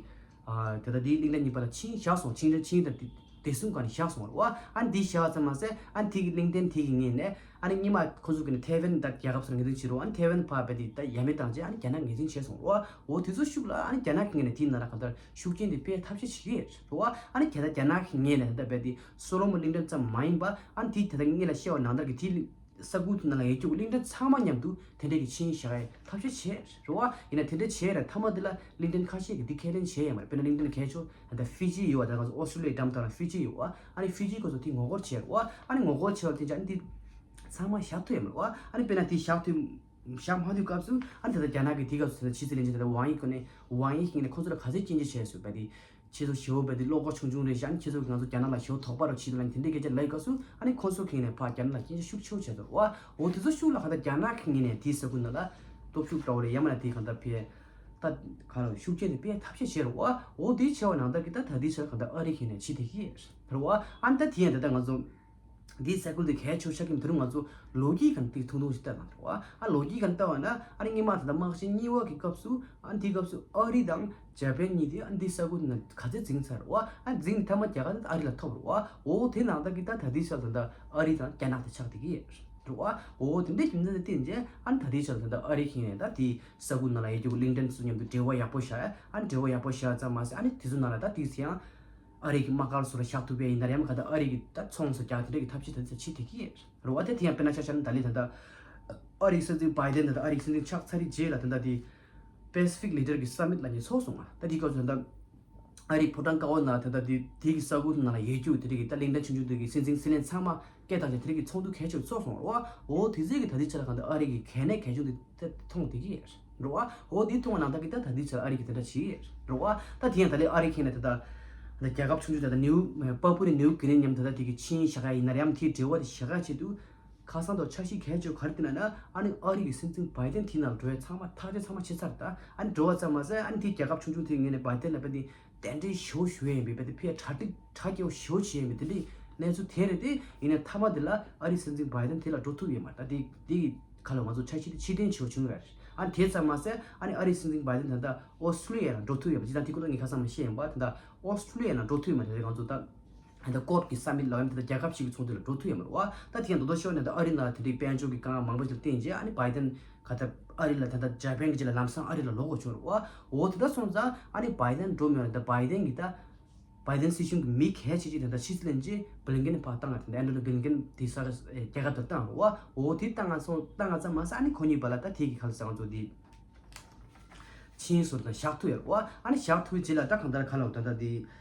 ཨ་དེ་ལྟར་དེའི་གླིང་ཕྲན་གཉིས་བར་ལ་ཆིངས་བཞག་སོང་། ཆིངས་ཆིངས་དང་བདེ་སྲུང་སྒང་ནས་བཞག་སོང་བ་རེད་བ། ཨ་ནི་འདི་བཞག་པ་ཙམ་མ་ཟད་ཨ་ནི་དེ་གི་གླིང་ཕྲན་དེ་གི་ངོས་ནས་ཨ་ནི་སྔོན་མ་ཁོ་ཚོ་གི་ནི་ཐེ་ཝན་ད་རྒྱལ་ཁབ་སུ་ངོས་འཛིན་བྱེད་རོགས། ཨ་ནི་ཐེ་ཝན་ཕར་རྦད་དེ་ད་ཡ་མེད་བཏང་རྗེས་ཨ་ནི་རྒྱ་ནག་ངོས་འཛིན་བྱས་སོང་རེད་བ། འོ་དེ་ཚོ་ཤུགས་ལ་ཨ་ནི་རྒྱ་ནག་གི་ངོས་ནས་དེའི་ནང་ལ་གང་ལྟར་ཤུགས་རྐྱེན་དེ་སྤེལ་ཐབས་ཤེས་བྱེད་ཀྱི་རེད་བ། ཨ་ནི་གལ་ཏེ་རྒྱ་ནག་གི་ངོས་ནས་ད་རྦད་དེ་སོ་ལོ་མོན་གླིང་ཕྲན་ཙམ་མ་ཡིན་པ་ཨ་ནི་དེ་ད་ལྟ་སྔོན་ལ་བཤད་པ་ནང་ལྟར་གི་དེ་ ས་ཁུལ་དེ་ནང་ལ་ཡོད་རྒྱུ་གླིང་ཕྲན་ཚང་མ་མཉམ་དུ་དེ་འདྲས་ཀྱི་ཆིངས་ཡིག་བཞག་ཡས་ཐབས་ཤེས་བྱས་རེད་བ། ཡིན་ན་དེ་འདྲས་བྱས་རེད། མཐའ་མ་དེ་ལ་གླིང་ཕྲན་ཁ་ཤས་ཀྱིས་འདི་ཁས་ལེན་བྱས་ཡོད་མ་རེད། དཔེར་ན་གླིང་ཕྲན་ཁ་ཤས་ད་ལྟ་ཧྥི་ཇི་ཡོད་བ། ད་ང་ཚོ་ཨོ་སི་ཀྲུ་ལི་ཡ་འགྲམ་དང་ལ་ཧྥི་ཇི་ཡོད་བ། ཨ་ནི་ཧྥི་ཇི་ཁོ་ཚོ་དེ་ངོ་རྒོལ་བྱས་རེད་བ། ཨ་ནི་ངོ་རྒོལ་བྱས་བ་དེ་ཅག་ཨ་ནི་འདི་ཚང་མ་བཞག་ཐུབ་ཡོད་མ་རེད་བ། ཨ་ནི་དཔེར་ན་དེ་བཞག་ཐུབ་བཞག་མ་ཐུབ་སྐབས་སུ་ཨ་ནི་ད་ལྟ་རྒྱ་ནག་གིས་དེའི་སྐབས་སུ་ད་ལྟ་ཕྱི་སྲིད་བློན་ཆེན་ད་ལྟ་ཝང་ཡི་ཁོ་ནས་ཝང་ཡི་ཁེ་ནས་ཁོ་ཚོ་ལ་ག་ཚོད་སྐྱོན་བརྗོད་བྱས་སོང་བ་དེ། ཁྱེད་ཚོ་ཞེ་པོ་བས་དེ་བློ་ཁོག་ཆུང་ཆུང་རེད་ཤག་ཨ་ནི་ཁྱེད་ཚོ་ང་ཚོ་རྒྱ་ནག་ལ་ཞེ་པོ་དོགས་པ་རོ་བྱེད་འདུག་ལ་དེ་འདྲས་སྐད་ཆ་ལབ་སྐབས་སུ། ཨ་ནི་ཁོ་ཚོ་གིས་ནས་ཕར་རྒྱ་ནག་ལ་སྐྱོན་བརྗོད་ཤུགས་ཆེ་བོ་བྱས་འདུག་བ། འོ་དེ་ཚོ་ཤུགས་ལ་གང་ལྟར་རྒྱ་ནག་གིས་ངོས་ནས་དེའི་ས་ཁུལ་ནང་ལ་སྟོབས་ཤུགས་སྤྲོ་བོ་རེད། ཡང་མིན་ན་དེ་གང་ལྟར་ཕར་ད་ག་ལ་ཤུགས་རྐྱེན་དེ་སྤེལ་ཐབས་ཤེས་བྱས་རེད་བ། འོ་དེ་བྱས་པ་ནང་ལྟར་གྱི་ད་ད་ལྟའི་ཆར་གང་ལྟར་ཨ་རི་གིས་ནས་བྱེད་བསྡད་ཀྱི་རེད་བ། ཨ་ནི་ད་དེ་ཡང་ད་ལྟ་ང་ཚོ། འདིའི་ས་ཁུལ་དེ་གལ་ཆེ་ཤོས་ཀྱི་དེ་རིང་ང་ཚོ་ལོ་རྒྱུས་སྒང་དེ་ཐུང་ཐུང་ཞིག་བལྟས་ན་རེད་བ། ཨ་ལོ་རྒྱུས་སྒང་བལྟས་པ་ན་ཨ་ནི་སྔོན་མ་ད་ལྟ་དམག་ཆེན་གཉིས་པ་གི་སྐབས་སུ་ཨ་འདིའི་སྐབས་སུ་ཨ་རི་དང་འཇར་པན་གཉིས་དེ་ཨ་འདིའི་ས་ཁུལ་དེ་ན་ག་ཚོད་འཛིང་ཚར་རེད་བ། ཨ་འཛིང་མཐའ་མ་རྒྱལ་ཁ་དེ་ཨ་རི་ལ་ཐོབ་རེད་བ། འོ་དེ་ནང་ལྟར་གྱི་ད་ད་ལྟའི་ཆར་ད་ལྟ་ཨ་རི་དང་རྒྱ་ནག་དེ་ཆགས་བསྡད་ཀྱི་རེད་བ། འོ་དེ་འདྲའི་རྒྱུ་མཚན་དེ་བརྟེན་བྱས་ཨ་ནི་ད་ལྟའི་ཆར་ད་ལྟ་ཨ་རི་གིས་ནས་ད་དེའི་ས་ཁུལ་ནང་ལ་ཡོད་རྒྱུ་གླིང་ཕྲན་ཚོ་མཉམ་དུ་འབྲེལ་བ་ཡག་པོ་བཞག་ཨ་ནི་འབྲེལ་བ་ཡག་པོ་བཞག་ཙམ་མ་ཟད་ཨ་ནི་དེ་ཚོ་ནང་ལ་ད་དེའི་ཚེ་ཡང་། ཨ་རི་གི་དམག་སྒར་སོགས་ལ་བཞག་ཐུབ་པའི་ཡིན་ན་རེད། ཡང་མིན་ན་ད་ལྟ་ཨ་རི་གི་ད་ཚོང་སོགས་རྒྱག་དེ་འདྲ་གི་ཐབས་ཤེས་ད་ལྟ་བྱེད་བསྡད་ཀྱི་རེད་བ། དེ་དེ་ཡང་དཔེར་ན་ཆ་བཞག་ན་ད་ལྟའི་ད་ལྟ་ཨ་རིའི་སྲིད་འཛིན་བྷའི་ཌེན་ད་ལྟ་ཨ་རིའི་སྲིད་འཛིན་ཆགས་ཚར་རྗེས་ལ་ད་ལྟ་དེ་Pacific Leader གི་Summit ལབ་མཁན་ཚོགས་སོང་ང་། ད་དེའི་སྐབས་སུ་ད་ལྟ་ཨ་རིའི་ཕོ་བྲང་དཀར་པོ་ནང་ད་ལྟ་དེ་དེ་གི་ས་ཁུལ་ནང་ལ་ཡོད་རྒྱུ་དེ་འདྲ་གི་ད་གླིང་ཕྲན་ཆུང་ཆུང་དེ་གི་སྲིད་འཛིན་སྲིད་བློན་ཚང་མ་སྐད་བཏང་བྱས་དེ་འདྲ་གི་ཚོགས་འདུ་གལ་ཆེ་བ་ཚོགས་སོང་བ། འོ་དེ་ཚོའི་གི་ད་ལྟའི་ཆར་གང་ལྟར་ཨ་རི་གི་གལ་གནད་གལ་ཆུང་དེ། དེ་མཐོང་བསྡད་ཀྱི་རེད་བ། འོ་དེ་མཐོང་བ་ནང་ལྟར་གྱི་ད་ད་ལྟའི་ཆར་ཨ་རི་གིས་དེ་འདྲ་བྱེད་ཀྱི་རེད་བ། ད་དེ་ཡང་ད་ལྟའི་ཨ་རི་ཁེ་ནས་ད་ལྟ་རྒྱལ་ཁབ་ཆུང་ཆུང་ད་ལྟ་ནིའུ་པ་པུ་རི་ནིའུ་གི་ནི་མཉམ་ད་ལྟ་དེ་གི་ཆིངས་ཡིག་བཞག་ཡ་ཡིན་ན་རེད། ཡང་དེའི་འབྲེལ་བ་དེ་བཞག་ཡ་ཆེད་དུ་ཁ་སང་དང་འཆར་གཞི་གལ་ཆེ་ག་རེ་བཏིང་ན་ན་ཨ་ནི་ཨ་རི་གི་སྲིད་འཛིན་བྷའི་ཌེན་དེའི་ནང་འགྲོ་ཡ་ཚང་མ་ཐག་གཅོད་ཚང་མ་བྱས་ཚར། ད་ཨ་ནི་འགྲོ་བ་ཙམ་མ་ཟད་ཨ་ནི་དེའི་རྒྱལ་ཁབ་ཆུང་ཆུང་དེའི་ངོས་ནས་བྷའི་ཌེན་ལ་དཔེ་དེ། དེ་འདྲའི་ཞེ་པོ་ཞུ་ཡ་ཡིན་པའི་དཔེ་དེ་ཕར་གྲ་སྒྲིག་གྲ་རྒྱས་པོ་ཞེ་པོ་བྱས་ཡིན་པའི་དེ་འདྲའི་གནས་ཚུལ་དེ་རེད་དེ། ཡིན་ནའི་མཐའ་མ་དེ་ལ་ཨ་རིའི་སྲིད་འཛིན་བྷའི་ཌེན་དེ་ལ་འགྲོ་ཐུབ་ཡོད་མ་རེད། ད་དེ་དེ་གི་ཁ་ལ་ང་ཚོ་འཆར་གཞི་དེ་ཕྱིར་འཐེན་བྱེད་པ་བྱུང་ཡོད་རེད། ཨ་ནི་དེ་ཙམ་མ་ཟད་ཨ་ནི་ཨ་རིའི་སྲིད་འཛིན་བྷའི་ཌེན་ད་ལྟ་ཨོ་སི་ཀྲུ་ལི་ཡ་ལ་འགྲོ་ཐུབ་ཡོད་མ་རེད། ཅི་ད་དེ་ཁོ་ད་ངས་ཁ་སང་མ་བཤད་ཡིན་པ། ད་ལྟ་ཨོ་སི་ཀྲུ་ལི་ཡ་ལ་འགྲོ་ཐུབ་ཡོད་མ་རེད། ང་ཚོ་ད་ད་ལྟ་ཀོབ་ཀྱི་སམ་མིཊ་ལ་ཡང་ད་ལྟ་རྒྱལ་ཁབ་ཞིག་གི་ཚོགས་འདུ་ལ་འགྲོ་ཐུབ་ཡོད་མ་རེད་བ། ད་དེ་ཡང་མདོར་བསྡུས་ཤོད་ན་ད་ཨ་རི་ནང་ལ་དེ་འདྲའི་དཔལ་འབྱོར་གྱི་དཀའ་ངལ་མང་པོ་ཞིག་ལ་བརྟེན་རྗེས་ཨ་ནི་བྷའི་ཌེན་ག་ད་ཨ་རི་ལ་ད་ལྟ་འཇར་པན་གྱི་རྗེས་ལ་ལམ་སང་ཨ་རི་ལ་ལོག་དགོས་བྱུང་རེད་བ། འོ་དེ་འདྲ་སོང་ཙང་ཨ་ནི་བྷའི་ཌེན་འགྲོ་མི་ཡོང་ད་བྷའི་ཌེན་གྱི་ད་བྷའི་ཌེན་སྲིད་གཞུང་གི་མི་གལ་ཆེ་ཅིག་དེ་འདྲ་ཕྱི་སྲིད་བློན་ཆེན་བྷི་ལིན་ཀེན་ཕར་བཏང་ང་དེ་འདྲ་ཨན་ཊོ་ནི་བྷི་ལིན་ཀེན་དེ་ས་ག་རྒྱལ་ཁབ་དེར་བཏང་རེད་བ། འོ་དེ་བཏང་ང་སོང་བཏང་ང་ཙམ་མ་ཟད་ཨ་ནི་ཁོ་གཉིས་བར་ལ་ད་དེ་གི་ཁ་ལ་ས་ང་ཚོ་དེ་ཆིངས་ཡིག་སོགས་དང་བཞག་ཐུབ་ཡོད་རེད་བ། ཨ་ནི་བཞག་ཐུབ་རྗེས་ལ་ད་གང་ལྟར་ག་ལ་འོ་ད་ད་དེ་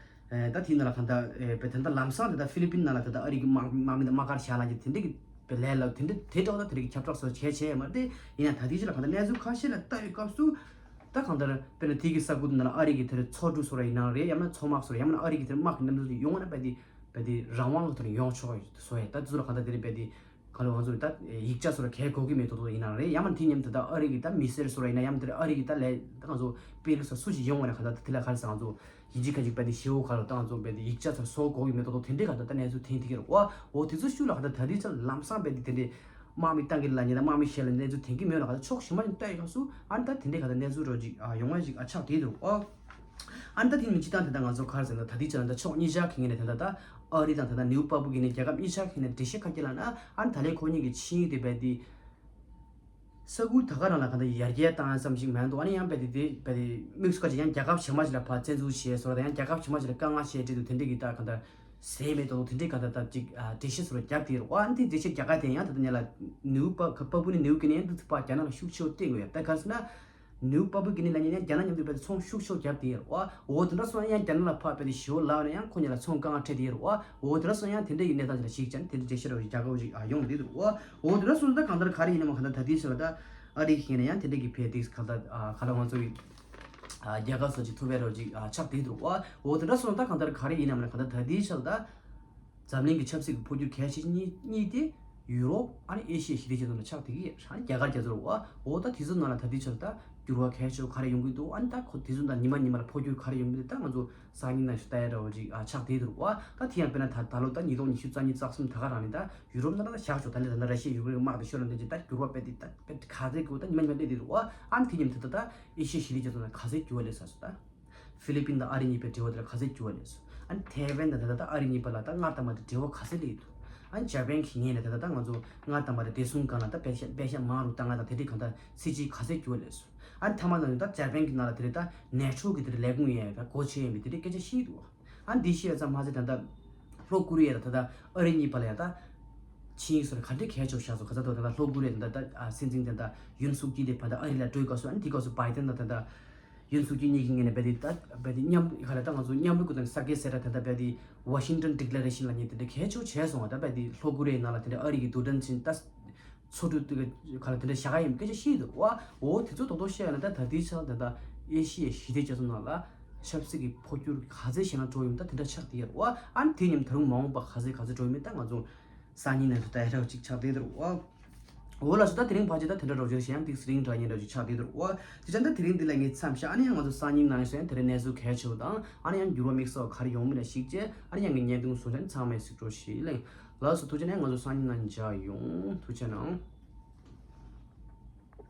ད་དེ་ནང་ལ་གང་ལྟར་བས་ད་ལྟ་ལམ་སང་ད་ལྟ་ཧྥི་ལི་པིན་ནང་ལ་ད་ལྟ་ཨ་རི་གི་དམག་དམག་མི་དང་དམག་སྒར་བཞག་ལ་གི་དེ་འདྲ་གི་བས་ལས་ལ་དེ་འདྲ་དེ་འདྲ་བ་ད་དེ་རིགས་ཁྱབ་བསྒྲགས་སོགས་བྱས་བྱས་ཡོད་མ་རེད། དེ་ཡིན་ན་ད་ལྟའི་ཆ་ལ་གང་ལྟར་གནས་ཚུལ་ཁ་ཤས་ལ་ལྟ་བའི་སྐབས་སུ་ད་གང་ལྟར་དཔེར་ན་དེ་གི་ས་ཁུལ་དེ་ནང་ལ་ཨ་རི་གི་དེར་མཚོ་གྲུ་སོགས་ར་ཡིན་ན་རེད། ཡང་ན་མཚོ་དམག་སོགས་ར་ཡང་ན་ཨ་རི་གི་དེར་དམག་གི་མཉམ་དུ་ཡོང་བ་ན་བས་དེ་བས་དེ་རང་དབང་གི་ཐོག་ནས་ཡོང་ཆོག་བཟོ་ཡ། ད་དེ་ཚོ་ལ་གང་ལྟར་དེ་རིང་བས་དེ་ག་ལ་ང་ཚོ་ད་ཡིག་ཆ་སོགས་ལ་གལ་དགོས་ཀྱི་མེད་དོ་དོ་ཡིན་ན་རེད། ཡང་མིན་དེ་མཉམ་དུ་ད་ཨ་རི་གི་ད་མི་སེར་སོགས་ལ་ཡིན་ན་ཡང་དེར་ཨ་རི་གི་ད་ལས་ད་ང་ཚོ་དཔོན་རིགས་སོགས་སུ་ཞིག་ཡོང་བ་ན་ག་ད་དེ་ལ་ག་རེ་ཟེར་ང་ཚོ་ཡིན་གཅིག་མིན་གཅིག་བས་དེ་ཞེ་པོ་ག་ལ་ད་ང་ཚོ་བས་དེ་ཡིག་ཆ་སོགས་བཟོ་དགོས་ཀྱི་མེད་དོ་དོ་དེ་འདྲའི་ག་ད་ད་གནས་ཚུལ་ཐོན་ཐུབ་ཀྱི་རེད་བ། འོ་དེ་ཚོ་ཤུགས་ལ་ག་ད་ད་དེ་ཚོ་ལམ་སང་བས་དེ་དེ་འདྲའི་དམག་མི་བཏང་གི་ལ་ཉེ་ད་དམག་མི་ཞེ་ལ་གནས་ཚུལ་ཐོན་གྱི་མེད་ལ་ག་ད་ཕྱོགས་ཞིག་མ་ནས་ལྟ་ཡི་ག་སུ་ཨ་ནི་ད་དེ་འདྲའི་ག་ད་གནས་ཚུལ་རོ་ཅིག་ཨ་ཡོང་བ་ཞིག་ཨ་ཆགས་བསྡད་འདུག་ཨ། ཨ་ནི་ད་དེ་མིན་སྤྱི་བཏང་དེ་ད་ང་ཚོ་ག་རེ་ཟེར་ན་ད་དེ་ཆ་ལ་ད་ཕྱོགས་གཉིས་ཆ་གི་ངོས་ནས་དེ་ད་ད་ཨ་རི་དང་དེ་ད་ནིའུ་པ་པུ་གི་ནས་རྒྱལ་ཁབ་གཉིས་ཆ་གི་ནས་འགྲེལ་བཤད་ག་རེ་ལབ་ན་ཨ་ནི་ད་ལན་ཁོ་གཉིས་ཀྱི་ཆིངས་ཡིག་དེ་བས་དེ། ས་ཁུལ་ད་ག་རང་ལ་ག་ད་ཡར་རྒྱས་བཏང་ཡ་ཙམ་ཞིག་མ་གཏོགས་ཨ་ནི་ཡང་བས་དེ་དེ་བས་དེ་དམིགས་སུ་བཀར་ཅིག་ཡང་རྒྱལ་ཁབ་གཞན་མ་ཞིག་ལ་ཕར་བཙན་འཛུལ་བྱས་སོགས་དང་ཡང་རྒྱལ་ཁབ་གཞན་མ་ཞིག་ལ་དཀའ་ངལ་བྱས་འདྲ་འདུག་དེ་འདྲའི་གི་ད་ག་ད་ཟེར་མེད་དོ་དེ་འདྲའི་ག་ད་ད་ཅིག་འགྲེལ་བཤད་སོགས་རྒྱབ་དེ་རེད་བ། ཨ་ནི་དེ་འགྲེལ་བཤད་རྒྱག་ག་དེ་ཡང་ད་ད་ཉེ་ལ་ནིའུ་པ་པ་པུ་ནི་ནིའུ་གི་ནས་ཡང་འདི་ཚོ་ཕར་རྒྱ་ནག་ལ་ཤུགས་ཆེ་བོ་བསྟན་དགོས་ཡ་ད་ག་རེ་ཟེར་ན། ནིའུ་པ་པུ་གི་ནི་ལ་ཉེ་ཡང་རྒྱ་ནག་མཉམ་དུ་བས་དེ་ཚོང་ཤུགས་ཆེ་བོ་བརྒྱབ་དེ་ཡོད་རེད་བ། འོ་དེ་འདྲ་སོང་ཡང་རྒྱ་ནག་ལ་ཕར་བས་དེ་ཞེ་པོ་ལབ་ན་ཡང་ཁོ་གཉིས་ལ་ཚོང་དཀའ་ངལ་འཕྲད་དེ་ཡོད་རེད་བ། འོ་དེ་འདྲ་སོང་ཡང་དེ་འདྲ་གི་གནས་སྟངས་ཅིག་ལ་ཞིག་ཀྱང་དེ་འདྲ་འགྲེལ་བཤད་རོ་ཞིག་རྒྱག་དགོས་ཞིག་ཨ་ཡོང་དེ་འདུག་བ། འོ་དེ་འདྲ་སོང་ད་གང་ལྟར་ག་རེ་ཡིན་ནམ་གང་ལྟར་ད་དེའི་ཕྱིར་ད་ཨ་རི་ཤེས་ན་ཡང་དེ་འདྲ་གི་ཕེ་དེ་ག་ལྟར་ག་ལ་ང་ཚོ་གི་རྒྱལ་ཁ་སོགས་ཅིག་ཐོབ་པའི་རོ་ཅིག་ཆགས་དེ་འདུག་བ། འོ་དེ་འདྲ་སོང་ད་གང་ལྟར་ག་རེ་ཡིན་ནམ་ན་གང་ལྟར་ད་དེའི་ཕྱིར་ད། འཛམ་གླིང་གི་ཆབ་སྲིད་ཀྱི་འཕོ་འགྱུར་གལ་ཆེ་གཉིས་གཉིས་ཏེ། ཡུ་རོབ་ཨ་ནི་ཨེ་ཤི་ཡ་ཞི་བདེ་ཆེད་དུ་ཆགས་བསྡད་ཀྱི་ཡོད། ཨ་ནི་རྒྱ་གར་རྒྱ་མཚོ་རུ་བ། འོ་ད་དེ་ཚོ་ནང་ལ་ད་ལྟའི་ཆར་ད་འགྱུར་བ་གལ་ཆེ་བ་ག་རེ་ཡོང་གི་འདུག་ཨ་ནི་ད་ཁོ་དེ་ཚོ་ནང་ཉི་མ་ཉི་མ་ལ་འཕོ་འགྱུར་ག་རེ་ཡོང་གི་འདུག་ད་ང་ཚོ་སང་ཉིན་ནང་ཞུ་ལྟ་ཡ་འདྲ་བོ་ཅིག་ཨ་ཆགས་བསྡད་འདུག་བ། ད་དེ་ཡང་དཔེར་ན་ད་ད་ལོ་ད་ཉིས་སྟོང་ཉི་ཤུ་རྩ་གཉིས་རྩ་གསུམ་ད་ག་རང་ནས་ད་ཡུ་རོབ་ནང་ད་ད་བཞག་ཆོག་ད་ནས་ད་ད་ར་ཤི་ཡའི་ཡུ་ཀེ་རེན་མར་དུ་ཤོར་ལ་འདི་ཅིག་ད་འགྱུར་བ་དཔེ་དེ་ད་དཔེ་ག་ཚད་དགོས་ད་ཉི་མ་ཉི་མ་སླེབས་བསྡད་འདུག་བ། ཨ་ནི་དེ་ཉིན་ད་ད་ད་ཨེ་ཤི་ཡ་ཞི་བདེ་ཆེད་དུ་ན་ག་ཚད་འགྱུར་བ་སླེབས་ས་སོ་ད། ཧྥི་ལི་པིན་དང་ཨ་རི་གཉིས་པོའི་འབྲེལ་བ་དེ་ལ་ག་ཚོད་འགྱུར་བ་སླེབས་སོང་། ཨ་ནི་ཐའེ་ཝན་དང་ད་ལྟ་ཨ་རི་གཉིས་བར་ལ་ད་སྔར་དང་མ་འདྲ་འབྲེལ་བ་ག་ཚོད་སླེབས་འདུག་ཨ་ནི་འཇར་པན་གྱི་ངོས་ནས་ད་ལྟ་ད་ང་ཚོ་སྔར་དང་མ་འདྲ་བདེ་སྲུང་སྒང་ལ་ད་པེ་ཤ་པེ་ཤ་མང་རུ་བཏང་ང་དང་དེ་འདྲའི་གང་ལྟར་སྲིད་ཇུས་ག་ཚོད་འགྱུར་བ་སླེབས་སོང་། ཨ་ནི་མཐའ་མ་ན་ད་འཇར་པན་གྱི་ནང་ལ་དེ་རེད་ད་ནེ་ཊོ་གི་དེ་རེད་ལས་ཁུངས་ཡོད་ཡ་ད་སྒོ་ཕྱེ་ཡིན་པའི་དེ་འདྲའི་སྐད་ཆ་བཤད་འདུག་ཨ་ནི་འདི་བཤད་ཡ་ཙམ་མ་ཟད་ད་ལྟ་ལྷོ་ཀོ་རི་ཡ་དང་ད་ལྟ་ཨ་རི་གཉིས་བར་ལ་ཡ་ད། ཆིངས་ཡིག་སོགས་ག་འདྲས་གལ་ཆེ་བཞག་སོང་། ག་ཚོད་དོ་ད་ལྟ་ལྷོ་ཀོ་རི་ཡ་དང་ད་ཨ་སྲིད་འཛིན་དེ་ད་ཡུན་སུག་ཡིལ་དེ་བར་ད་ཨ་རི་ལ་འགྲོ་དགོས་སོང་། ཨ་ནི་དེ་སྐབས་སུ་བྷའི་ཏན་དང་ད་ད་ཡུན་སུག་ཡིལ་གཉིས་ཀྱི་ངོས་ནས་རྦད་དེ་ད་རྦད་དེ་མཉམ་ག་ལ་ད་ང་ཚོ་མཉམ་རུབ་ཀྱི་ཐོག་ནས་གསར་འགོད་གསལ་བསྒྲགས་དེ་ད་རྦད་དེ་ཝ་ཤིང་ཏོན་ཌི་ཀི་ལེ་རེ་ཤིན་ལབ་མཁན་དེ་འདྲ་གལ་ཆེ་བོ་བྱས་སོང་བ། ད་རྦད་དེ་ལྷོ་ཀོ་རི་ཡའི་ནང་ལ་དེ་འདྲ་ཨ་རི་གི་རྡུལ་ཕྲན་ཆེན་ད་ཚོ་དྲུག་དེ་ག་ལ་དེ་འདྲ་བཞག་ག་ཡིན་སྐད་ཆ་བཤད་ཡོད་འདུག་བ། འོ་དེ་ཚོ་རྡོག་རྡོག་བཤད་ཡོད་ན་ད་ད་ལྟའི་ཆར་ད་ད་ཨེ་ཤི་ཡའི་ཞི་བདེ་རྒྱ་མཚོ་ནང་ལ་ཆབ་སྲིད་ཀྱི་འཕོ་འགྱུར་ག་ཚད་ཞེ་ན་འགྲོ་ཡོད་ད་དེ་འདྲ་ཆགས་བསྡད་ཡོད་བ། ཨ་ནི་དེ་མཉམ་ད་རུང་མ་འོངས་པ་ག་ཚད་ག་ཚད་འགྲོ་ཡོད་མེད་ད་ང་ཚོ་སང་ཉིན་ནང་དུ་ད་ཧེ་རག་ཅིག་ཆགས་བསྡད་འདུག་བ། འོ་ལགས་སོ། ད་དེ་རིང་ཕལ་ཆེར་ད་དེ་འདྲ་རོགས་བྱེད་བྱེད་ཡང་ཏིག་སི་རིང་འདྲ་ཉིན་འདྲ་ཅིག་ཆགས་བསྡད་འདུག་བ། དེ་ཅང་ད་དེ་རིང་འདི་ལ་ངས་མཚམས་བཞག་ཨ་ནི་ཡང་ང་ཚོ་སང་ཉིན་ནང་སོ་ཡང་དེ་རིང་གནས་ཚུལ་གལ་ཆེ་བོ་དང་ཨ་ནི་ཡང་འགྱུར་བ་དམིགས་བསལ་ག་རེ་ཡོང་མིན་ལ་གཞིགས་བྱས་ཨ་ནི་ཡང་ངས་བརྙན་ཐུང་བཟོ་འདྲ་ཚང་མས་གཟིགས་རོགས་ཞེས་གླེང་། ལགས་སོ། ཐུགས་རྗེ་ཆེ་གནང་། ང་ཚོ་སང་ཉིན་ནང་མཇལ་ཡོང་། ཐུགས་རྗེ་ཆེ་གནང་།